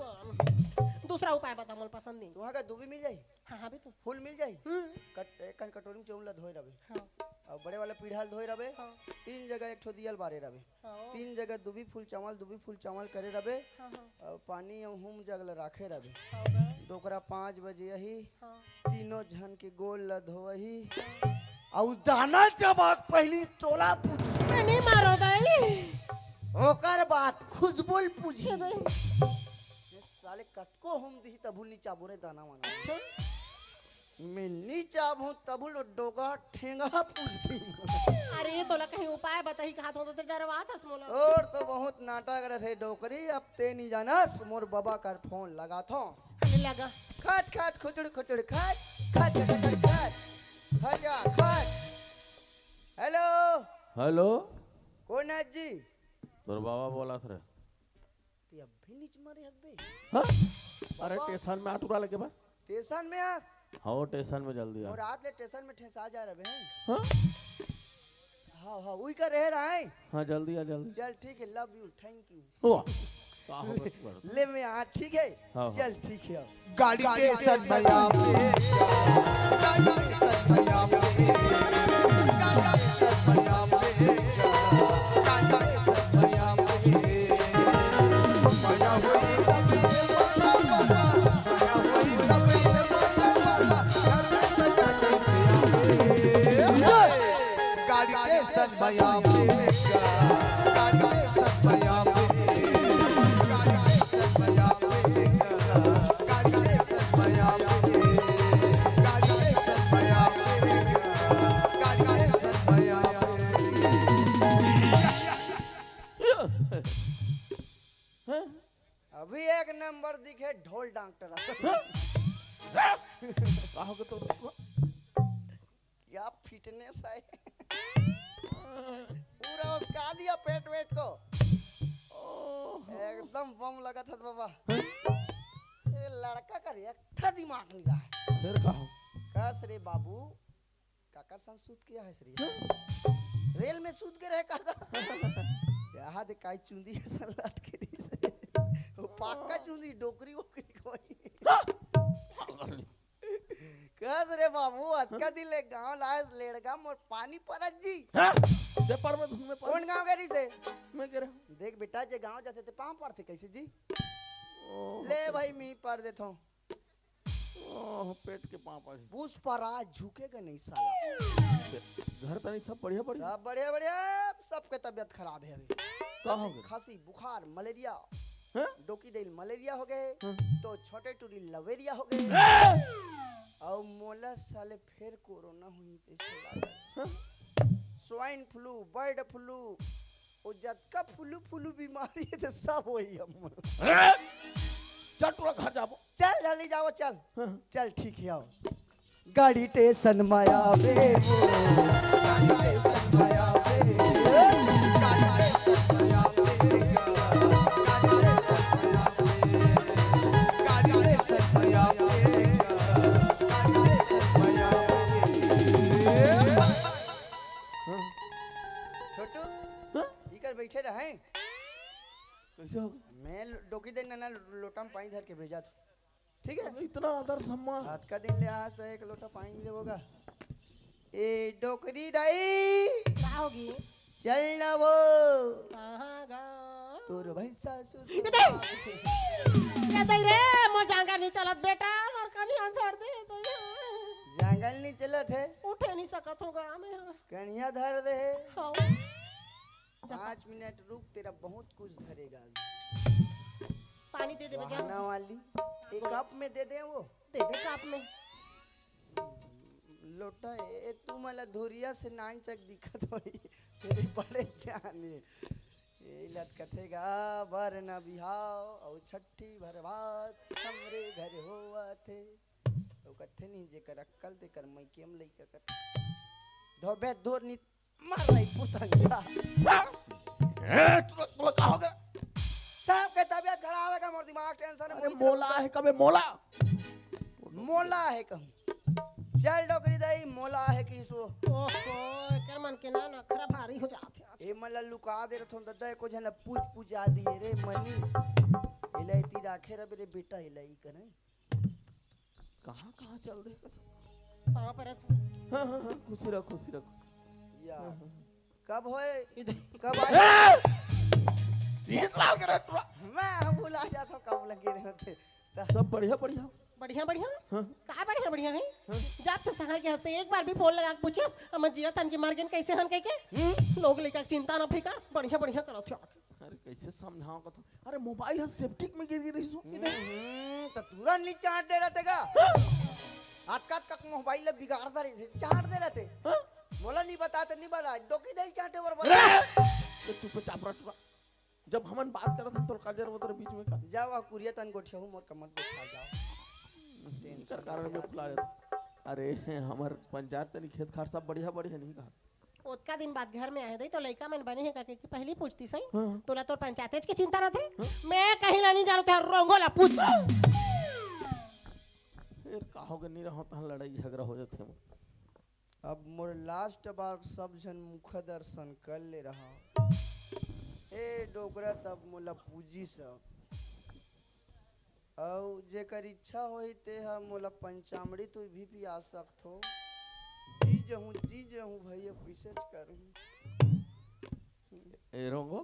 दूसरा उपाय बता, मोला पसंद नहीं। तुहाँ का दुबी मिल जाई? हाँ, हाँ, भी तो। फूल मिल जाई? हम्म। कट-, एक कन कटोरी में चौल ला धोए रबे। हाँ। अउ बड़े वाला पीढ़ा ल धोए रबे। हाँ। तीन जगह एक ठो दिया ल बारे रबे। हाँ। तीन जगह दुबी फूल चावल, दुबी फूल चावल करे रबे। हाँ, हाँ। अउ पानी अउ हूम जग ल राखे रबे। हाँ, बा। डोकरा पाँच बजे आही। हाँ। तीनों झन के गोड़ ल धोवही। हाँ। अउ दाना चबाक पहिली तोला पूछही। मैं नहीं मारो दाई। ओकर बाद खुशबू ल पूछही। ये दाई। ये साले कतको हूम दिही तभू ल नी चाबो रे दाना वाना। अच्छा। मैं नी चाबहूँ तभू ल डोकरा ठेंगा पूछही। अरे, तोला कहीं उपाय बताही कहत हों त ते डरवात हस मोला। तोर तो बहुत नाटक रथे डोकरी, अब ते नी जानस मोर बबा कर फोन लगाथों। अरे लगा। खच, खच, खुचुड़, खुचुड़, खच, खच, खच, खच, खच। खचा, खच। हेलो। हेलो। कोन हे जी? तोर बाबा बोलत रहे। ते अभी नीच मारे हस बे। हाँ? अरे बाबा। टेसन में आ टूरा लगे बा। टेसन में आ? हाँ, टेसन में जल्दी आ। अउ रात ले टेसन में ठेसा जा रहे हैं। हाँ? हाँ, हाँ, उही का रहे रहा है। हाँ, जल्दी आ, जल्दी। चल ठीक है, love you, thank you। वाह, का हो गया तू? ले मैं आ, ठीक है? हाँ, हाँ। चल ठीक है। गाड़ी टेसन में आवे, गाड़ी टेसन में आवे, गाड़ी टेसन में आवे, गाड़ी टेसन में आवे। मजा होई सब, मजा होई सब। गाड़ी टेसन में आवे, गाड़ी टेसन में आवे, गाड़ी टेसन में आवे, गाड़ी टेसन में आवे, गाड़ी टेसन में आवे, गाड़ी टेसन में आवे। अभी एक नंबर दिखे ढोल डॉक्टर। का हो गया तो? क्या फिटनेस है। पूरा उसका दिया पेट वेट को। ओहो। एकदम बम लगा था बाबा। ये लड़का का एक ठा दिमाग नहीं रहा है। फिर का हो? कस रे बाबू, काकर संग सूत के आए रे? रेल में सूत के रहे काका। यहाँ दे काई चुंदी असन लटके रही से। वो पक्का चुंदी, डोकरी वोकरी कोई। कस रे बाबू, अतका दिन ले गांव लायस लेड़गा मोर पानी परत जी। हाँ? ते पर में धुन में पर। कौन गांव के रही से? मैं कह रहा हूँ। देख बेटा, जे गांव जाथे ते पांव परथे कैसे जी? ले भाई, मी पार देथो। ओह, पेट के पापा है। पुष्पराज झुकेगा नहीं साला। घर तनी सब बढ़िया बढ़िया। सब बढ़िया बढ़िया, सबके तबीयत खराब है अभी। का हो गया? खांसी, बुखार, मलेरिया। हाँ? डोकी देल मलेरिया हो गए, हाँ। तो छोटे टूरी लवेरिया हो गए। और मोला साले फिर कोरोना हुई, ऐसे लागत। स्वाइन फ्लू, बर्ड फ्लू, वो जतका फ्लू फ्लू बीमारी है, तो सब वही हम। चल, टूरा घर जाबो। चल जल्दी जाओ, चल। हाँ। चल, ठीक है, आओ। गाड़ी स्टेशन में आवे वो, गाड़ी स्टेशन में आवे। छोटू, हाँ? इकर बैठे रहे। कैसे हो गया? मैं लो- डोकी दे ना लोटा में पानी धर के भेजा था, ठीक है? इतना आदर सम्मान। रात का दिन ले आज तो एक लोटा पानी नहीं देवोगा। ए डोकरी दाई, का होगी? चल ना वो। कहाँ गा? तोर भैंसा सुर। ये दे। ये दे रे, मोर जांगर नहीं चलत बेटा, मोर कनिया धर दे, दे। जांगर नहीं चलत है। उठे नहीं सकत होगा मैं। कनिया धर दे है। हाँ। पाँच मिनट रुक, तेरा बहुत कुछ धरेगा अभी। पानी दे दे बेटा। बहाना वाली। एक कप में दे दे वो। दे दे कप में। लोटा ए, तू मला धुरिया से नान चक दिखत होई। तेरे बड़े जाने। ये लटकथे गा बर न बिहाव और छठी भर बात हमरे घर होवत हे। तो कथे नहीं जेकर अक्कल तेकर मइके में लइका कथे। धोबे धोर नी मार नहीं पुतंगा। ए, तोला, तोला का हो गया? सबके तबीयत खराब है का? मोर दिमाग टेंशन अरे मोला है कबे मोला। मोला है कहूँ। चल डोकरी दाई, मोला है कि सो। ओहो, एकर मन के ना नखरा भारी हो जात है आज। ए मला लुका दे रथों दद्दा, एको झन पूछ पूछा दिए रे मनीष। एला इती राखे रबे रे बेटा, एला ई करे। कहाँ कहाँ चल दे? पाँव परत। हाँ हाँ हाँ, खुशी रह, खुशी रह, खुशी। या हाँ, हाँ। कब होए? इधर। कब आए? तीस साल के रहे टुरा। मैं हम भुला जाता हूँ कब लगे रहे थे। सब बढ़िया बढ़िया। बढ़िया बढ़िया। हाँ। का बढ़िया बढ़िया है? जब से सहाय के हंसते एक बार भी फोन लगा के पूछिस, हम जिया तन की मर गन कैसे हन कह के? लोग लेकर चिंता ना फिकर, बढ़िया बढ़िया करत हो। अरे कैसे समझाओ कथों? अरे मोबाइल ह सेप्टिक में गिर गिर रही सो। हम्म, तो तुरंत नी चाट दे रहते का? अतका तक मोबाइल ले बिगाड़ दे रही, चाट दे रहते। हाँ? मोला नहीं बता तो नहीं बता, डोकी दे चाटे बर अरे! बता। तो तू पे चापरा टुरा। जब हमन बात करत हन तोर काजर वो तेरे बीच में का? जा वह कुरिया तन गोठिया हूँ, मोर कमर गोठा जाओ। इकर कारण में फुला जाता। अरे हमर पंचायत तनी खेत खार सब बढ़िया बढ़िया नहीं कहा। ओतका दिन बाद घर में आए दई तो लइका मन बने है का के पहली पूछती सही। हाँ। तोला तोर पंचायतेज की चिंता रहते। मैं कहीं ला नहीं जानू, तेरा रोंगो ला पूछ। फिर का हो गया, नहीं रहो तहाँ लड़ाई झगड़ा हो जाते हैं। अब मोर लास्ट बार सब झन मुख दर्शन कर ले रहा। ए डोकरा तब मोला पूजी सब। अउ जेकर इच्छा होही ते ह मोला पंचामृत भी पिया सकथो। जी जहूँ, जी जहूँ भैया, कैसे करूँ? ए रोंगो,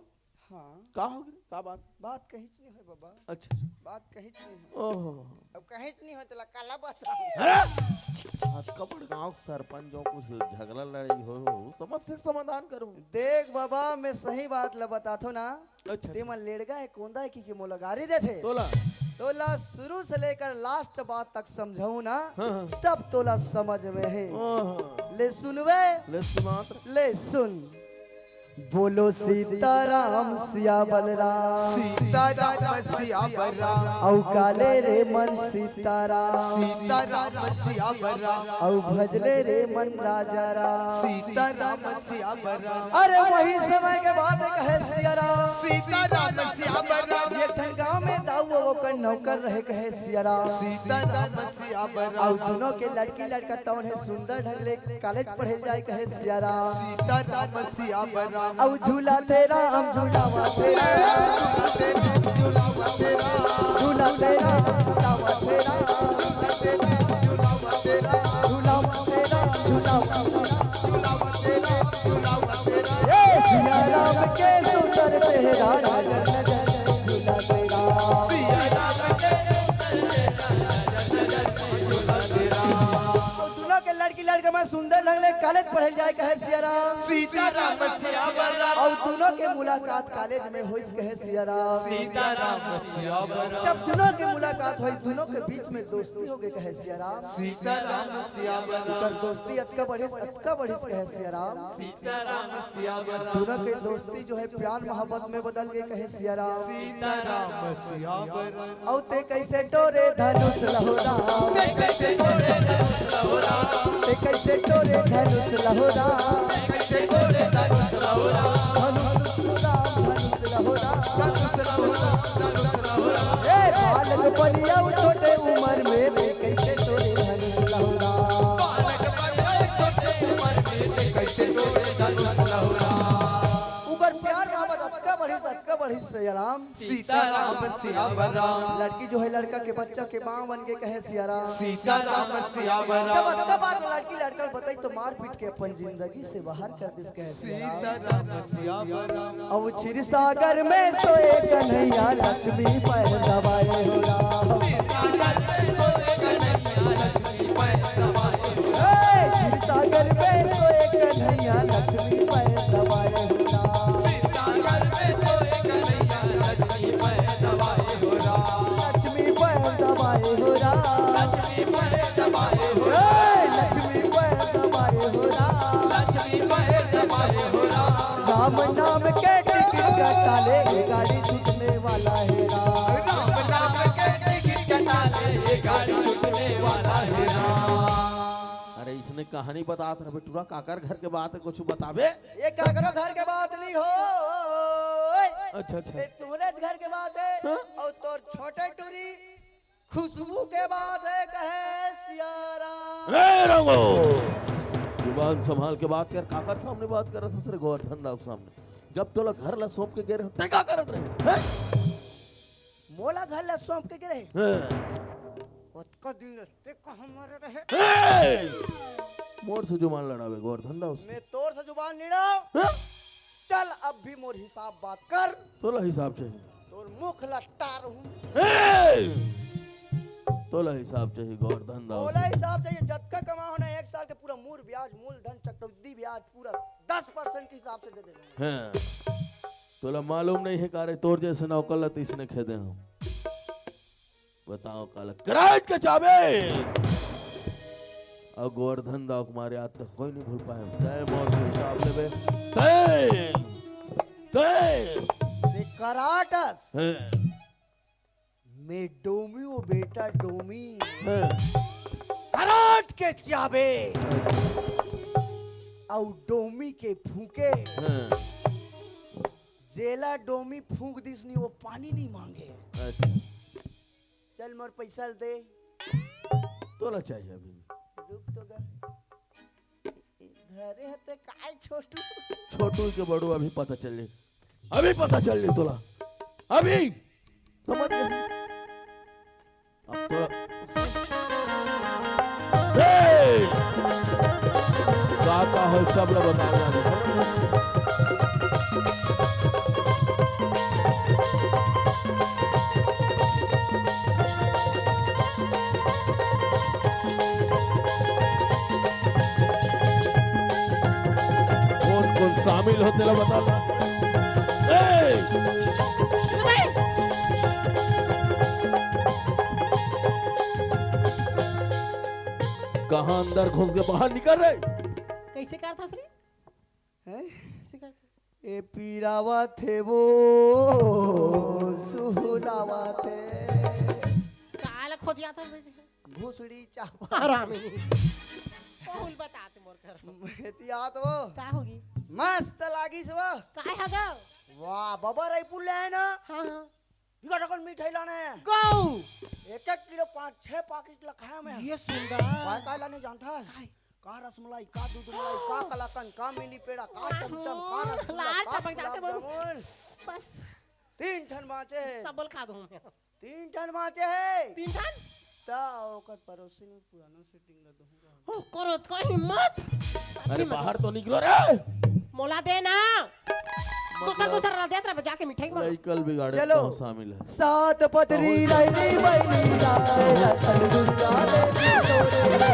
हाँ, का हो गया, का बात? बात कहीं नहीं है बाबा, अच्छा अच्छा। बात कहीं नहीं है। ओहो। अब कहीं नहीं है तेला काला बताऊँ। आज का बड़ गांव सरपंच जो कुछ झगड़ा लड़ाई हो, हो समस्या के समाधान करूँ। देख बाबा, मैं सही बात ला बताथो ना, अच्छा ते मन लेड़गा है, कोंदा है कि, कि मोला गारी देथे। तोला। तोला शुरू से लेकर लास्ट बात तक समझाऊं ना, हाँ, हाँ। तब तोला समझ में है। ओहो। ले सुनवे, ले सुनात। ले सुन। बोलो सीताराम सिया बलराम। सीताराम सिया बलराम। औ काले रे मन सीताराम। सीताराम सिया बलराम। औ भजले रे मन राजा राम। सीताराम सिया बलराम। अरे वही समय के बात कहे सिया राम। सीताराम सिया बलराम। एक ठन गांव में दाऊ अउ ओकर नौकर रहे कहे सिया राम। सीताराम सिया अउ बलराम। दोनों के लड़की लड़का तौन है सुंदर ढंग ले कॉलेज पढ़े जाए कहे सिया राम। सीताराम सिया बलराम। अउ झूला तेरा हम झूलावा तेरा। झूलावा तेरा। झूला तेरा हम झूलावा तेरा। झूलावा तेरा हम झूलावा। झूलावा तेरा। झूलावा तेरा। ए सिया राम के सुंदर चेहरा नजर नजर झूला तेरा। सिया राम लड़का मन सुंदर ढंग ले कॉलेज पढ़े जाए कहे सियाराम। सीताराम सियावरा। अउ दुनों के मुलाकात कॉलेज में होइस कहे सियाराम। सीताराम सियावरा। जब दुनों के मुलाकात होइस, दुनों के बीच में दोस्ती हो गई कहे सियाराम। सीताराम सियावरा। ओकर दोस्ती अतका बढ़िस, अतका बढ़िस कहे सियाराम। सीताराम सियावरा। दुनों के दोस्ती जो है प्यार मोहब्बत में बदल गई कहे सियाराम। सीताराम सियावरा। अउ ते कइसे टोरे धनुष लहोरा। ते कइसे टोरे धनुष लहोरा। ते कइसे टोरे धनुष लहोरा। ते कइसे टोरे धनुष लहोरा। धनुष लहोरा, धनुष लहोरा। धनुष लहोरा, धनुष लहोरा। ए बालक बनिया छोटे उम्र में ते कइसे टोरे धनुष लहोरा। बालक बनिया छोटे उम्र में ते कइसे टोरे धनुष लहोरा। उकर प्यार मोहब्बत अतका बढ़िस, अतका बढ़िस सियाराम। सीताराम सियावरा। लड़की जो है लड़का के बच्चा के माँ बन के कहे सियाराम। सीताराम सियावरा। जब अतका बात लड़की लड़का बताई तो मार पीट के अपन जिंदगी से बाहर कर दिस कहे सियाराम। सीताराम सियावरा। अब क्षीर सागर में सोए कन्हैया लक्ष्मी पैर दबाए हो राम। सीताराम सियावरा। ए, क्षीर सागर में सोए कन्हैया लक्ष्मी पैर दबाए हो राम। लक्ष्मी पैर दबाए हो राम। लक्ष्मी पैर दबाए हो राम। ए, लक्ष्मी पैर दबाए हो राम। लक्ष्मी पैर दबाए हो राम। राम नाम के टिकट कटा ले, ये गाड़ी छूटने वाला है राम। राम नाम के टिकट कटा ले, ये गाड़ी छूटने वाला है राम। अरे, इसने कहानी बतात रहे टुरा, काकर घर के बात है, कुछ बताबे? ये काकरो घर के बात नहीं हो। अच्छा, अच्छा। ये तुम्हरे घर के बात है। हाँ? अउ तोर छोटे टुरी खुशबू के बात है, कहे सियाराम। ए रंगो, जुबान संभाल के बात कर, काकर सामने बात कर रहा था, गोवर्धन दाऊ के सामने। जब तोला घर ला सौंप के गे रहे, ते का करत रहे? हैं? मोला घर ला सौंप के गे रहे? हैं। ओतका दिन ते कहाँ मरे रहे? ए! मोर से जुबान लड़ावे, गोवर्धन दाऊ से। मैं तोर से जुबान लड़ाओ? हैं? चल, अब भी मोर हिसाब बात कर। तोला हिसाब चाहिए? तोर मुख लट्टा रहूं। ए! तोला हिसाब चाहिए, गोवर्धन दाऊ से। तोला हिसाब चाहिए, जतका कमा हो ना, एक साल के पूरा मूल ब्याज, मूलधन, चक्रवृद्धि ब्याज, पूरा दस परसेंट के हिसाब से दे देना। हैं। तोला मालूम नहीं है का रे, तोर जैसे नौकर ला तइसने खेदे हम। बताओ काला कराट के चाबे। अउ गोवर्धन दाऊ के मारे आज तक कोई नहीं भूल पाए। तय मोर से हिसाब लेबे। तय। तय। ते कराटस। हैं। मैं डोमी हूँ बेटा, डोमी। हैं। कराट के चाबे। अउ डोमी के फूके। हैं। जेला डोमी फूंक दिस नी, वो पानी नहीं मांगे। अच्छा। चल, मोर पैसा ल दे। तोला चाहिए अभी। रुक तो गा। ए, ए, धरे हते काय छोटू? छोटू के बड़ू अभी पता चल ले। अभी पता चल ले तोला। अभी। समझ गए? अब तोला। ए! का, का हो, सब ला बताऊंगा मैं, समझ गए? कोन कोन शामिल हो तेला बता ला। ए! कहाँ अंदर घुस के बाहर निकल रहे? कैसे करथस रे? हैं? कैसे करथस? ए पीरावत हे वो सुहलावत हे। काला खोजियाथस रे? भुसड़ी चापा। हरामी। बहुल बतात मोर घर। एती आत वो। का होगी? मस्त लागिस वो। काय हगा? वाह, बाबा रायपुर ले आए ना? हाँ, हाँ। बिकट अकन मिठाई लाने। गौ। एक एक किलो पाँच छह पाकिट ला खाया मैं। ये सुंदर। काय काय लाने जानथस? काय? का रसमलाई, का दूध मलाई, का कलाकंद, का मिली पेड़ा, का चमचम, का रसगुल्ला, लाल का टपक जाते गुलाब बाबू। जामुन। बस। तीन ठन बाँचे हे। सब बोल खा दूँ मैं। तीन ठन बाँचे हे। तीन ठन? त ओकर पड़ोसी में पुराना setting ला दूँ। ओ, करत का हिम्मत? अरे, बाहर तो निकलो रे। मोला दे ना। दूसर, दूसर ला देत रहे, जाके मिठाई मांगो। लइकल बिगाड़े चलो। तो शामिल है। सात पदरी रायनी बनी राय, रतन गुंजा दे दी तोरे।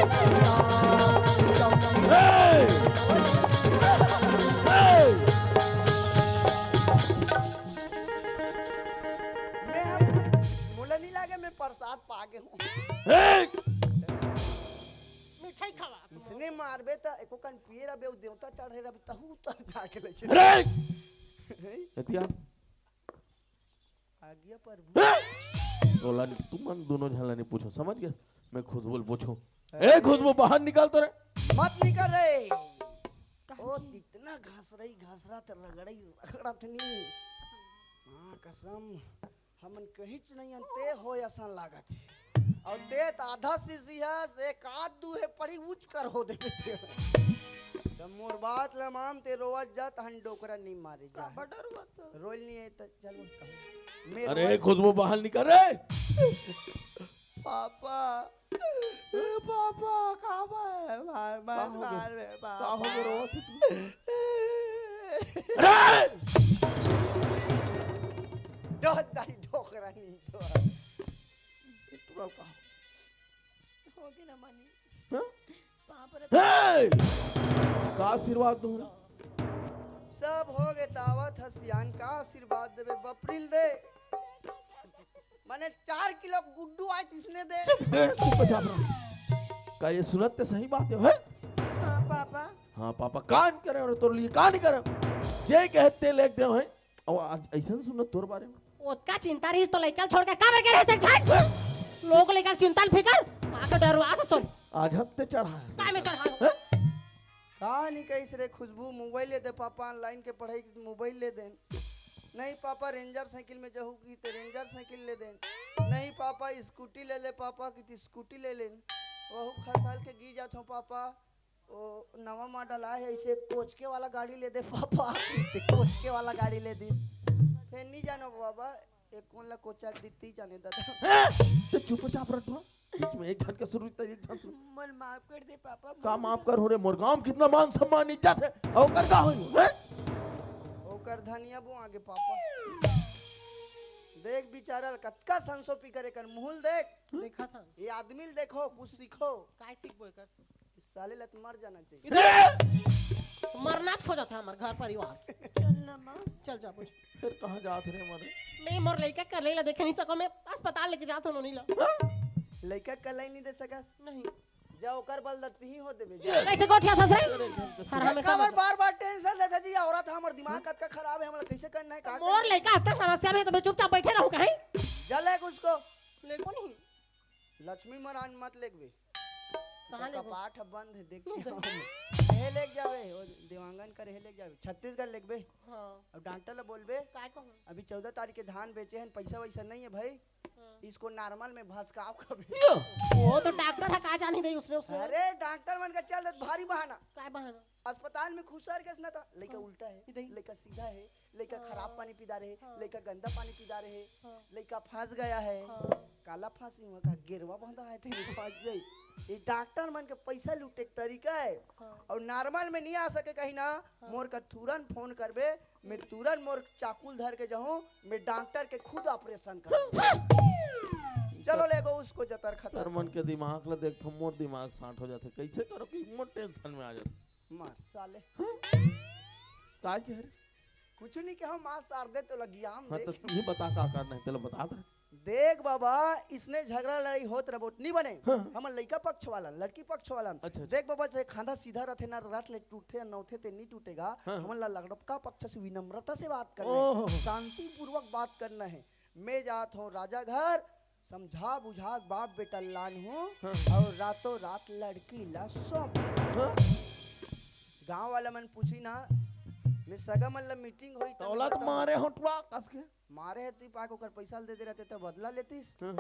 ने मारबे त एको कन पिए रबे, उ देवता चढ़े रबे, तहू उतर जाके लेके। अरे! हैं? एतिया। आज्ञा प्रभु। ओला तुमन दोनों झन ला नहीं पूछो, समझ गए? मैं खुशबू ल पूछो। अरे। ए खुशबू, बाहर निकाल तो रे। मत निकल रे। ओ, इतना घसरई, घसरत, रगड़ई, रगड़त नी। हाँ, कसम, हमन कहिच नहीं अन ते हो असन लागत हे। अउ ते त आधा सीसी हस, एक आध दू हे पड़ी उच कर हो देबे ते। त मोर बात ल मान, ते रोवत जा, तहन डोकरा नी मारे जा। काबर डरवत? रोल नहीं है त चलो। मेरे अरे रोल खुशबू, बाहर निकल रे। पापा, ए पापा, का बा-, मार, मार, का हो गया? मार रे, का हो गया, पापा। रोवत हे तू? अरे! डोक दाई डोकरा नहीं तो। तू का हो? हो गया ना मानी। हाँ? पाँव परत हे! का आशीर्वाद दूँ? सब हो गए, तावत हसियान का आशीर्वाद देबे, बपरिल दे। माने चार किलो गुड्डू आय तिसने दे। चुप बे, चुप बे, जा रहा। का ये सुनत ते सही बात हे, हैं? हाँ, पापा। हाँ, पापा, कान करे और तोर लिए कान करे। जे कहते लेके दे, हैं? अउ आज अइसन सुनत तोर बारे में। ओतका चिंता रहिस तो लइका ल छोड़ के काबर के रहे से झट? लोग लइका के चिंता न फिकर, आके डरवा से सुन। आज हत्ते चढ़ा हे। काय में चढ़ा? हैं? का नहीं कहिस रे खुशबू, मोबाइल ले दे पापा, online के पढ़ाई के मोबाइल ले देन। नहीं पापा, रेंजर साइकिल में जहू की ते रेंजर साइकिल ले देन। नहीं पापा, स्कूटी ले ले पापा, की ते स्कूटी ले लेन। वहू खसाल के गिर जात हो पापा, ओ नवा मॉडल आए हे, इसे कोचके वाला गाड़ी ले दे पापा, की ते कोचके वाला गाड़ी ले दे। फेर नहीं जानो बाबा, एक कोन ला कोचा दित्ती जाने दादा। हैं? ते चुपचाप रह तू। बीच में एक झन के शुरू, तो एक झन शुरू। मन माफ कर दे पापा, का मन माफ कर हो रे? मोर गांव में कितना मान सम्मान इज्जत हे, अउ ओकर का होई, हैं? ओकर धनिया बो आगे पापा। देख बिचारा ल कतका संसो पी करे कर मुहूल देख। देखा था। ये आदमी ल देखो, कुछ सीखो। काय सीखबो एकर से? साले ला तो मर जाना चाहिए। इधर मरना खोजत हे हमर घर परिवार। चल ना माँ। चल जा बुझ। फेर कहाँ जात रे मरे? मैं मोर लइका कलई ला देखे नहीं सको, मैं अस्पताल लेके जात हो नोनी ला। लइका कलई नहीं दे सकस? नहीं। जा ओकर बल दत्ती ही हो देबे, जा। कैसे गोठिया था रे? हर हमेशा काबर बार-बार tension लेता जी, औरत हमर दिमाग कतका खराब हे, हमला कैसे करना हे, का मोर करना हे? लइका अतना समस्या में तो मैं चुपचाप बैठे रहूं कहीं? जा ले उसको। ले को नहीं। लक्ष्मी महाराज मत लेगबे। कहाँ तो लेगबे? कपाट ह बंद हे, देख के हम। हे लेग जाबे, ओ देवांगन कर हे लेग जाबे। छत्तीसगढ़ लेगबे। हाँ। अब डॉक्टर ला बोलबे, काय कहूँ? अभी चौदह तारीख के धान बेचे हन, पैसा वैसा नहीं है भाई, हाँ। इसको normal में भसकाव कबे। यो, वो तो डॉक्टर ह, का जानी दे उसने, उसने। अरे डॉक्टर मन का चल देत भारी बहाना। काय बहाना? अस्पताल में खुसर गेस ना त लइका हाँ। उल्टा हे, ई दई। लइका सीधा हे, लइका हाँ। खराब पानी पी डारे हे, हाँ। लइका गंदा पानी पी डारे हे, हाँ। लइका फंस गया हे। हाँ। काला फांसी हुआ का गेरवा बंधा हे, तेरे फंस जाई। ये डॉक्टर मन के पैसा लूटे के तरीका हे। हाँ। अउ normal में नहीं आ सके कहीं ना, हाँ। मोर का तुरंत फोन करबे, मैं तुरंत मोर चाकू ल धर के जाहूं, मैं डॉक्टर के खुद operation कर। चलो लेगो उसको जतर खतर। यार मन के दिमाग ला देख तो मोर दिमाग सांट हो जाथे, कैसे करो कि मोर tension में आ जाथे। मार साले। काय कहे रे? कुछ नहीं कहा, मार सार दे तो लगियाम हाँ, देख। तो तू ही बता का करना हे, चलो बता दे। देख बाबा, इसने झगड़ा लड़ाई होत रबो, नहीं बने। हाँ। हमन लइका पक्ष वाला, लड़की पक्ष वाला। अच्छा, अच्छा। देख बाबा, जे खांधा सीधा रथे ना, रट ले टूटथे या नौथे ते नहीं टूटेगा। हाँ। हमन ला लड़का पक्ष से विनम्रता से बात करना हे, ओहो। शांतिपूर्वक बात करना हे। मैं जात हूँ राजा घर, समझा बुझा के बाप बेटा लान हूँ हाँ। अउ रातों रात लड़की ला सौंप दे। हाँ। गांव वाला मन पूछी ना, मैं सगा मन ला meeting होई त मैं दौलत बताऊं। मारे होटवा कस के। मारे हे तुई पाक ओकर पैसा ल दे दे रहते त बदला लेतिस। हाँ।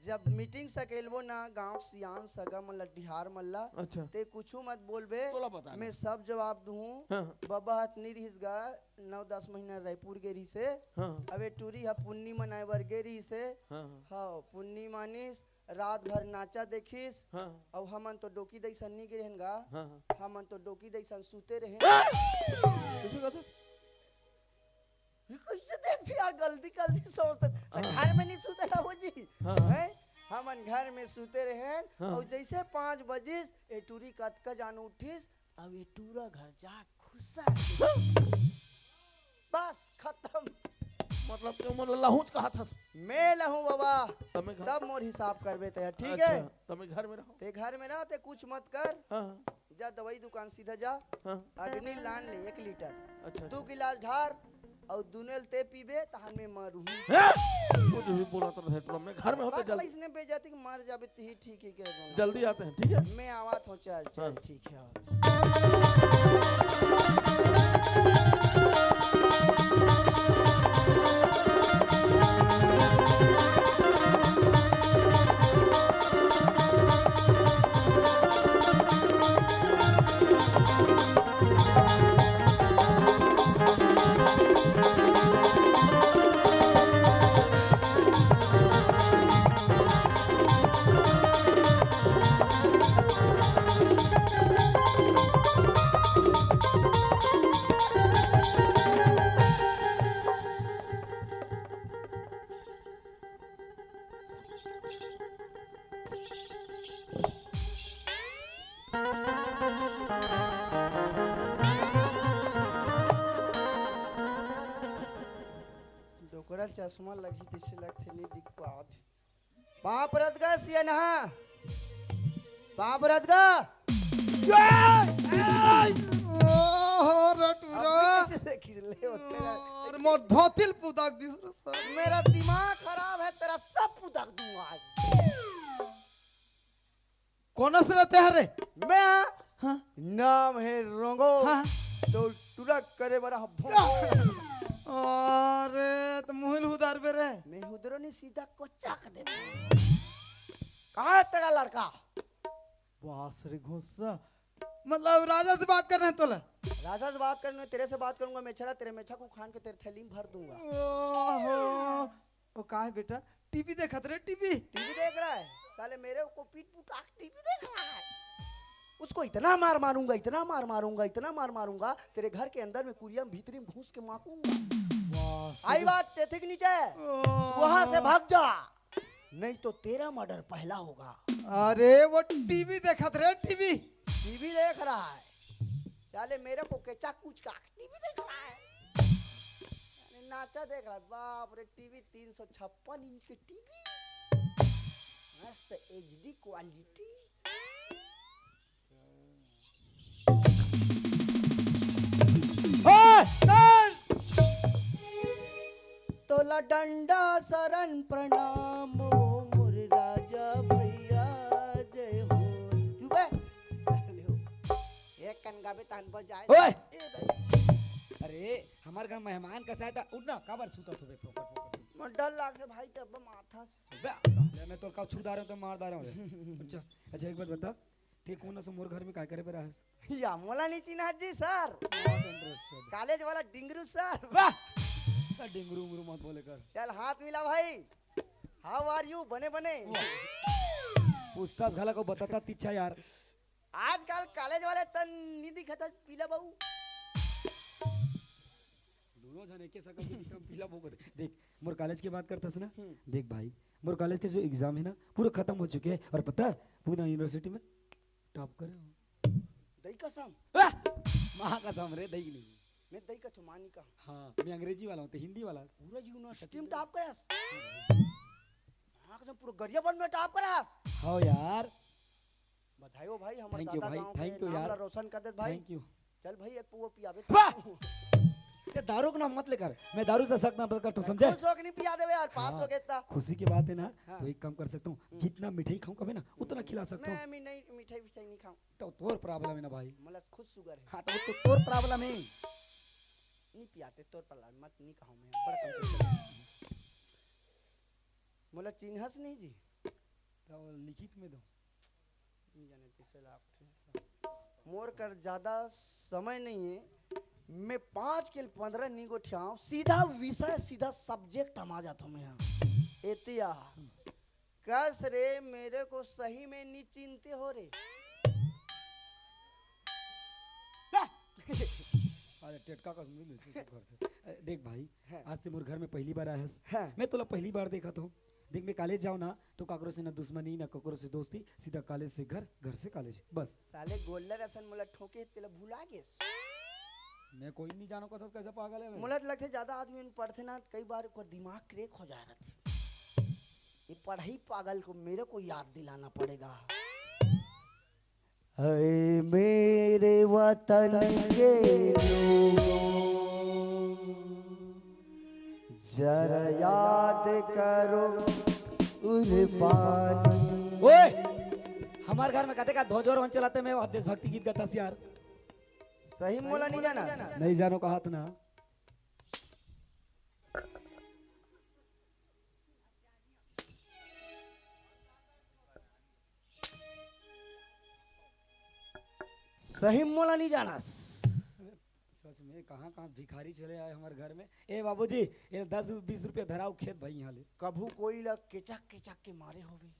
जब meeting सकेलबो ना गांव सियान सगा मन ला, डिहार मन ला, अच्छा। ते कुछू मत बोलबे, तोला बता मैं ना। सब जवाब दूँ। हाँ। बबा हत नी रिहिस गा, नौ दस महीना रायपुर गे रिहिस हे। हाँ। अब ए टूरी ह पुन्नी मनाए बर गे रिहिस हे। हाँ, हाँ। हाँ, पुन्नी मानिस, रात भर नाचा देखिस। हाँ। अउ हमन तो डोकी दई सन्नी गे रहन गा। हाँ, हाँ। हमन तो डोकी दई सन सुते रहन। कुछ कहते? ये कैसे देखते यार, गलती गलती सोचते। हाँ। घर में नहीं सुते रहो जी। हाँ। हैं? हमन घर में सुते रहे। हाँ। और जैसे पाँच बजिस, ए टूरी कतका जान उठिस, अब ए टूरा घर जा खुसर। बस खत्म। मतलब तू मन लहूच कहा था। मैं लहूँ बाबा। तमे घर तब मोर हिसाब करबे ते, ठीक अच्छा, है? तमे घर में रहो। ते घर में रह, ते कुछ मत कर। हाँ, हाँ। जा दवाई दुकान सीधा जा, हाँ। अग्नि लान ले एक लीटर, अच्छा, दू अच्छा। गिलास ढार अउ दुनेल ते पीबे, तहन में मरूँ। हैं? कुछ भी बोलत रहे, टोला में घर में होते बात जल्दी। इसने बेइज्जती कि मर जाबे, ती ठीक है क्या? जल्दी आते हैं, ठीक है? मैं आवा थों, चल, चल, हाँ। ठीक है। डोकरा चश्मा लगी, तइसे लगथे, नहीं दिख पावत। पाँव परत गा, सियनहा। पाँव परत गा। ओहो, रटुरा। अब कैसे देखी ले होते हैं? अरे, मोर धोतिल पुदाक दिस रे सर। मेरा दिमाग खराब है, तेरा सब पुदाक दूंगा आज। कोन अस रहिथे रे? मैं? हाँ। नाम है रोंगो। हाँ। तो टुरक करे बरा हब्बो। अरे, त मुहिल हुदारबे रे। मैं हुदरो नहीं, सीधा कोचक दे। कहाँ है तेरा लड़का? बास रे घुस्सा। मतलब, राजा से बात करना है तोला? राजा से बात करना है, तेरे से बात करूंगा, मेछरा, तेरे मेछा को खान के तेरे थैली में भर दूंगा। ओहो। ओ, का है बेटा? टीवी देखत रे, टीवी। टीवी देख रहा है? साले मेरे को पीट पुटाक टीवी देख रहा है। उसको इतना मार मारूंगा, इतना मार मारूंगा, इतना मार मारूंगा, तेरे घर के अंदर में कुरिया में भीतरी में घुस के माकूंगा। वाह। आई बात चेथिक नीचे, ओ। वहां से भाग जा, नहीं तो तेरा मर्डर पहला होगा। अरे वो टीवी देखत रे, टीवी। टीवी देख रहा है। साले मेरे को केचा कुच का टीवी देख रहा है। साले नाचा देख रहा है। बाप रे, टीवी तीन सौ छप्पन इंच के टीवी। मस्त एचडी क्वालिटी। ओए! तोला डंडा शरण प्रणाम, ओ मोर राजा भैया जय हो। चुप है। एक कन गाबे तहन बजाए। ओए! ए भाई। अरे, हमर घर मेहमान कस आय त उठ ना, काबर सुतत होबे फोकट फोकट? मोर डर लाग रे भाई, तब माथा। बे, साले, मैं तोर का छू डारे हूँ तो मार डारे हूँ रे। अच्छा, अच्छा, एक बात बता, ठीक कोन से मोर घर में काय करे बर आए हस? या, मोला नहीं चिन्हा जी सर। Not interested। कॉलेज वाला डिंगरू सर। वाह! सर डिंगरू उंगरू मत बोले कर। चल हाथ मिला भाई। How are you? बने बने। वाह। पूछतास घला को बताता तिच्छा यार। आजकल कॉलेज वाले तन नहीं दिखता पीला बहू। दोनों जन एके सकल के दिखम पीला बोकत। देख, मोर कॉलेज के बात करथस ना? हम्म। देख भाई, मोर कॉलेज के जो एग्जाम है ना, पूरा खत्म हो चुके हैं। और पता है, पूना यूनिवर्सिटी में टॉप करे हो। दई कसम। वाह! माँ कसम रे, दई नहीं। मैं दई कथो, माँ नहीं कहा। हाँ, मैं अंग्रेजी वाला हूँ, तो हिंदी वाला। पूरा यूनिवर्सिटी में टॉप करे। माँ कसम, पूरा गरियाबंद में टॉप करे। हाँ यार। बधाई हो भाई, हमर thank you दादा भाई, गाँव के thank you नाम यार। ला रोशन कर देत भाई। Thank you। चल भाई, एक पौवा पियाबे। वाह! ये दारू के नाम मत लेकर, मैं दारू से सख्त नफरत करता हूँ, समझे? खुश हो के नहीं पिया देबे यार, पास हाँ, हो गए ता। खुशी की बात है ना, हाँ। तो एक काम कर सकता हूँ, हम्म। जितना मिठाई खाऊं कभी ना, उतना खिला सकता हूँ। मैं, मैं नहीं, मिठाई विठाई नहीं खाऊं। तो तोर प्रॉब्लम है ना भाई। मोला खुद शुगर है। हाँ, तो, तो तोर प्रॉब्लम है। नहीं पियाते, तोर प्रॉब्लम मत, नहीं कहूँ मैं, बड़ा कम। मोला चिन्हस नहीं जी। तो लिखित में दो। नहीं जाने, तीसरे लाख थे। मोर कर ज्यादा समय नहीं है, मैं पाँच के पंद्रह नहीं गोठियाऊं, सीधा विषय, सीधा सब्जेक्ट हम आ जाता हूँ मैं यहाँ। एतिया, कस रे, मेरे को सही में नहीं चिनते हो रे। अरे टेटका का सुन ले, तू करते। अरे देख भाई, हाँ। आज ते मोर घर में पहली बार आया हस। हाँ। मैं तोला पहली बार देखा तो। देख, मैं कॉलेज जाओ ना, तो काकरो से ना दुश्मनी, ना काकरो से दोस्ती, सीधा कॉलेज से घर, घर से कॉलेज, बस। साले गोल्डर असन मोला ठोके, तेला भुला गेस। मैं कोई नहीं जानो कथस, कैसा पागल है भाई? मोला तो लगथे, ज्यादा आदमी मन पढ़थे ना, कई बार ओकर दिमाग क्रैक हो जाए रहथे। ये पढ़ई पागल को मेरे को याद दिलाना पड़ेगा। हाय, मैं मेरे वतन के लोगों, जरा याद करो कुर्बानी। ओए, हमार घर में कते का ध्वजवंदन चलाते में देशभक्ति गीत गाता यार। सही मोला नहीं जाना। नहीं जानो कहा था ना। सही मोला नहीं जानस। सच में कहाँ कहाँ भिखारी चले आए हमारे घर में। ए बाबूजी, ये दस बीस रुपया धराओ खेत भाई यहाँ ले। कभू कोई ला केचक केचक के मारे होबे,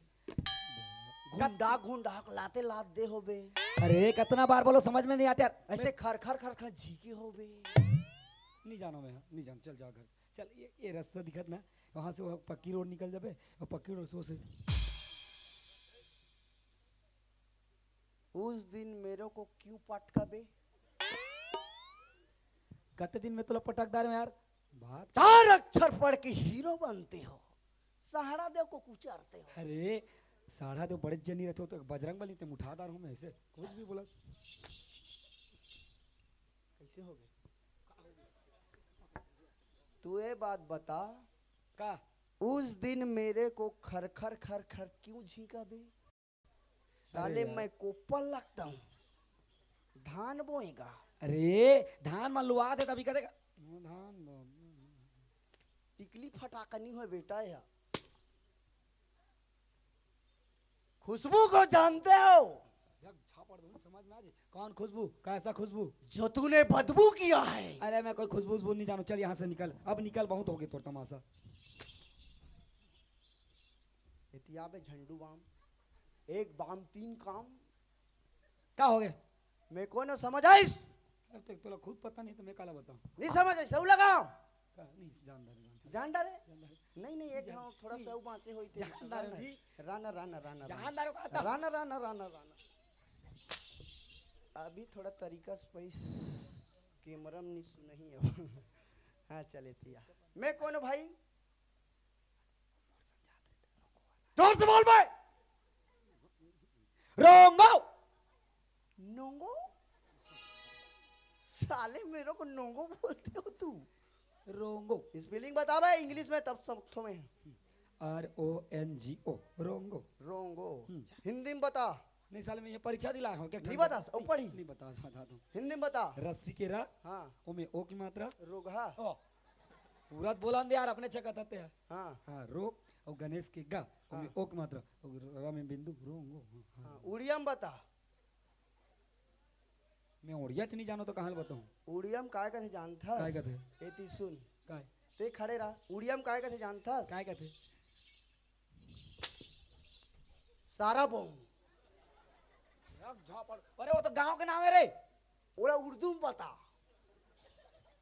गुंडा गुंडा के लाते लात दे होबे। अरे कितना बार बोलो, समझ में नहीं आते यार। ऐसे खर खर खर खर झीके होबे। नहीं जानो मैं, नहीं जानो, चल जाओ घर। चल ये, ये रास्ता दिखत ना, वहां से वो पक्की रोड निकल जाबे और पक्की रोड से, से उस दिन मेरे को क्यों पटकाबे? कते दिन में तोला पटकदार हूँ यार। बात चार अक्षर पढ़ के हीरो बनते हो, सहाड़ा देव को कुचरते हो। अरे सहाड़ा देव बड़े जनी रहते हो तो बजरंग बली ते मुठादार हूँ मैं, ऐसे कुछ भी बोला। कैसे हो गए? तू ये बात बता, का? उस दिन मेरे को खर खर खर खर क्यों झींका बे? साले अरे यार। मैं कोपल लगता हूँ, धान बोएगा। अरे धान मन लुआ दे तभी करेगा। धान बो- टिकली फटाका नहीं हो बेटा, यह खुशबू को जानते हो? एक झापड़ दूं, समझ में आ जाए। कौन खुशबू? कैसा खुशबू? जो तूने बदबू किया है। अरे मैं कोई खुशबू उशबू नहीं जानू, चल यहाँ से निकल, अब निकल, बहुत हो गए तोर तमाशा। एतिया बे झंडू बाम, एक बाम तीन काम। का हो गए? मैं कौन हूँ समझ आइस? अब तक तोला खुद पता नहीं तो मैं काला बताऊं? नहीं समझ आइस, सऊ लगाओ। का? नहीं, जान डारे, जान डारे। जान डारे? जान डारे। नहीं, नहीं, एक जान-, हाँ, थोड़ा नहीं। सऊ बाँचे होई थे। जान डारे जी। राना, राना, राना, जान राना। डारे का था? राना, राना, राना, राना। अभी थोड़ा तरीका से पैस कैमरा में नहीं सुनही अब। हाँ, चले थिया। मैं कौन हूँ भाई? जोर से बोल बे। रोंगो। नोंगो? साले मेरे को नोंगो बोलते हो तू? रोंगो। स्पेलिंग बता बे इंग्लिश में, तब सब थो में। आर ओ एन जी ओ, रोंगो। रोंगो। हम्म। हिंदी में बता। नहीं साले, मैं ये परीक्षा दिलाया हूँ क्या? नहीं बता, ओ पढ़ी। नहीं बता, बता दो। हिंदी में बता। रस्सी के रा। हाँ। ओ में ओ की मात्रा। रोगहा। ओ। पूरा बोला दे यार, अपने छका तत्ते हैं। हाँ। हाँ, रो, और गणेश के गा, ओ में हाँ। ओ की मात्रा, और रा में बिंदु, रोंगो। हाँ, हाँ। हाँ, उड़िया में बता। मैं उड़िया च नहीं जानो तो कहाँ ले बताऊँ? उड़िया में काय कथे जानथस? काय कथे? एती सुन। काय? ते खड़े रहा। उड़िया में काय कथे जानथस? काय कथे? सारा बोम। एक झापड़। अरे वो तो गांव के नाम है रे। ओला उर्दू में बता।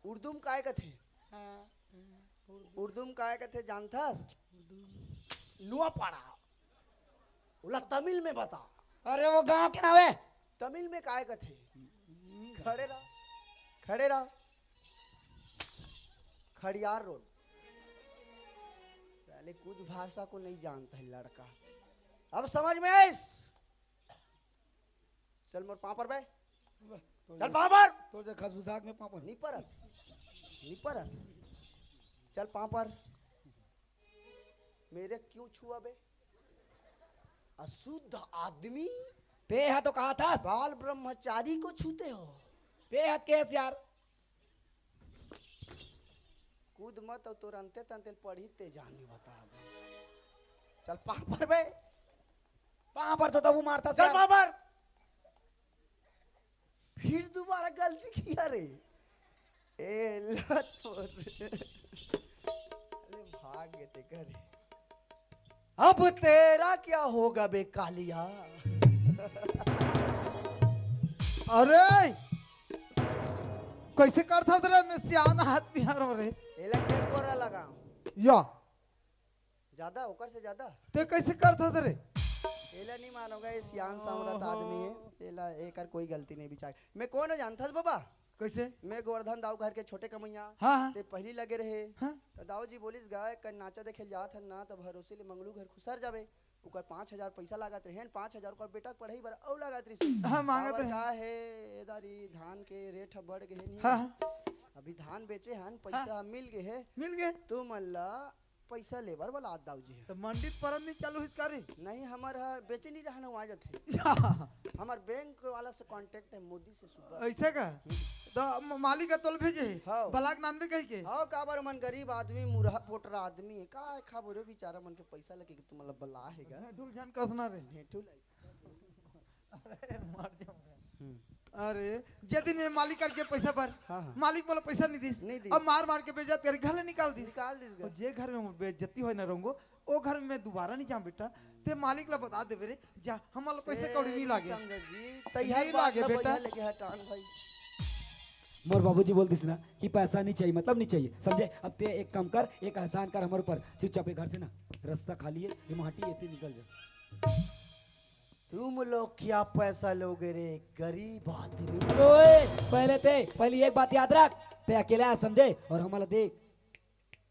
उर्दू में काय कथे? हाँ, हाँ, उर्दू। उर्दू में काय कथे जानथस? उर्दू में। नुआपाड़ा। ओला तमिल में बता। अरे वो गांव के नाम है। तमिल में काय कथे? खड़े रहा, खड़े रहा। खड़ियार रोड। साले कुछ भाषा को नहीं जानता है लड़का। अब समझ में आइस? चल मोर पाँव पर बे। तोर चल पाँव पर। तोर जे खसबुसाक में पाँव पर। नहीं परस। नहीं परस। चल पाँव पर। मेरे क्यों छुआ बे? अशुद्ध आदमी। ते हा तो कहा था। बाल ब्रह्मचारी को छूते हो। ते हा केस यार। कूद मत, अउ तोर अंते तंते पढ़ी ते जानी बता बे। चल पाँव पर बे। पाँव पर तो तबू मारता चल यार। पाँव पर। फिर दोबारा गलती किया रे। ए, ला तोर। अरे भाग गए ते करे। अब तेरा क्या होगा बे कालिया? अरे, कैसे करथस रे? मैं सियान आदमी हरों रे। एला के कोरा लगाओ? या। ज्यादा, ओकर से ज्यादा। ते कैसे करथस रे? एला नहीं मानोगा, ये सियान सामरत आदमी है। एला, एकर कोई गलती नहीं बिचार। मैं कौन हूँ जानथस बाबा? कैसे? मैं गोवर्धन दाऊ घर के छोटे कमैया। हाँ, हाँ। ते पहली लगे रहे। हाँ। तो दाऊ जी बोलिस, "गाय कन नाचा देखे जात हन ना, तो भरोसे ले मंगलू घर खुसर जाबे।" ओकर पाँच हजार पैसा लागत रहे, पाँच हजार ओकर बेटा के पढ़ाई बर अउ लागत रहिस। हाँ, मांगत काबर रहे। का हे, ए दारी धान के रेट ह बढ़ गे हे, नहीं? हाँ, हाँ। अभी धान बेचे हन, पैसा हाँ। ह मिल गे हे। मिल गे। तुमन ला पैसा लेबर बलात दाऊ जी ह। तो मंडी परब नहीं चालू हिस का रे? नहीं, हमर ह बेचे नहीं रहना, वहाँ जाथे। हमर बैंक वाला से कॉन्टैक्ट है, मोदी से सुबह। ऐसे का? हम्म। तो म-, मालिक ह तोल भेजे हे? हाँ। बलाक नानबे कहि के? हाँ, काबर मन गरीब आदमी, मुरहा पोटरा आदमी है, का खाबो रे बेचारा मन के पैसा लगे के तुमन ला बला हे गा। ढेठुल झन कसना रे। ढेठुल। अरे, मर जाऊंगा। हम्म। अरे, जे दिन में मालिक करके पैसा बर, हाँ, हाँ। मालिक मोला पैसा नहीं दिस। नहीं दिस। अब मार मार के बेइज्जत करके घर ले निकाल दिस। निकाल दिस घर। और जे घर में बेइज्जती होय ना रहूंगो, ओ घर में मैं दोबारा नहीं जाऊं बेटा। ते मालिक ला बता देबे रे, जा, हमला पैसे ए, कौड़ी नहीं नहीं लागे। समझा जी, तैयार नहीं बात लागे ला बेटा। भैया लेके हटान भाई। मोर बाबूजी बोल दिस ना कि पैसा नहीं चाहिए, मतलब नहीं चाहिए, समझे? अब ते एक काम कर, एक एहसान कर हमर ऊपर, चुपचाप ये घर से ना, रास्ता खाली है, ये माटी ये ते निकल जा। तुम लोग क्या पैसा लोगे रे, गरीब आदमी? अबे ओए, पहले ते, पहले एक बात याद रख, ते अकेला है, समझे? और हमला देख,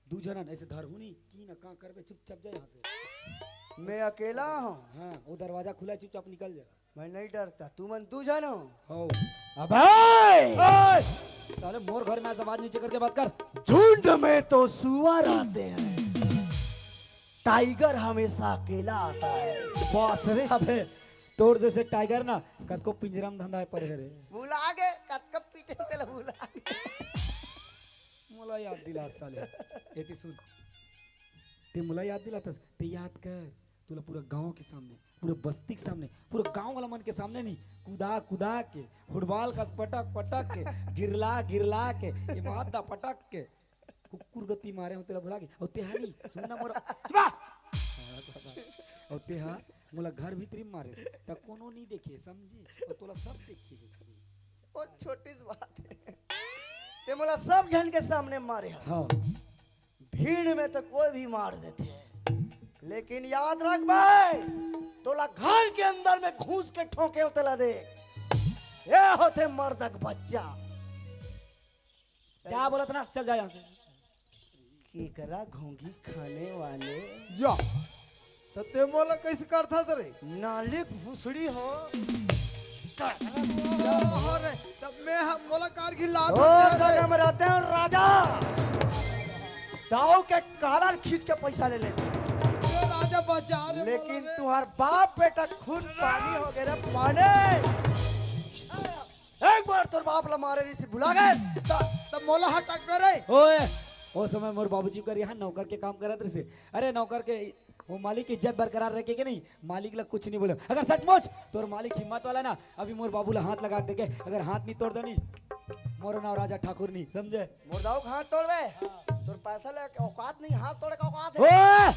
दू झन ऐसे धरहूं नहीं, की ना का करबे, चुपचाप जा यहाँ से। मैं अकेला हूँ। हाँ, वो दरवाजा खुला है, चुपचाप निकल जा। मैं नहीं डरता, तुमन दू झन हो। हो। अबे! ओए! साले मोर घर में ऐसा आवाज नीचे करके बात कर। झुंड में तो सुअर आते हैं, टाइगर हमेशा अकेला आता है। बाप रे। अबे, तोर जैसे टाइगर ना, कतको पिंजरा में धंधा है परे रे। भुला गे, कतको पीटे तेला भुला गे। मोला याद दिला साले। एती सुन। ते मोला याद दिलाथस, ते याद कर। तोला पूरा गांव के सामने, पूरा बस्ती के सामने, पूरा गांव वाला मन के सामने नहीं, कुदा कुदा के, फुटबॉल कस पटक पटक के, गिरला गिरला के, ये माथा पटक के, कुकुर गति मारे हो तेला भुला के। और ते हा नहीं, सुन ना मोर, चुप रह। और ते हा मोला घर भीतरी मारे, त कोनो नहीं देखे, समझे? और तोला सब देखे। ओ छोटी सी बात है, ते मोला सब झन के सामने मारे हा। हाँ। भीड़ में तो कोई भी मार देथे, लेकिन याद रख भाई, तोला घर के अंदर में घुस के ठोके हो तेला दे, ये होथे मर्द के बच्चा। जा बोलत ना, चल जा यहाँ से। केकरा घोंघी खाने वाले। या, त ते मोला कैसे करथा रे? नाली भुसड़ी हो। अरे, तब मैं हम मोला कार घिला ओ, दे। जगह में रहते हैं राजा। दाऊ के कालर खींच के पैसा ले लेते। ए राजा बचा रे लेकिन मोला रे। तुहार बाप बेटा खून पानी हो गए रे, पानी। एक बार तोर बाप ला मारे रहिस, भुला गए? त, त मोला हटक करे। ओए, ओ समय मोर बाबूजी कर यहाँ नौकर के काम करत रहिस। अरे नौकर के, वो मालिक की इज्जत बरकरार रखे के नहीं, मालिक ला कुछ नहीं बोले। अगर सचमुच तोर मालिक हिम्मत वाला ना, अभी मोर बाबू ला हाथ लगा देके, अगर हाथ नहीं तोड़ दो नहीं, मोरो नाव राजा ठाकुर नहीं, समझे? मोर दाऊ के हाथ तोड़बे, तोर पैसा ले औकात नहीं, हाथ तोड़े का औकात है? ओए!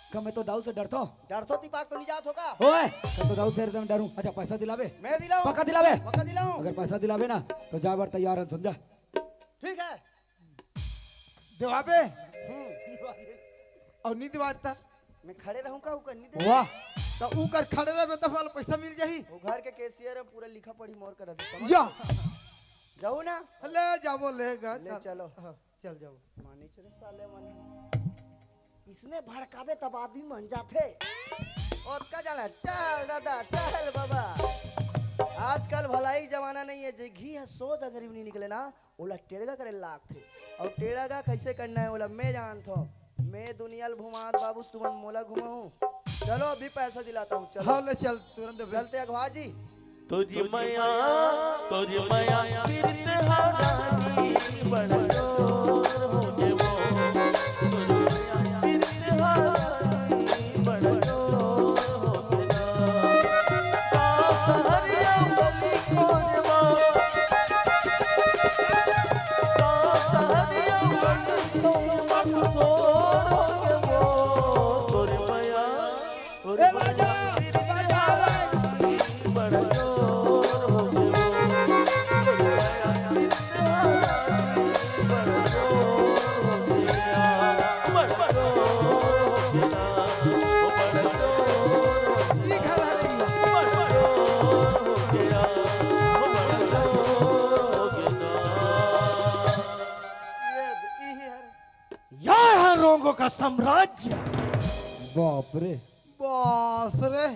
का मैं तो दाऊ से डरता हूँ? डरतो दिमाग तो नहीं जात होगा। ओए! का तो दाऊ से एकदम डरूं। अच्छा, पैसा दिलाबे? मैं दिलाऊं। पक्का दिलाबे? पक्का दिलाऊं। अगर पैसा दिलाबे ना, तो जा बर तैयार है, समझा? ठीक है। देवाबे? हम्म। और नहीं दिवाता? मैं खड़े रहूं का, ऊपर नहीं दे? वाह, तो ऊ कर खड़े रहबे, तब वाला पैसा मिल जाही। वो घर के कैशियर है, पूरा लिखा पढ़ी मोर करा दे, समझ? या। जाऊ ना? ले जाबो, ले घर ले चल। चलो। हाँ, चल जाओ। मानी चले साले मन। इसने भड़काबे तब आदमी मन जाथे। ओतका जाना, चल दादा, चल बाबा। आजकल भलाई जमाना नहीं है, जे घी है सोच अगर नहीं निकले ना, ओला टेड़गा करे लागथे। और टेड़गा कैसे करना है, ओला मैं जानत हूँ। मैं दुनिया ल घुमात बाबू, तुमन मोला घुमाऊ। चलो, अभी पैसा दिलाता हूँ, चलो। हाँ, ले चल, तुरंत दे। चलते अघवा जी। तोरी मया, तोरी मया, पीरत हारानी बड़ा जोर हो देवो। तोरी मया, पीरत हारानी बड़ा जोर हो देवो। ये, ये है। यह है रोंगों का साम्राज्य। बाप रे। बास रे।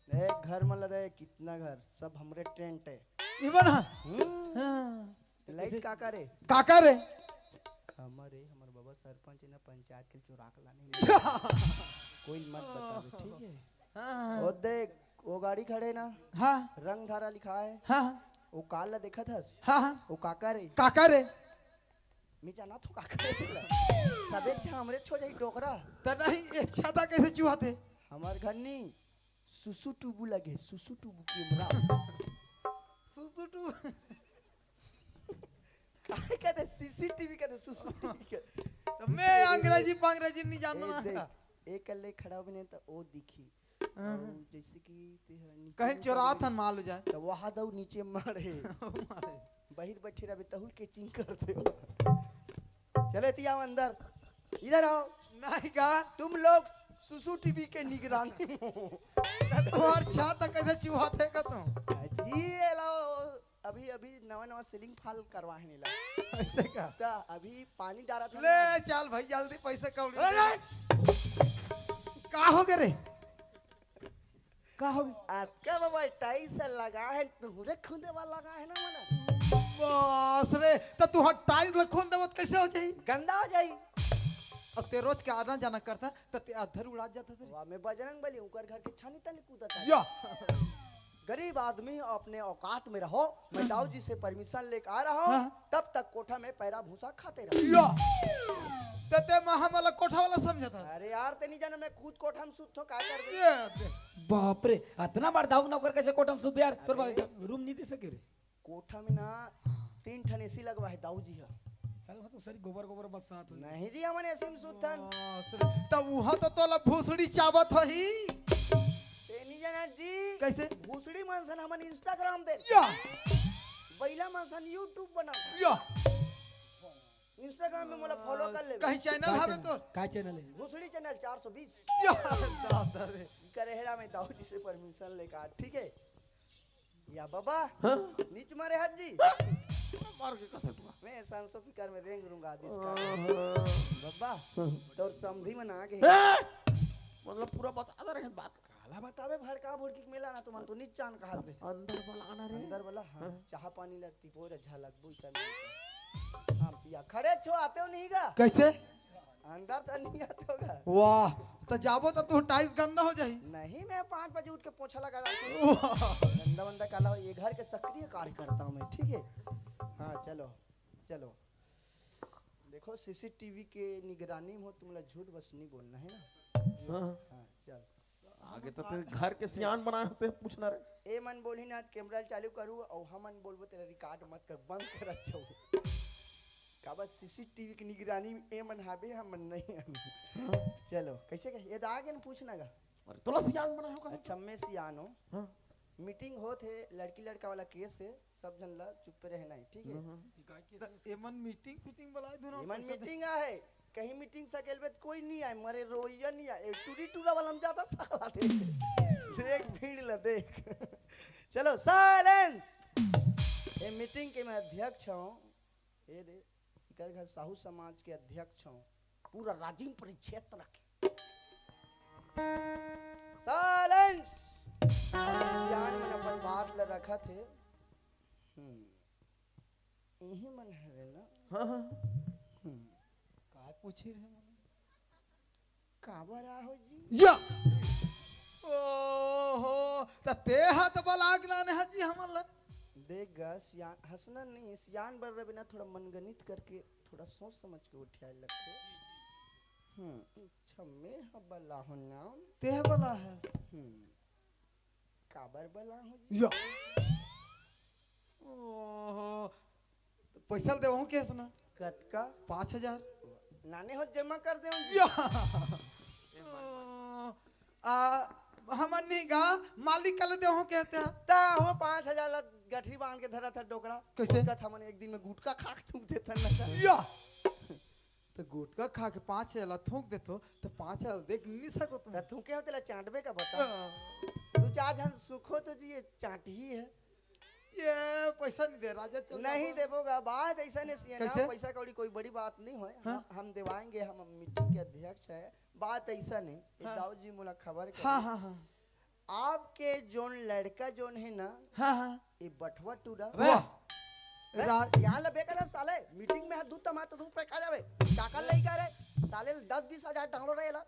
एक घर में लदे कितना घर, सब हमरे टेंट है। इवन हा। हम्म, हाँ। लाइट का करे? काका रे? हमारे हमारे बाबा सरपंच है ना, पंचायत के चुरा के लाने में। कोई मत बतावे, ठीक है? हाँ। वो देख, वो गाड़ी खड़े ना, हाँ। रंग धारा लिखा है। हाँ। वो कार ला देखत हस? हाँ। हाँ। वो काका रे? काका रे? मैं जाना तो काका रे तेला। सबे छा हमरे छो जाई डोकरा। त नहीं, ये छाता कैसे चुहाते? हमार घर नी सुसु टूबू लगे, सुसु टूबू कैमरा। सुसु टू। काय कहते? सीसीटीवी कहते, सुसु टीवी कहते। तो मैं अंग्रेजी पंग्रेजी नहीं जानना ए, ना। देख, एक कल्ले खड़ा भी नहीं तो ओ दिखी। हाँ। और जैसे कि ते ह नीचे कहीं मुंह चोरा कर थन माल हो जाए। तो वहां दऊ नीचे मारे। बहिर बैठे रहे तहुल के चिंग करते हो। चले ती आओ अंदर, इधर आओ। नहीं का? तुम लोग सुसु टीवी के निगरानी में हो। तुम्हार छाता कैसे चुहाते का तुम? जी, ये लाओ, अभी अभी नवा नवा सीलिंग फाल करवा है नीला। ऐसे का? ता अभी पानी डारा था ना। ले चल भाई, जल्दी पैसे कौड़ी दे। का हो गए रे? का हो गए? अतका बाबा टाइल्स लगा है, तुहरे खुंदे वाला लगा है ना मना। बास रे, त तू हर टाइल्स ल खोल देवत कैसे हो जाई? गंदा हो जाई। अब ते रोज के आना जाना करता, त ते अधर उड़ा जाता थे। वाह, मैं बजरंग बली, उकर घर के छानी तले कूदत है। या। गरीब आदमी, अपने औकात में रहो। मैं दाऊ जी से परमिशन लेके आ रहा हूँ। हाँ। तब तक कोठा में पैरा भूसा खाते रहो। या। त ते महा मला कोठा वाला समझता। अरे यार, ते नहीं जाना, मैं खुद कोठा में सुत हो, का कर दे? ये दे। बाप रे, अतना बड़ दाऊ नौकर कैसे कोठा में सुत यार? तोर बा-, रूम नहीं दे सके रे। कोठा में ना तीन ठन एसी लगवा है दाऊ जी हा। साले वहाँ तो सारी गोबर गोबर बरसात हो। नहीं जी, हमन एसी में सुतन। बास रे, त उहा तो तोला भूसड़ी चावत होही। ते नहीं जाना जी। कैसे? भूसड़ी मनसन हमन Instagram दे। या। बैला मनसन YouTube बना। या। Instagram में मोला फॉलो कर ले। कहीं चैनल हवे तोर? का चैनल है? भूसड़ी चैनल चार सौ बीस। या, दादा रे। करेहरा में दाऊ जी से परमिशन लेकर, ठीक है? या बाबा, हाँ? नीच मारे हाथ जी। मार के कथा टुआ। मैं सांसो फिकर में रेंग रूंगा आदिस का। हाँ। बाबा, तोर समधी मन आ गए। हैं? मतलब पूरा बता दे रहे हैं बात। काला बतावे भड़का भड़की के मेला ना, तुमन तो नीच चान कहात रहे। अंदर वाला आना रे। अंदर वाला, हाँ, चाह पानी ला तिपोर झलक बुई कर। हाँ, पिया खड़े छो, आते हो नहीं गा? कैसे? अंदर तो नहीं आते होगा। वाह, त जाबो त तू टाइल्स गंदा हो जाही। नहीं, मैं पाँच बजे उठ के पोछा लगा रहा हूँ। वाह। गंदा वंदा काला हो, ये घर के सक्रिय कार्यकर्ता हूँ मैं, ठीक है? हाँ, चलो, चलो। देखो, सीसीटीवी के निगरानी में हो, तुमला झूठ बस नहीं बोलना है ना। हाँ। हाँ, चल। आगे तो ते घर के सियान बनाए होते, पूछना रे। ए मन बोली ना, कैमरा चालू करू, और हमन बोलबो तेरा रिकॉर्ड मत कर, बंद कर, अच्छा हो। काबर सीसीटीवी की निगरानी में ए मन हाबे, हमन नहीं हन। चलो, कैसे कहे? ये तो आगे न पूछना गा। अरे तोला सियान बनाए होगा। अच्छा, मैं सियान हूँ। हाँ। मीटिंग होत हे, लड़की लड़का वाला केस हे, सब झन ला चुप्पे रहना है, ठीक है? हम्म। त एमन मीटिंग फीटिंग बुलाए दो ना, एमन पैसा दे। मीटिंग आहे, कहीं मीटिंग सकेल बे त कोई नहीं आए, मरे रोइया नहीं आए, एक टूरी टूरा वाला हम जाता साला देख, देख भीड़ ला देख। चलो साइलेंस। ये मीटिंग के मैं अध्यक्ष हूँ। ये दे, इकर घर साहू समाज के अध्यक्ष हूँ, पूरा राजिम परिक्षेत्र के। साइलेंस। जान मन अपन बात ला रखत हे। हम्म। इही मन हरे ना। हाँ, हाँ। हम्म। काय पूछी रहे मन? काबर आहो जी? या। ओहो, त ते हा त बलाग लाने हा जी हमन ला। देख गा, सियान, हंसना नहीं, सियान बर रहे ना, थोड़ा मनगणित करके, थोड़ा सोच समझ के उठियाए लगथे। हम्म, अच्छा, मैं हा बला हो ना। ते हा बला है। हम्म, काबर बला हो जी? या। ओहो, त पैसा देवहूँ केस ना? कतका? पाँच हजार। नाने हो जमा कर दे जी। या। आ, हमन नहीं गा, मालिक कल देवहूँ केस। ता हो पाँच हजार ला गठरी बांध के धरा था डोकरा। कैसे? कत हमन एक दिन में गुटखा खा के थूक देथन ना। या। त गुटखा खा के पाँच हजार ला थूक देथो, त पाँच हजार देख नहीं सको तुम। त थूके हो तेला चाटबे का बता। हाँ। दू चार झन सुखो तो जी, ये चाट ही है। ये पैसा नहीं दे, राजा चल नहीं जाबो। देबो गा, बात ऐसा नहीं सियान, कैसे? पैसा कौड़ी कोई बड़ी बात नहीं होय। हाँ? हम, हम देवाएंगे, हम मीटिंग के अध्यक्ष है। बात ऐसा नहीं, ये हाँ। दाऊ जी मोला खबर हाँ, करे। हाँ, हाँ। आपके जोन लड़का जोन है ना, हाँ, हाँ। ये बठवा टूरा। अबे। वाह। ए, रा- सियान ला बेकार है साले, मीटिंग में हाथ दूध तमा तो धूप पे खा जावे। चाकल नहीं करे, साले दस बीस हजार डाउनलोड रहेला।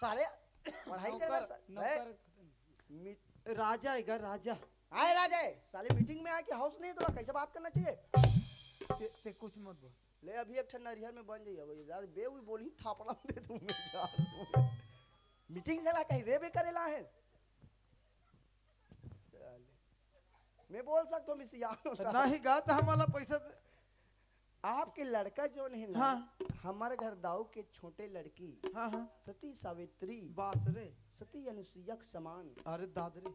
साले पढ़ाई करे नौकर, सा-, नौकर। ए, मी-, राजा आएगा, राजा। आए राजा है, साले मीटिंग में आके हाउस नहीं है, तो कैसे बात करना चाहिए? ते, ते कुछ मत बोल। ले अभी एक ठन नरिहर में बन जाइए, अब ज्यादा बे हुई बोली थापड़ा दे दूं मैं, झाड़ दूं। मीटिंग से ला कहीं रे बे करे ला है। मैं बोल सकता हूँ, मिसियान होता। नहीं गा, तो हमारा पैसा दे। आपके लड़का जोन है ना, हाँ। हमारे घर दाऊ के छोटे लड़की हाँ, हाँ। सती सावित्री, बास रे। सती अनुसुईया के समान। अरे दाद रे।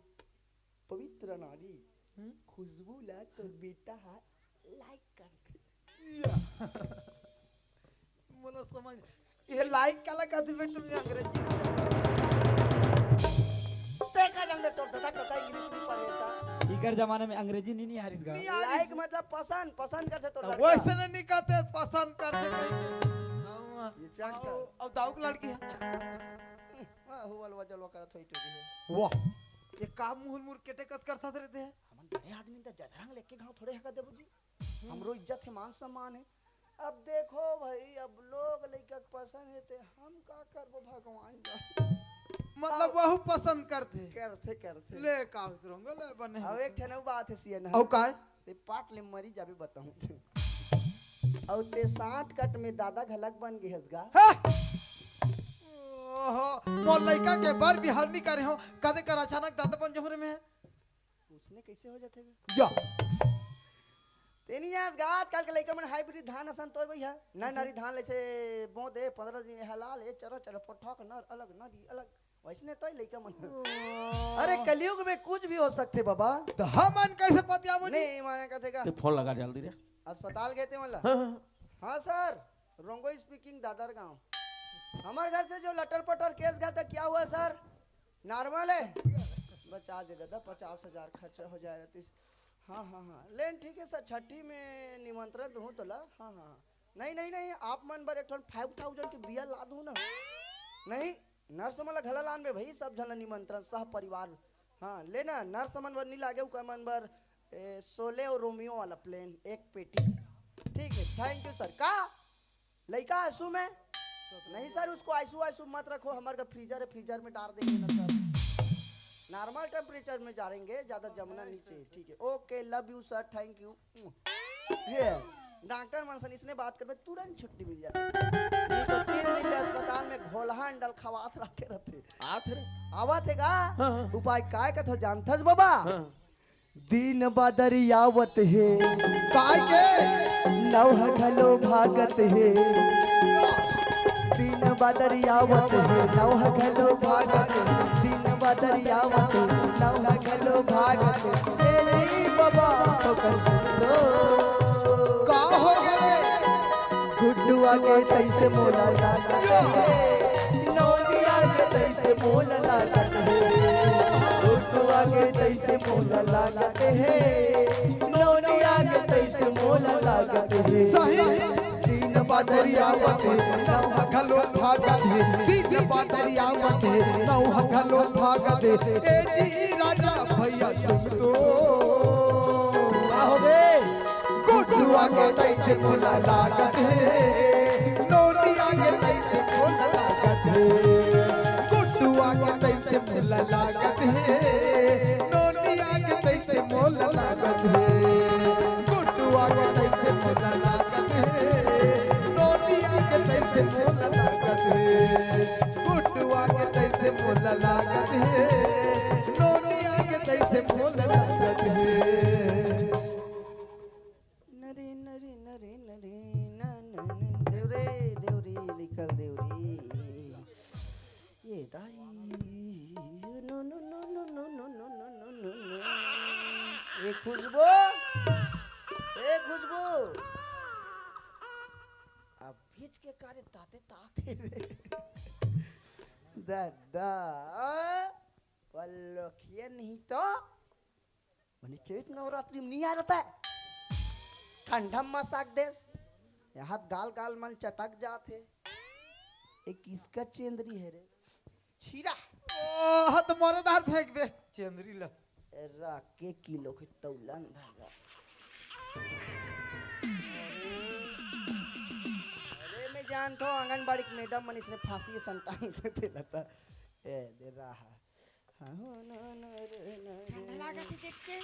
पवित्र नारी, हम्म? खुशबू ला तोर बेटा हा लाइक कर दे। या। मोला समझ, ये लाइक काला कहते बेटा में अंग्रेजी में? देखा जंग में तोर दादा कता इंग्लिश नहीं पढ़े था। इकर जमाना में अंग्रेजी नहीं, नहीं हारिस गा। नहीं हारिस। लाइक मतलब पसंद, पसंद करते तो लड़का। वैसे नहीं कहते, पसंद करते कहीं के। हाँ। ये चढ़ कर। और, और दाऊ की लड़की है। हाँ, हुआ लवा जलवा करत होई टूरी है। वाह। ये का मुहुर मुर केटे कत करता रहते हैं? हमन बड़े आदमी त जजरंग लेके गाँव थोड़े हका देबो जी। हमरो इज्जत है, मान सम्मान है। अब देखो भाई, अब लोग लइका के पसंद है ते हम का करबो भगवान जाने। मतलब अब वहू पसंद करथे। करथे, करथे। ले का होत रहूंगा, ले बने अब होत। एक ठन अउ बात है सियन। अउ का? ते पाट ले मरी जाबे बताऊं। अउ ते साठ कट में दादा घलक बन गे हस गा। हाँ। ओहो, मोर लइका के बर बिहाव नी करे हो, कदे कर अचानक दादा बन जहूं रे मैं। उसने कैसे हो जाथे बे? या। तेनी आज गा, आजकल के लइका मन हाइब्रिड धान असन तोय भैया। नर नरी धान लइसे बोंदे, पंद्रह दिन हला ले, चरो चरो, फटक नर अलग, नरी अलग। वैसने तोय लइका मन। अरे, कलयुग में कुछ भी हो सकथे बाबा। त हमन कैसे पतियाबो जी? नहीं, माने कथे का? ते फोन लगा जल्दी रे। अस्पताल गए थे मतलब? हाँ, हाँ। हाँ सर, रोंगो स्पीकिंग, दादर गांव। हमारे घर से जो लटर पटर केस गया था, क्या हुआ सर? नॉर्मल है। बचा दे दादा, पचास हजार खर्चा हो जाए रहती। हाँ, हाँ, हाँ, लेन ठीक है सर, छठी में निमंत्रण दूँ तोला। हाँ, हाँ, हाँ। नहीं, नहीं, नहीं, आप मन बर एक ठन फाइव थाउजेंड के बियर ला दूँ ना। नहीं, नर्स मन ला घला लान बे भाई, सब झन ला निमंत्रण, सह परिवार। हाँ, लेना, नर्स मन बर नहीं लागे, उकर मन बर, ए, शोले और रोमियो वाला प्लेन, एक पेटी। ठीक है, थैंक यू सर। का? लइका आंसू में? नहीं सर, उसको आंसू आंसू मत रखो, हमारे का फ्रीजर है, फ्रीजर में डाल देंगे ना सर। नॉर्मल टेम्परेचर में डालेंगे, ज्यादा जमना नहीं चाहिए। ठीक है, ओके, लव यू सर, थैंक यू। हे, डॉक्टर मन सन इसने बात करबे, तुरंत छुट्टी मिल जाती। नहीं तो तीन दिन ले अस्पताल में घोलहा अंडल खवात रखे रहते। आत रे। आवत हे का? हाँ, हाँ। उपाय काय कथो जानथस बाबा? हाँ। दिन बादरी आवत हे। काय के? नौहा घलो भागत हे। दिन बादरी आवत हे, नौहा घलो भागत हे। दिन बादरी आवत हे, नौहा घलो भागत हे। ए रे बाबा, ओकर सुन लो। का हो गे? गुड्डू आगे तैसे मोला लागत हे, नोनी आगे तैसे मोला लागत हे। गुड्डू आगे तैसे मोला लागत हे, नोनी आगे तैसे मोला लागत हे। सही। दिन बादरी आवत हे, नौहा घलो भागत हे। दिन बादरी आवत हे, नौहा घलो भागत हे। ए जी राजा भैया सुन तो। का हो गे? गुड्डू आगे तैसे मोला लागत हे, नोनी आगे तैसे मोला लागत हे। गुड्डू आगे तैसे मोला लागत हे, नोनी आगे तैसे मोला लागत हे। गुड्डू आगे तैसे मोला लागत हे, नोनी आगे तैसे मोला लागत हे। गुड्डू आगे तैसे मोला लागत हे, नोनी आगे तैसे मोला लागत हे। नरी, नरी, नरी, नरी, ना, ना, ना, देवरे, देवरी, निकल देवरी। ये दाई। नो, नो, नो। ए खुशबू, ए खुशबू। अब बीच के कारे ताते ताते रे। दादा, पल्लोखिया नहीं तो। चैत नवरात्रि में नहीं आ रहता है। ठंडा में मसाक देस। ये हाथ गाल गाल मन चटक जात हे। एक इसका चेंदरी है रे। छीरा। ओ, हाथ मोरे दार फेंक बे। चेंदरी ला। ए, रा के किलो के तौलन धर रा। अरे, मैं जानता हूँ, आंगनबाड़ी के मैडम मन इसने फांसी संटांग देते लता। ए, दे रहा। हाँ, हो, ना, ना, रे, ना, रे, ठंडा ना। लागत है देख के।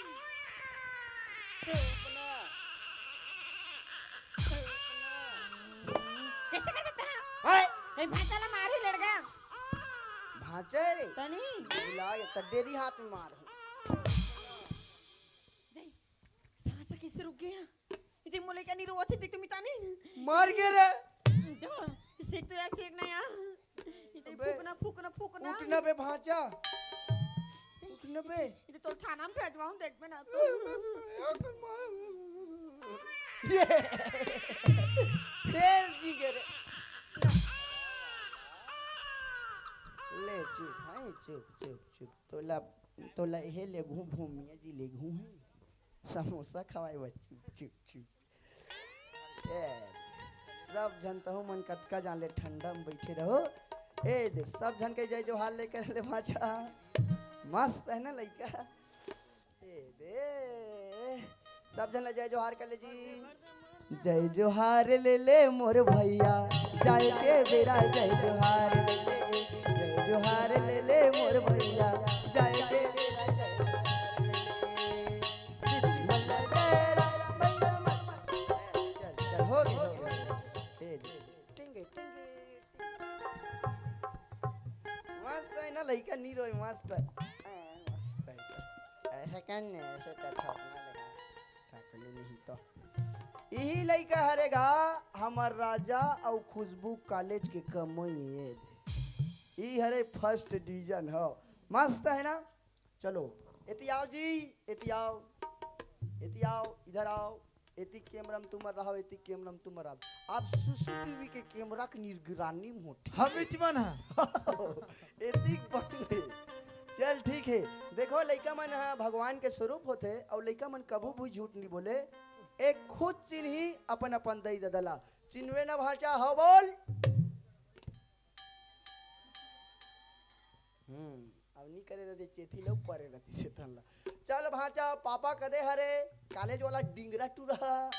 कैसे कर देता है? हाय! कहीं भांचा ला मारे लड़का। भांचा है रे? तनी। बुला के तड्डेरी हाथ में मार हूँ। दे, सांस कैसे रुक गया? इतनी मोले क्या नहीं रोवत है, देख तो मितानी। मर गए रे। दो, सेक तो यार, सेक ना यार। इतनी अबे, फूकना, फूकना, फूकना। उठना बे भांचा। इतनी, उठना बे। इतनी तो थाना में भेजवाऊं, देख में ना तो। ये। फेर जी गए रे। ले चुप, हाँ, चुप, चुप, चुप। तोला, तोला हे लेगहूँ, भूमिया जी लेगहूँ है। समोसा खवाए बा, चुप, चुप, चुप। ए, सब झन तहु मन कतका जान ले ठंडा में बैठे रहो। ए दे, सब झन के जय जोहार लेकर ले भांचा। मस्त है ना लइका? ए दे, सब झन ले जय जोहार कर ले जी। जय जोहार ले ले मोर भैया, जाए के बेरा जय जोहार ले ले। जय जोहार ले ले मोर भैया, जाए के बेरा जय जोहार ले ले। चल, चल, हो गई, हो गई। ए, टिंगे, टिंगे, टिंगे। मस्त है ना, लइका नी रोए, मस्त है। हाँ, मस्त है। ऐसे कर ने, ऐसे कर, छोड़ना लगा। काटलू नहीं तो। यही लइका हरे गा, हमर राजा अउ खुशबू कॉलेज के कमोई ये। ई हरे फर्स्ट डिवीजन हो। मस्त है ना? चलो, एती आओ जी, एती आओ, एती आओ, इधर आओ। एती कैमरा में तुमर रहो, एती कैमरा में तुमर रहो। आप सीसीटीवी के कैमरा के निगरानी में हो, ठीक हम है? बीच में ना। एती बन गए। चल, ठीक है। देखो, लइका मन ह भगवान के स्वरूप होथे, अउ लइका मन कभू भी झूठ नहीं बोले। एक खुद चिन्ही अपन अपन दई ददा ला। चिन्हवे ना भांचा, हो बोल। हम्म, अब नी करे रहते चेथी लो परे रहती से तन ला। चल भांचा, पापा कदे हरे, कॉलेज वाला डिंगरा टूरा।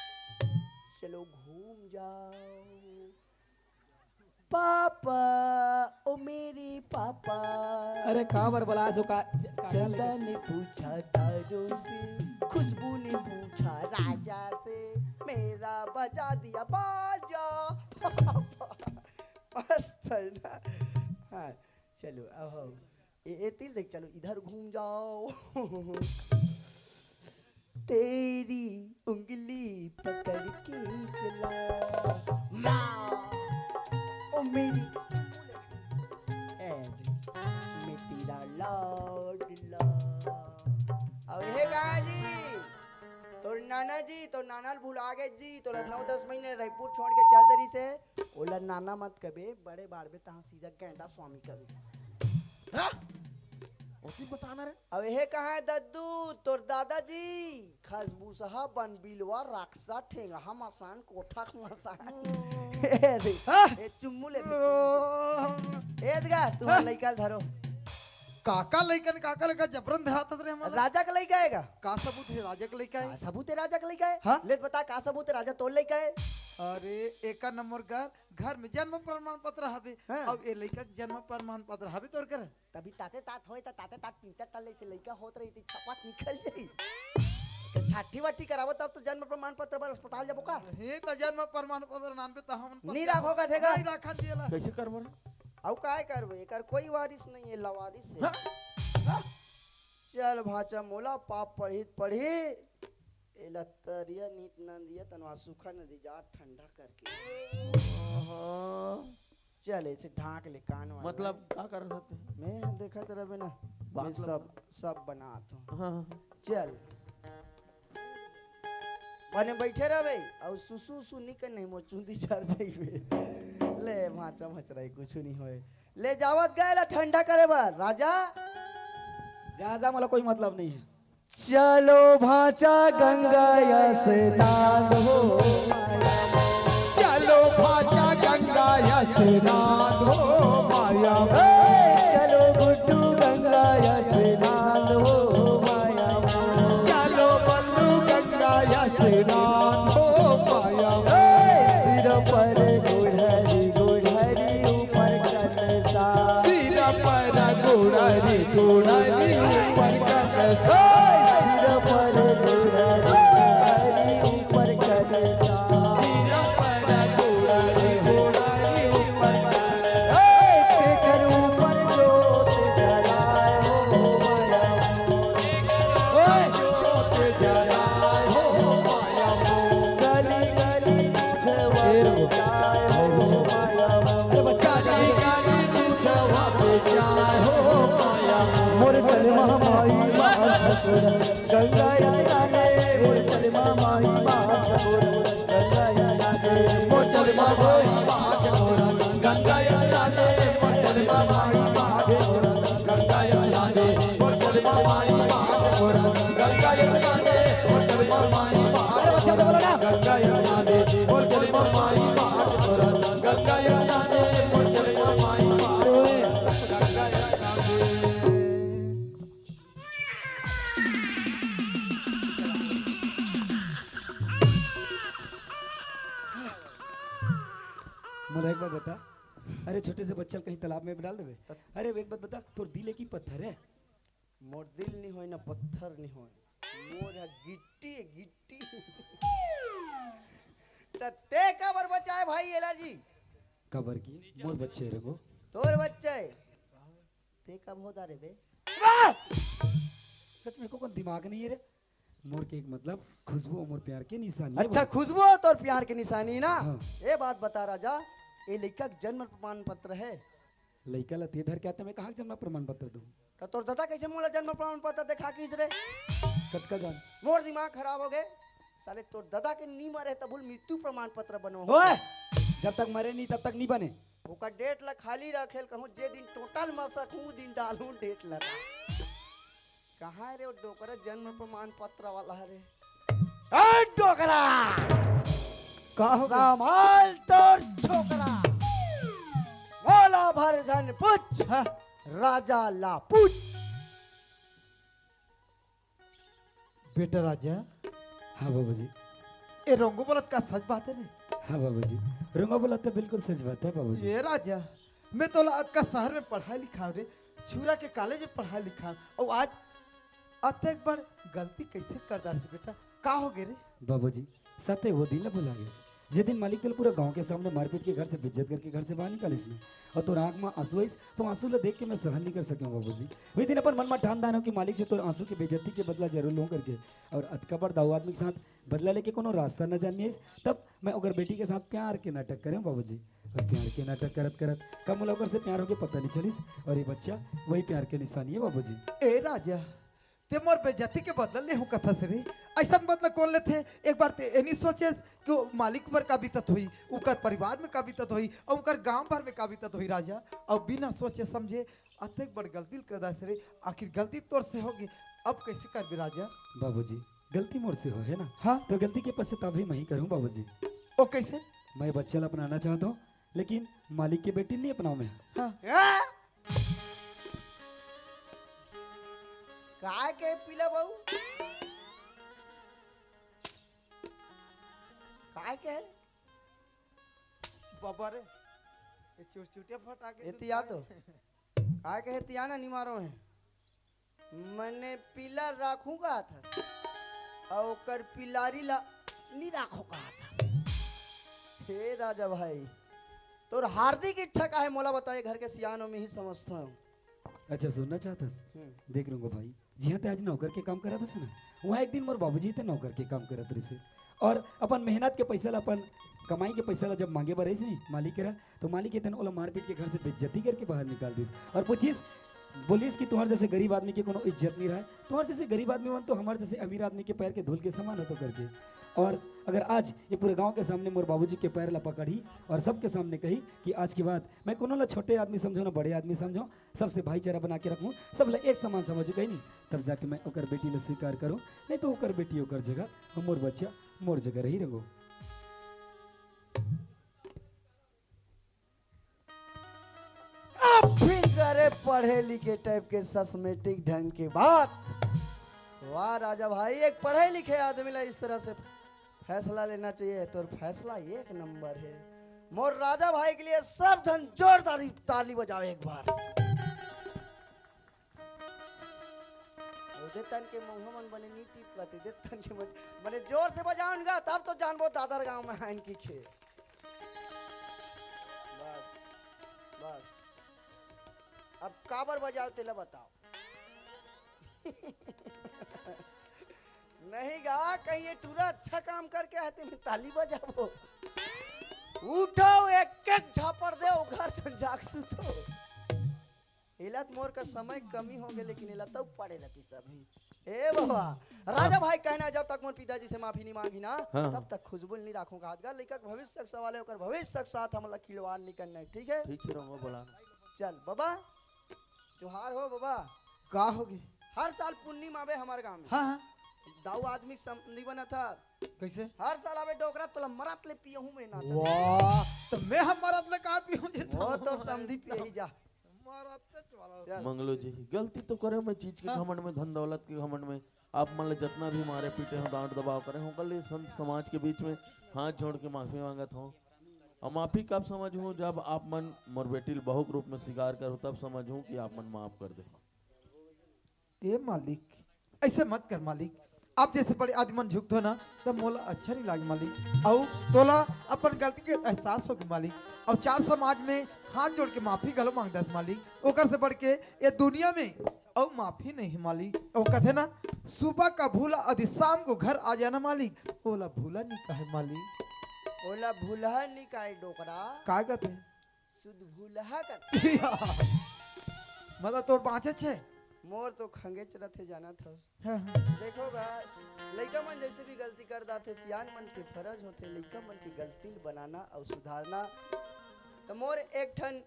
चलो घूम जाओ। पापा, ओ मेरी पापा। अरे का बर बलासो का, का चंदा ने पूछा तारों से, खुशबू ने पूछा राजा से, मेरा बजा दिया बाजा। मस्त है ना? हाँ, चलो, अब हम ए, ए, तिल देख, चलो, इधर घूम जाओ। तेरी उंगली पकड़ के चला। माँ, ओ मेरी, ए, मैं तेरा लाडला। अब हे कहा जी, तोर नाना जी, तोर नाना ल भुला गे जी, तोला नौ दस महीने रायपुर छोड़ के चल दे रहिस हे। ओला नाना मत कबे, बड़े बाढ़बे तहाँ सीधा गैंडा स्वामी कबे। हाँ? ओती बताना रे। अब हे कहाँ है दद्दू, तोर दादाजी? खसबूसहा बन बिलवा राक्सा ठेंगहा मसान कोठा मसान। ए दे, हाँ? ए चुम्मू ले दे। ए दगा, तुम्हार हाँ? लइका ल धरो। काका लइका न काका लइका जबरन धरात रे हमन। राजा के लइका आएगा? का सबूत है राजा के लइका का है? सबूत है राजा के लइका है? हाँ? ले बता, का सबूत है राजा तोर लइका है? अरे, एका नंबर घर, घर में जन्म प्रमाण पत्र हवे। हाँ। अब ए लइका के जन्म प्रमाण पत्र हवे तोर कर? तभी ताते तात होए, त ताते तात पीटर तले से लइका होत रही थी, छपात निकल जाई। तो छाठी वाठी करावो, तब तो जन्म प्रमाण पत्र बर अस्पताल जाबो का? हे, त जन्म प्रमाण पत्र नानबे त हमन नी राखो का थे का? नहीं राखन दिएला। कैसे करबो रे? अउ काय करबो? एकर कोई वारिस नहीं है, लवारिस है। हाँ? हाँ? चल भांचा मोला पाप पढ़ी त पढ़ी, एला तरिया नीत नंदिया तनवा सूखा नदी जा ठंडा करके। ओहो। चल, इसे ढांक ले कान वाला। मतलब, का करत हते? मैं देखत रहबे ना, बात मैं ला सब, सब बनात हूँ। हाँ, हाँ। चल। बने बैठे रहबे, अउ सुसु उसु निकल नहीं, मोर चूंदी झड़ जाइबे। ले, भांचा भचराई, कुछ नहीं होए। ले जावत गए ला ठंडा करे बर, राजा। जा, जा, मोला कोई मतलब नहीं है। चलो भांचा गंगा स्नान हो, चलो भांचा गंगा स्नान हो माया। ए, चलो गुड्डू गंगा स्नान हो माया। चलो बल्लू गंगा स्नान हो माया। ए, सिर पर गुढ़री गुढ़री ऊपर कलसा। सिर पर गुढ़री गुढ़री ऊपर कलसा। ए, सिर पर गुढ़री गुढ़री ऊपर कलसा। सिर पर गुढ़री गुढ़री ऊपर कलसा। ए, तेकर ऊपर जोत जलाए हो माया। ओए! जोत जलाए हो माया। गली गली दूधवा ए रो। बेचाए हो माया। अरे बच्चा, गली गली दूधवा बेचाए हो माया। मोर चले माँ माई माँ ठकुरा, गंगा स्नाने। मोर चले माँ माई माँ ठकुरा, गंगा स्नाने। मोर चले माँ माई माँ ठकुरा, गंगा स्नाने। मोर चले माँ माई माँ ठकुरा, गंगा स्नाने। मोर चले माँ माई माँ ठकुरा, गंगा स्नाने। मोर चले माँ माई माँ अरे बच्चा, तो बोलो ना। गंगा स्नाने। मोर चले माँ माई माँ ठकुरा, गंगा स्नाने। मोर चले माँ माई माँ ठकुरा, गंगा स्नाने। मोला एक बात बता, अरे छोटे से बच्चा ल कहीं तालाब में डाल देबे। अरे एक बात बता, तोर दिल है कि पत्थर है? मोर दिल नहीं होय ना पत्थर नहीं होय, मोर ह गिट्टी है, गिट्टी। त ते काबर बचाए भाई एला जी? काबर की मोर बच्चे रे वो। तोर बच्चे? ते कब होता रे बे? वाह! सच में को कौन दिमाग नहीं है रे? मोर के एक मतलब खुशबू और मोर प्यार के निशानी है अच्छा, वो। खुशबू और तोर प्यार के निशानी ना? हाँ। ये बात बता राजा, ये लइका के जन्म प्रमाण पत्र है? लइका ला ते धर के आते, मैं कहाँ के जन्म प्रमाण पत्र दूँ? त तोर दादा कैसे मोला जन्म प्रमाण पत्र देखा किस रे? कतका जान? मोर दिमाग खराब हो गए। साले तोर दादा के नी मरे तब बोल मृत्यु प्रमाण पत्र बनो हो। ओए! जब तक मरे नहीं तब तक नहीं बने। ओकर डेट ला खाली रखेल कहूँ, जे दिन टोटल मसक हूँ, दिन डालूँ डेट ला। कहाँ रे वो डोकरा जन्म प्रमाण पत्र वाला रे? ए डोकरा! का हो गया? संभाल तोर छोकरा। मोला भर झन पूछ, हाँ। राजा ला पूछ। बेटा राजा। हाँ बाबूजी। ए रोंगो बोलत का सच बात है रे? हाँ बाबूजी, रोंगो बोलत तो बिल्कुल सच बात है बाबूजी। ए राजा, मैं तोला अतका शहर में पढ़ाई लिखाव रे, छुरा के कॉलेज में पढ़ाई लिखाव, अउ आज अतेक बड़ गलती कैसे कर डारस बेटा? का हो गे रे? बाबूजी, सत्य वो दिन ला भुला गेस, जे दिन मालिक तोला पूरा गांव के सामने मारपीट के घर से बेइज्जत करके घर से बाहर निकालिस ना, अउ तोर आंख में आंसू आइस, तो आंसू ला देख के मैं सहन नहीं कर सके हूँ बाबूजी। वे दिन अपन मन में ठान डारे हूँ कि मालिक से तोर आंसू के बेइज्जती के बदला जरूर लूँ करके, अउ अतका बड़ दाऊ आदमी के साथ बदला लेके कोनो रास्ता न जान आइस, तब मैं ओकर बेटी के साथ प्यार के नाटक करे हूँ बाबूजी। अउ प्यार के नाटक करत करत कब मोला ओकर से प्यार होके पता नहीं चलिस, अउ ये बच्चा वही प्यार के निशानी है बाबूजी। ए राजा, ते मोर बेइज्जती के बदला ले हूँ कथस रे? ऐसन बदला कौन लेथे? एक बार ते ए नहीं सोचे कि वो मालिक ऊपर का बीतत होई, ओकर परिवार में का बीतत होई, अउ ओकर गांव भर में का बीतत होई राजा। अउ बिना सोचे समझे अतेक बड़ गलती कर डारस रे। आखिर गलती तोर से होगे, अब कैसे करबे राजा? बाबूजी, गलती मोर से हो है ना? हाँ। तो गलती के पश्चाताप भी मैं ही करूँ बाबूजी। ओ कैसे? मैं बच्चा ला अपनाना चाहता हूँ, लेकिन मालिक के बेटी नहीं अपनाऊँ मैं। हाँ। ए? काय के पीला बहू? काय के है? बाबा रे, ये चुरचुटिया फटा के एती आ तो। काय के एती आ ना, निमारो है। मैंने पीला राखूं कहा था, अउ ओकर पिलारी ला नी राखो कहा था। हे राजा भाई, तोर हार्दिक इच्छा का है, मोला बताए, घर के सियान हो, मैं ही समझता हूँ। अच्छा, सुनना चाहतस? हम्म। देख रंगो भाई, जिहाँ ते आज नौकर के काम करत हस ना, वहाँ एक दिन मोर बाबूजी ते नौकर के काम करत रहिस हे। अउ अपन मेहनत के पैसा ला, अपन कमाई के पैसा ला जब मांगे बर आइस नी मालिक करा, तो मालिक हे तेन ओला मारपीट के घर से बेइज्जती करके बाहर निकाल दिस। अउ पूछिस, बोलिस कि तुम्हार जैसे गरीब आदमी के कोनो इज्जत नहीं रहे, तुम्हार जैसे गरीब आदमी मन तो हमार जैसे अमीर आदमी के पैर के धूल के समान होतो करके। और अगर आज ये पूरे गांव के सामने मोर बाबूजी के पैर ला पकड़ही और सबके सामने कही कि आज के बाद मैं कोनो ला छोटे आदमी समझो ना बड़े आदमी समझो, सबसे भाईचारा बना के रखूं, सब ला एक समान समझो, कही नहीं, तब जाके मैं ओकर बेटी ला स्वीकार करूं, नहीं तो ओकर बेटी ओकर जगह और मोर बच्चा मोर जगह रही रहो। अब फिर करे पढ़े लिखे टाइप के सस्मेटिक ढंग के बात। वाह राजा भाई, एक पढ़े लिखे आदमी ला इस तरह से फैसला लेना चाहिए। तोर फैसला एक नंबर है। मोर राजा भाई के लिए सब धन जोरदार ताली बजाओ एक बार। दे तन के मुंह मन बने नी टिप करते, दे तन के मन बने जोर से बजाओ इनका, तब तो जानबो दादर गांव में आइन की खे। बस, बस। अब काबर बजाओ तेला बताओ। नहीं गा, कहीं ये टूरा अच्छा काम करके आए ते मैं ताली बजाबो। उठो, एक एक झापड़ दे, उघर तन जाग सुतो। एला त मोर का समय कमी हो गए, लेकिन एला तब पड़े रहती सब ही। ए बाबा, राजा भाई कहना, जब तक मोर पिताजी से माफी नहीं मांगी ना, हाँ। तब तक खुशबू नहीं राखूं कहात गा। लइका के भविष्य के सवाल है, ओकर भविष्य के साथ हमला खिलवाड़ नहीं करना है, ठीक है? ठीक है, रंगो बोला। चल बाबा, जोहार हो बाबा। का होगे? हर साल पुन्नी म आबे हमर गांव में। हाँ, हाँ। दाऊ आदमी समधी बनत हस। कैसे? हर साल आबे डोकरा, तोला मरत ले पियहूं मैं नाचत। वाह, तो मैं हम मरत ले का पियहूं जी? वो तो समधी पियही जा। मरत ले चला। चल। मंगलू जी, गलती तो करे मैं चीज के हाँ। घमंड में, धन दौलत के घमंड में। आप मन ले जतना भी मारे पीटे हो, डांट दबाव करे हो, ओकर लिए संत समाज के बीच में हाथ जोड़ के माफी मांगत हो। और माफी कब समझ हूँ, जब आप मन मोर बेटी ल बहू के रूप में स्वीकार करो, तब समझ हूँ कि आप मन माफ कर दे। ए मालिक, ऐसे मत कर मालिक। आप जैसे बड़े आदमी मन झुकत हो ना, तब मोला अच्छा नहीं लागे मालिक। अउ तोला अपन गलती के एहसास होगे मालिक। अउ चार समाज में हाथ जोड़ के माफी घलो मांगदस मालिक। ओकर से बढ़ के ये दुनिया में अउ माफी नहीं है मालिक। अउ कथे ना, सुबह का भूला आदि शाम को घर आ जाना मालिक। ओला भूला नहीं कहे मालिक। ओला भूलहा नहीं कहे डोकरा। का कथे? सुध भूलहा कथे। मतलब तोर बाँचे छे? मोर तो खंगेच रथे, जानत हस। हाँ, हाँ। देखो गा, लइका मन जैसे भी गलती कर दाथे, सियान मन के फरज होथे लइका मन के गलती ल बनाना अउ सुधारना। त मोर एक ठन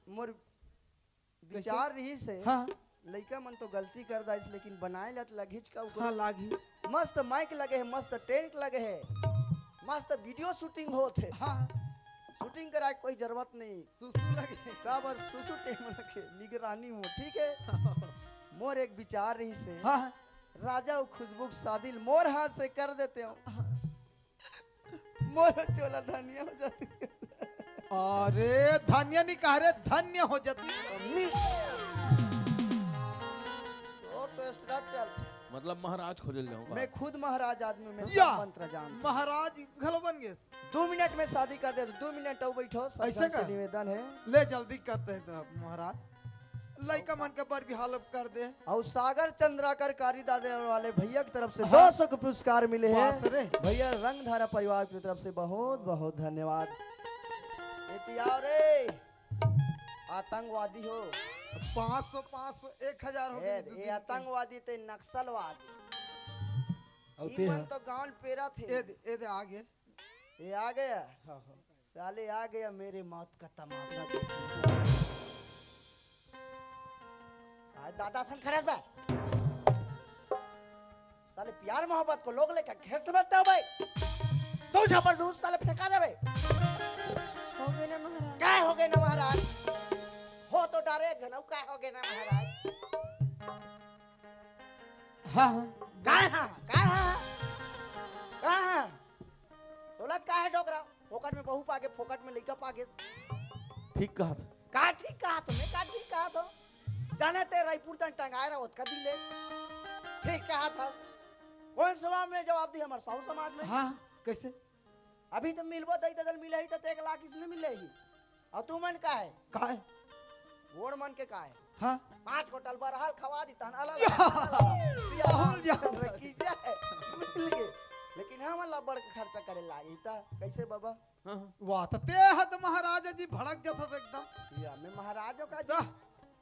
मोर कैसे? विचार रहिस हे, हाँ। लइका मन तो गलती कर दाइस, लेकिन बनाए ला त लगहीच का ओकर। हाँ, लागही। मस्त माइक लगे हे, मस्त टेंट लगे हे, मस्त वीडियो शूटिंग होत हे। हाँ। शूटिंग कराए कोई जरूरत नहीं। सुसु लगे। काबर सुसु टेम रखे, निगरानी हो, ठीक है? मोर एक विचार रहिस हे। हाँ, हाँ। राजा अउ खुशबू के शादी ल मोर हाथ से कर देते हो। हाँ। मोर चोला धनिया हो जाती। अरे धनिया नहीं कह रहे, धन्य हो जाती। तो, तो extra चल। मतलब महाराज खोजल जाऊंगा। मैं खुद महाराज आदमी, मैं या, सब मंत्र जानता हूँ। महाराज घलो बन गए। दो मिनट में शादी कर दे, दो मिनट अउ बैठो, सब ऐसे जन से का? निवेदन है। ले जल्दी करते हैं तो महाराज। लइका मन के बर भी हालत कर दे। अउ सागर चंद्राकर कारी दादे वाले भैया की तरफ से हाँ। दो सौ के पुरस्कार मिले हैं। पास रे। भैया रंगधारा परिवार की तरफ से बहुत बहुत धन्यवाद। एती आओ रे आतंकवादी हो। पाँच सौ, पाँच सौ, एक हजार हो ए, गई, दू ए दिन के। आतंकवादी ते नक्सलवादी। अउ ई ते मन ह? तो गांव पेरा थे। ए दे, ए दे आगे। ये आ गया। हाँ, हाँ। साले आ गया मेरे मौत का तमाशा देखने। आज दादा सन खड़े बे। साले प्यार मोहब्बत को लोग लेकर खेल समझते हो भाई। तू झापड़ दूँ, साले फेंका जावे। हो गए ना महाराज। काय हो गए ना महाराज? हो तो डारे घनऊ, काय हो गए ना महाराज? हाँ, हाँ। काय हाँ, काय हाँ, काय हाँ? दौलत का है डोकरा? फोकट में बहू पागे, फोकट में लइका पागे। ठीक कहा था। का ठीक कहा था? मैं का ठीक कहा था? जाने ते रायपुर तन टंगाए रहा, ओतका दिले। ठीक कहा था। कौन समाज में जवाब दी? हमारे साहू समाज में। हाँ, कैसे? अभी तो मिलबो दई ददल मिले ही तो एक लाख इसने मिले ही। अउ तुमन का है? का है? गोड़ मन के का है? हाँ। पाँच होटल बरहल खवा दी तहन अलग या। अलग, अलग। या, राहुल या। रखी जाए। मिल गए। लेकिन हमन ला बड़ खर्चा करे लागी त कैसे बाबा? हाँ, हाँ। वाह, त ते ह त महाराज जी भड़क जथस एकदम। या, मैं महाराजों का जी। जा।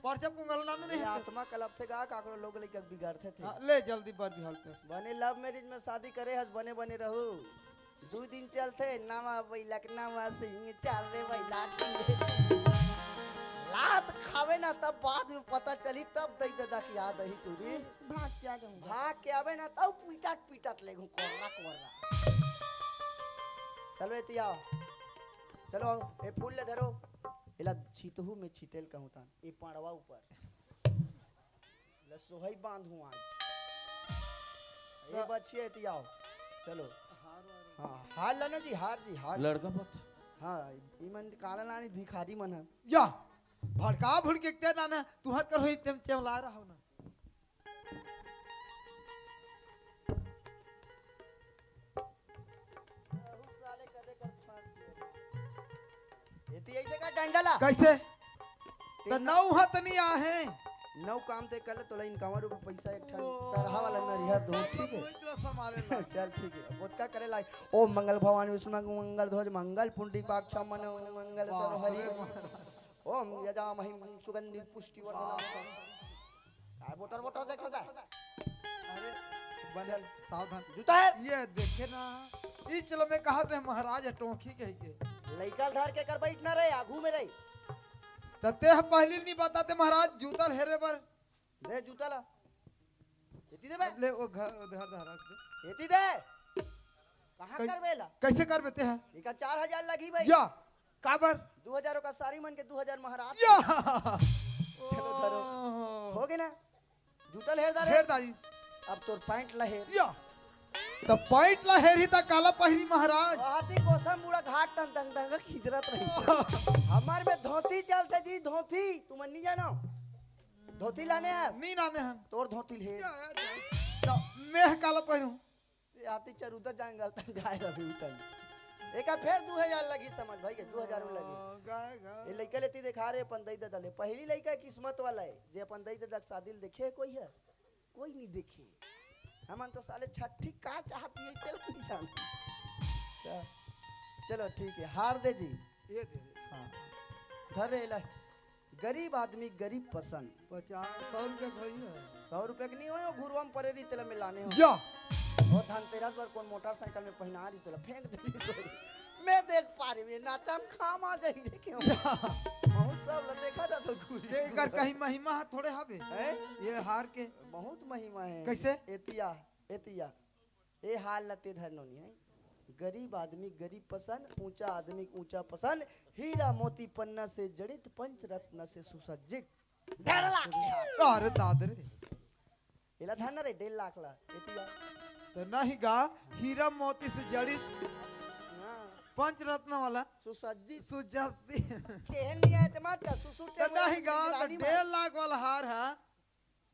परचा कुंगल नानू नहीं ये है। आत्मा कलपथे गा, काकरो लोग लइका के बिगाड़थे ते। हाँ, ले जल्दी बर बिहाल कर। बने लव मैरिज में शादी करे हस, बने बने रहू। दू दिन चलथे, नवा बैला के नवा सिंह, चल रे बैला। लात खावे ना, तब बाद में पता चली, तब दई ददा की याद आही टूरी। भाग के आ जाऊंगा। भाग के आवे ना, तब पीटत पीटत लेगहूं, कोर्रा कोर्रा। चलो एती आओ, चलो आओ, ए फूल ले धरो, एला छीतहू में छीतेल कहूं तान, ए पाड़वा ऊपर। ले सोहई बांधहूं आज। ए बछिया एती आओ। चलो। हाँ, हार लाना जी, हार जी, हार। लड़का पक्ष। हाँ, ई मन काला लानी भिखारी मन ह। या, भड़का भुड़के ते ना ना, तुहर कर होई तेम चेवला रहो ना। रहू साले कदे कर फांस दिए। एती ऐसे का डंडा ला। कैसे? त नौ हाथ नहीं आहे। नौ काम ते कर ले, तोला इनकावन रुपये पैसा एक ठन ओ, सरहा वाला नरिहा दो, सब ठीक है? कोई तो संभाले ना। चल ठीक है, अब ओतका करे लाग। ओम मंगल भवानी विष्णु मंगल ध्वज मंगल पुंडरीकाक्ष मन मंगल वाह, हरि। अरे वाह। ओम यजामहे सुगंधि पुष्टि वर्धनम। काय बोटर बोटर देखो ता? अरे, बने चल। सावधान। जूता है? ये देखे ना, ई चलो मैं कहा रहे महाराज है टोंकी कह के। लइका धर के कर बैठना रहे, आगू में रही। त ते ह पहली नहीं बताते महाराज, जूता ल हेरे बर। दे जूता ला। एती दे बे। ले वो घर, वो धर, धर, रख दे। एती दे। कहाँ कै-, करबे ला? कैसे करबे ते ह? एका चार हजार लगी भाई। या, काबर? दू हजार ओका सारी मन के, दू हजार महाराज या। के। चलो धरो। ओहो। हो गे ना? जूता ल हेर डारे। हेर डारी। अब तोर पैंट ला हेर। या। त पैंट ला हेरही त काला पहिरी महाराज? वहाती कोसम बूढ़ा घाट टन दंग दंग खिजरत रही। हमार में धोती चलते जी, धोती। तुमन नहीं जानो? धोती लाने हस? नहीं लाने हन। तोर धोती ल हेर। या, या, या। त मैं ह काला पहिरूं? ते आती चर उतर जंगल तक जाए रवि उतर। एका फेर दू हजार लगी समझ भाई के, दू हजार लगी। हाँ, गाय, गाय। ये लइका लेती देखा रहे अपन दई ददा ले। पहली लइका किस्मत वाला है, जे अपन दई ददा के शादी ल देखे कोई है? कोई नहीं देखे। हमन तो साले छठी का चाह पिए तेल नहीं जान। चलो ठीक है, हार दे जी। ये दे दे। हाँ। धर रे ला। गरीब आदमी गरीब पसंद। पचास, सौ रुपया के होई है। सौ रुपया के नहीं होय, वो घुरवा में परे रही, तेला मिलाने हो। या। वो धनतेरस बर कौन मोटरसाइकिल में पहिना रही, तोला फेंक दे रही, sorry। मैं देख पा रही हूँ, ये नाचा में खाम आ जाही रे, क्यों? या। बहुत सब ला देखा था तो घूरी। ये एकर कहीं महिमा है थोड़े हवे। हैं? ये हार के। बहुत महिमा है। कैसे? एतिया, एतिया। ए हाल ल ते धर नोनी है। गरीब आदमी गरीब पसंद, ऊंचा आदमी ऊंचा पसंद, हीरा मोती पन्ना से जड़ित, पंच रत्न से सुसज्जित। डेढ़ लाख के हार। अरे दाद रे। एला धर न रे, डेढ़ लाख ला। एतिया। तो नहीं गा, हीरा मोती से जड़ित, हाँ। पंच रत्न वाला। सुसज्जित। सुसज्जित। केहन नहीं आए ते मत का, सुसु तो टेबुल नहीं गा, तो रानी डेढ़ लाख वाला हार है।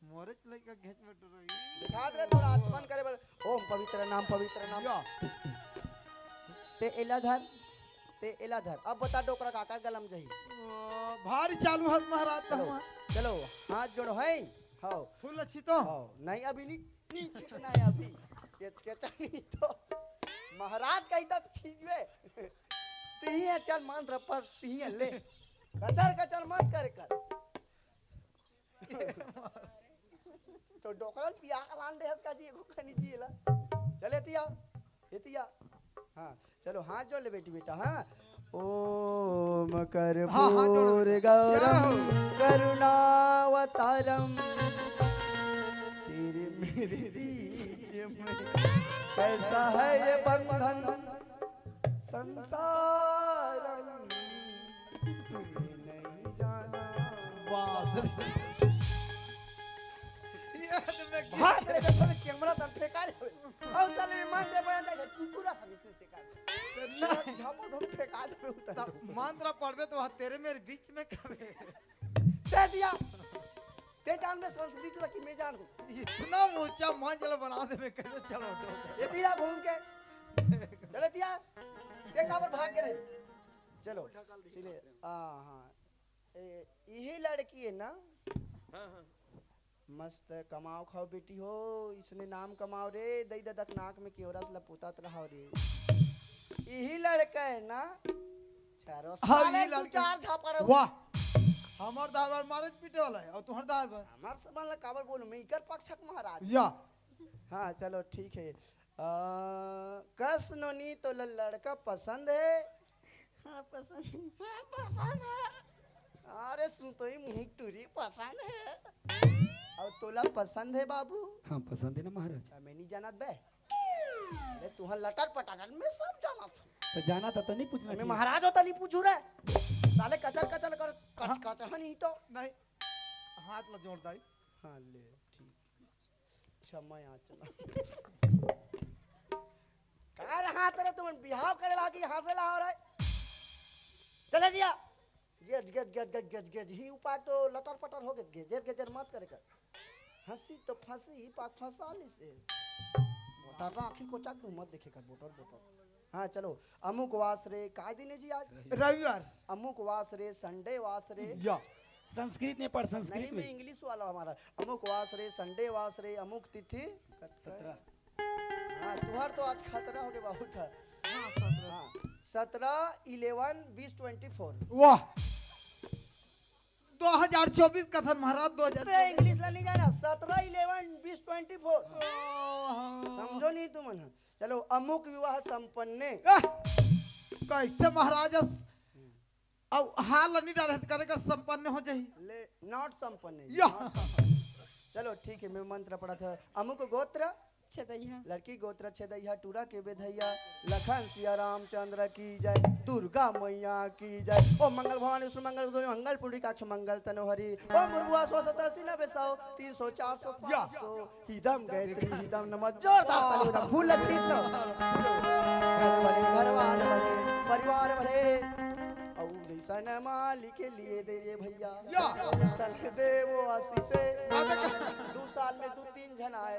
मोरेच लइका घेंच में डरई। दिखा दे तोरा आचमन करे बर। ओम पवित्र नाम, पवित्र नाम। या। ते एला धर, ते एला धर। अब बता डोकरा काकर गलम जही। ओ, भारी चालू हस महाराज चलो, तहुआ। चलो, हाथ जोड़ो है। हाओ। फूल अच्छी तो? हाओ, नहीं अभी नहीं, नहीं छींटना है अभी। ये के नहीं तो। महाराज कही तक छींचवे। तिही है, चल मान रपर, तिही है, ले। कचर कचर मत करे कर। तो डोकरन पिया के लान दे हस का जी, एगो खनी जी ला। चल एतिया, एतिया। हाँ, चलो हाथ जोड़ ले बेटी बेटा, हाँ। ओम हाँ, हाथ जोड़ो कर्पूर बेटा। गौरम जय हो। करुणावतारम। तेरे मेरे बीच में कैसा है ये बंधन? संसारम तुम्हें नहीं जाना। बाप रे। ये तो मैं भाग ले, तो कैमरा तब फेंका ले। और साले में मान दे, बना दे, कुकुरा सा निश्चित से काट। ना। झापड़ धम फेंका दे उतर। तब मंत्र पढ़बे तो वहाँ तेरे मेरे बीच में कबे। दे दिया। ते जान में संस्कृत लकी मैं जान हूँ। इतना ऊंचा मंच ला बना दे में कैसे चलो डोल। ये दिया घूम के। चले दिया। ते काबर भाग के रहे। चलो। चलिए। आ, हाँ। ए, यही लड़की है ना? हाँ, हाँ। मस्त कमाओ खाओ बेटी हो, इसने नाम कमाओ रे, दई ददक नाक में केवरा से लपोतात रहाओ रे। यही लड़का है ना? चारों हाँ, साले ये तू लड़का। चार झापड़ हो। वाह। हमर दार बर मारे पीटे वाला हे, अउ तुहर दार बर। हमर से मन ला काबर बोलू, मैं इकर पक्षक महाराज। या। हाँ, चलो ठीक हे। अ, कस नोनी तोला लड़का पसंद हे? हाँ, पसंद हे। हाँ, पसंद हे। अरे सुतोई मुँह टूरी पसंद हे। अउ तोला पसंद हे बाबू? हाँ, पसंद हे ना महाराज। अच्छा, मैं नहीं जानत बे। अरे तुहर लटर पटार मैं सब जानत हूँ। तो जाना था तो नहीं पूछना मैं चाहिए। महाराज होता नहीं पूछू रे। साले कचर कचर कर कच हाँ। कच है नहीं तो। नहीं, हाथ ला जोड़ दाई। हाँ, ले, ठीक। क्षमा याचना। का रहा तेरे तुमन बिहाव करे लागी हँसे ला हो रहे। चले दिया। गेज, गेज, गेज, गेज, गेज, गेज। ही उपाय तो लटर पटर हो गेज, गेजर, गेजर मत करे कर। हँसी तो फँसी, ही पाक फँसा ली से। मोटर ना आँखी को चाक तू मत देखे कर, बोटर, बोटर। हाँ, चलो। अमुक वास रे, काय दिन हे जी आज? रविवार। अमुक वास रे, संडे वास रे। या। संस्कृत में पढ़, संस्कृत नहीं, में। मैं इंग्लिश वाला हमारा। अमुक वास रे, संडे वास रे, अमुक तिथि। सत्रह। हाँ, तुहर तो आज खतरा हो गया बहुत है। हाँ, सत्रह। हाँ, सत्रह, इलेवन, बीस, ट्वेंटी फोर। वाह, दो हजार चौबीस कथन महाराज, दो हजार चौबीस। इंग्लिश ला नहीं जाना, सत्रह, इलेवन, बीस, ट्वेंटी फोर। ओहो। समझो नहीं तुमन ह। चलो, अमुक विवाह संपन्ने। आह, कैसे महाराज? अउ हाल नहीं डाले, कदे का संपन्न हो जाही। ले, not संपन्न है, या। Not संपन्न। चलो, ठीक है, मैं मंत्र पढ़त हँव। अमुक गोत्र? छेदैहा। लड़की गोत्र छेदैहा, टूरा के बेधैया, लखन सिया रामचंद्र की जय, दुर्गा मैया की जय। ओम मंगल भवानी विष्णु मंगल गोविंद मंगल पुंडरीकाक्ष मंगल तनोहरी। ओम भूर्भुवः स्वः सतर्षि न बेसाओ, तीन सौ, चार सौ, या। पाँच सौ। हिदम गायत्री हिदम नमः। जोरदार ताली बजा, फूल छिद्र। घर भरे, घरवाल भरे, परिवार भरे। अउ जैसन मालिक लिए दे रे भैया। या। सन देवो आशीष। दू साल में दू तीन झन आए।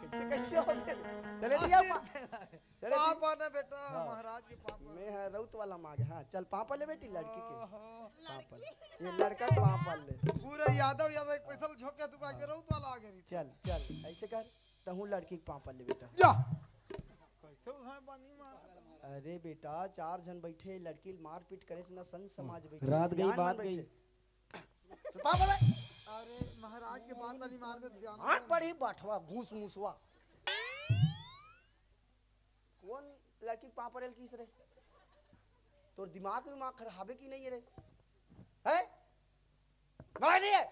कैसे, कैसे हो गए? चले दिया। चले पाँव ठीक। पड़ ना बेटा, हाँ। महाराज के पाँव पड़। मैं है रउत वाला मांगे। हाँ, चल पाँव पड़ ले बेटी, लड़की के। ओहो। पाँव पड़। ये लड़का के पाँव पड़ ले। पूरा यादव, यादव एक पैसा झोंक के तू आके रउत वाला आगे रही। चल, चल, ऐसे कर, तहूँ लड़की के पाँव पड़ ले बेटा। जा। कैसे उसने पानी मार? अरे बेटा, चार झन बैठे, लड़की मारपीट करे से ना संत समाज बैठे, रात गई, सियान बात मन गई। बैठे। चल पाँव पड़ ले। अरे महाराज के बात वाली मार में ध्यान आँख पड़ी बठवा, घूस मुसवा। कौन लड़की के पाँव पड़े ल किस रे? तोर दिमाग, दिमाग खराबे की नहीं रे? हैं? मार दिए।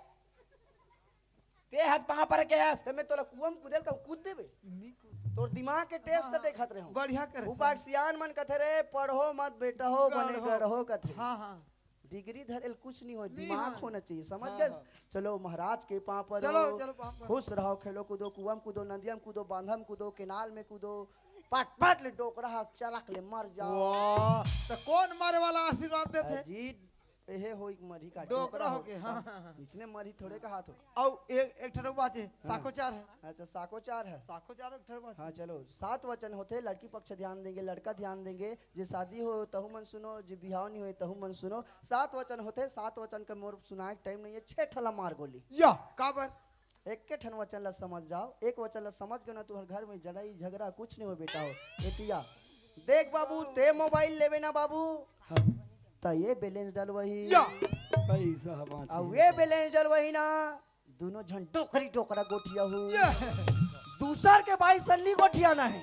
ते हाथ पाँव पर के आस। ते मैं तोला कुआं में कूदे ल कहूँ, कूद देबे? नहीं कूद। तोर दिमाग के टेस्ट हाँ, हाँ। देखत रहे हूँ। बढ़िया करे। उपाय सियान मन कथे रे, पढ़ो मत बेटा हो, बने गढ़ो। गढ़ो कथे। हाँ, हाँ। डिग्री धरे ल कुछ नहीं हो, नहीं दिमाग हो। होना चाहिए, समझ हाँ, गए? हाँ। चलो महाराज के पाँव परो, चलो, चलो, पाँव परो। खुश रहो, खेलो कूदो, कुआं में कूदो, नदिया में कूदो, बांधा में कूदो, केनाल में कूदो, पट पट ले डोकरा हा चरक ले मर जाओ। वाह, तो कौन मारे वाला आशीर्वाद देथे? अजी, एहे होई मरही का डोकरा डोकरा हो हो। के, हाँ, हाँ, हाँ। इसने मरही थोड़े कहा थो। अउ एक, एक ठन अउ बात हे, हाँ। साखोचार हे। अच्छा, साखोचार हे। साखोचार एक ठन बात हाँ, हे। चलो, सात वचन होथे, लड़की पक्ष ध्यान देंगे, लड़का ध्यान देंगे, जे शादी हो तहु मन सुनो, जे बिहाव नहीं होए तहु मन सुनो। सात वचन होथे, सात वचन के मोर सुनाए के टाइम नहीं हे, छह ठला मार गोली। या, काबर? एके ठन वचन ला समझ जाओ, एक वचन ला समझ गयो ना, तुहर घर में लड़ाई झगड़ा कुछ नहीं हो बेटा हो। एतिया देख बाबू, ते मोबाइल लेबे ना बाबू, हाँ। त ये बैलेंस डलवाही। या। पैसा ह बाँचे। अउ ये बैलेंस डलवाही ना, दोनों झन डोकरी डोकरा गोठिया हो। या। दूसर के बाई सन्नी गोठिया ना है।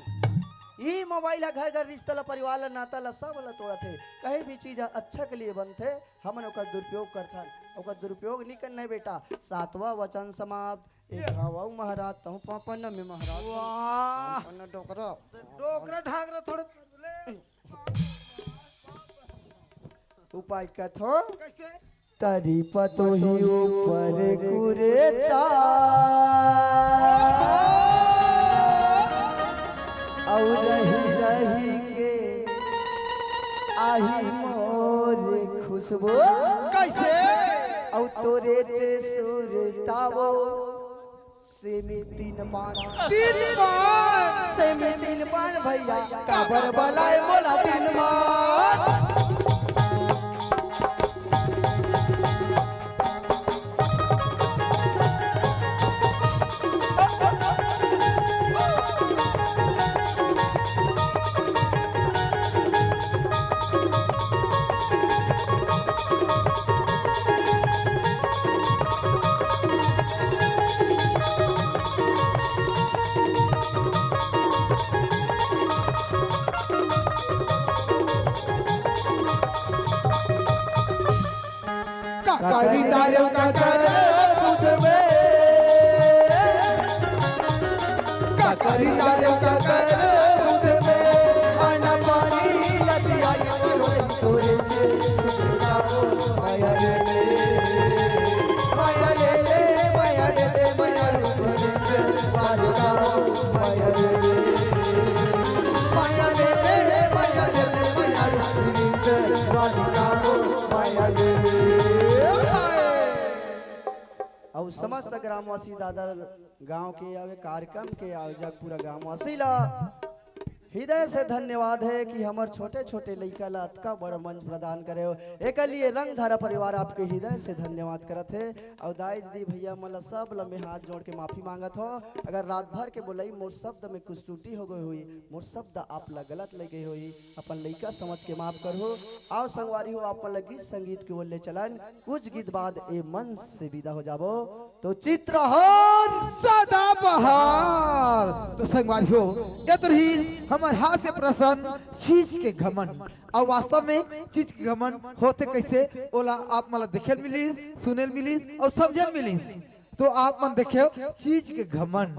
ई मोबाइल ह घर घर रिश्ता ला, परिवार ला, नाता ला, सब ला तोड़त हे। कहीं भी चीज ह अच्छा के लिए बनथे, हमन ओकर दुरुपयोग करथन, ओकर दुरुपयोग नहीं करना है बेटा। सातवां वचन समाप्त। ए ये। घाव अउ महाराज, तहु पापन में महाराज। वाह। पापन डोकरा। डोकरा ढाकरा थोड़े ले। उपाय कथो। कैसे? तरी पतोही ऊपर कुरेता। अउ रही रही के आही मोर खुशबू। कैसे? अउ तोरे चे सुरतावो। सेमी तीन पान। तीन पान। सेमी तीन पान भैया, काबर बलाए मोला तीन पान। तारे का कर बुध में, का करी तारे का कर बुध में, आना पानी लतिया ये तोरे तोरे छे, माया ले ले, माया ले ले, माया ले ले, माया ले ले, माया ले ले, माया ले ले, माया ले ले, माया ले ले, माया ले ले। अउ समस्त ग्रामवासी दादर गांव के आवे कार्यक्रम के आयोजक पूरा ग्रामवासी ला हृदय से धन्यवाद हे कि हमर छोटे-छोटे लइका ला अतका बड़ मंच प्रदान करे हो। एकर लिए रंगधारा परिवार आपके हृदय से धन्यवाद करत हे। अउ दाई दीदी भैया मन ला सब ला मैं हाथ जोड़ के माफी मांगत हो। अगर रात भर के बोलई मोर शब्द में कुछ त्रुटि हो गई होही, मोर शब्द आप ला गलत लग गई होही, अपन लइका समझ के माफ करहू। आओ संगवारी हो, आप मन ला गीत संगीत के ओर ले चलन। कुछ गीत बाद ए मंच से विदा हो जाबो। तो चित्रहार सदाबहार। तो संगवारी हो, एतरही हमर हास्य प्रसन्न चीज के घमंड। अउ वास्तव में चीज के घमंड होथे कइसे, ओला आप मन ला देखे ल मिलिस, सुने ल मिलिस अउ समझे ल मिलिस। तो आप मन देखेव चीज के घमंड।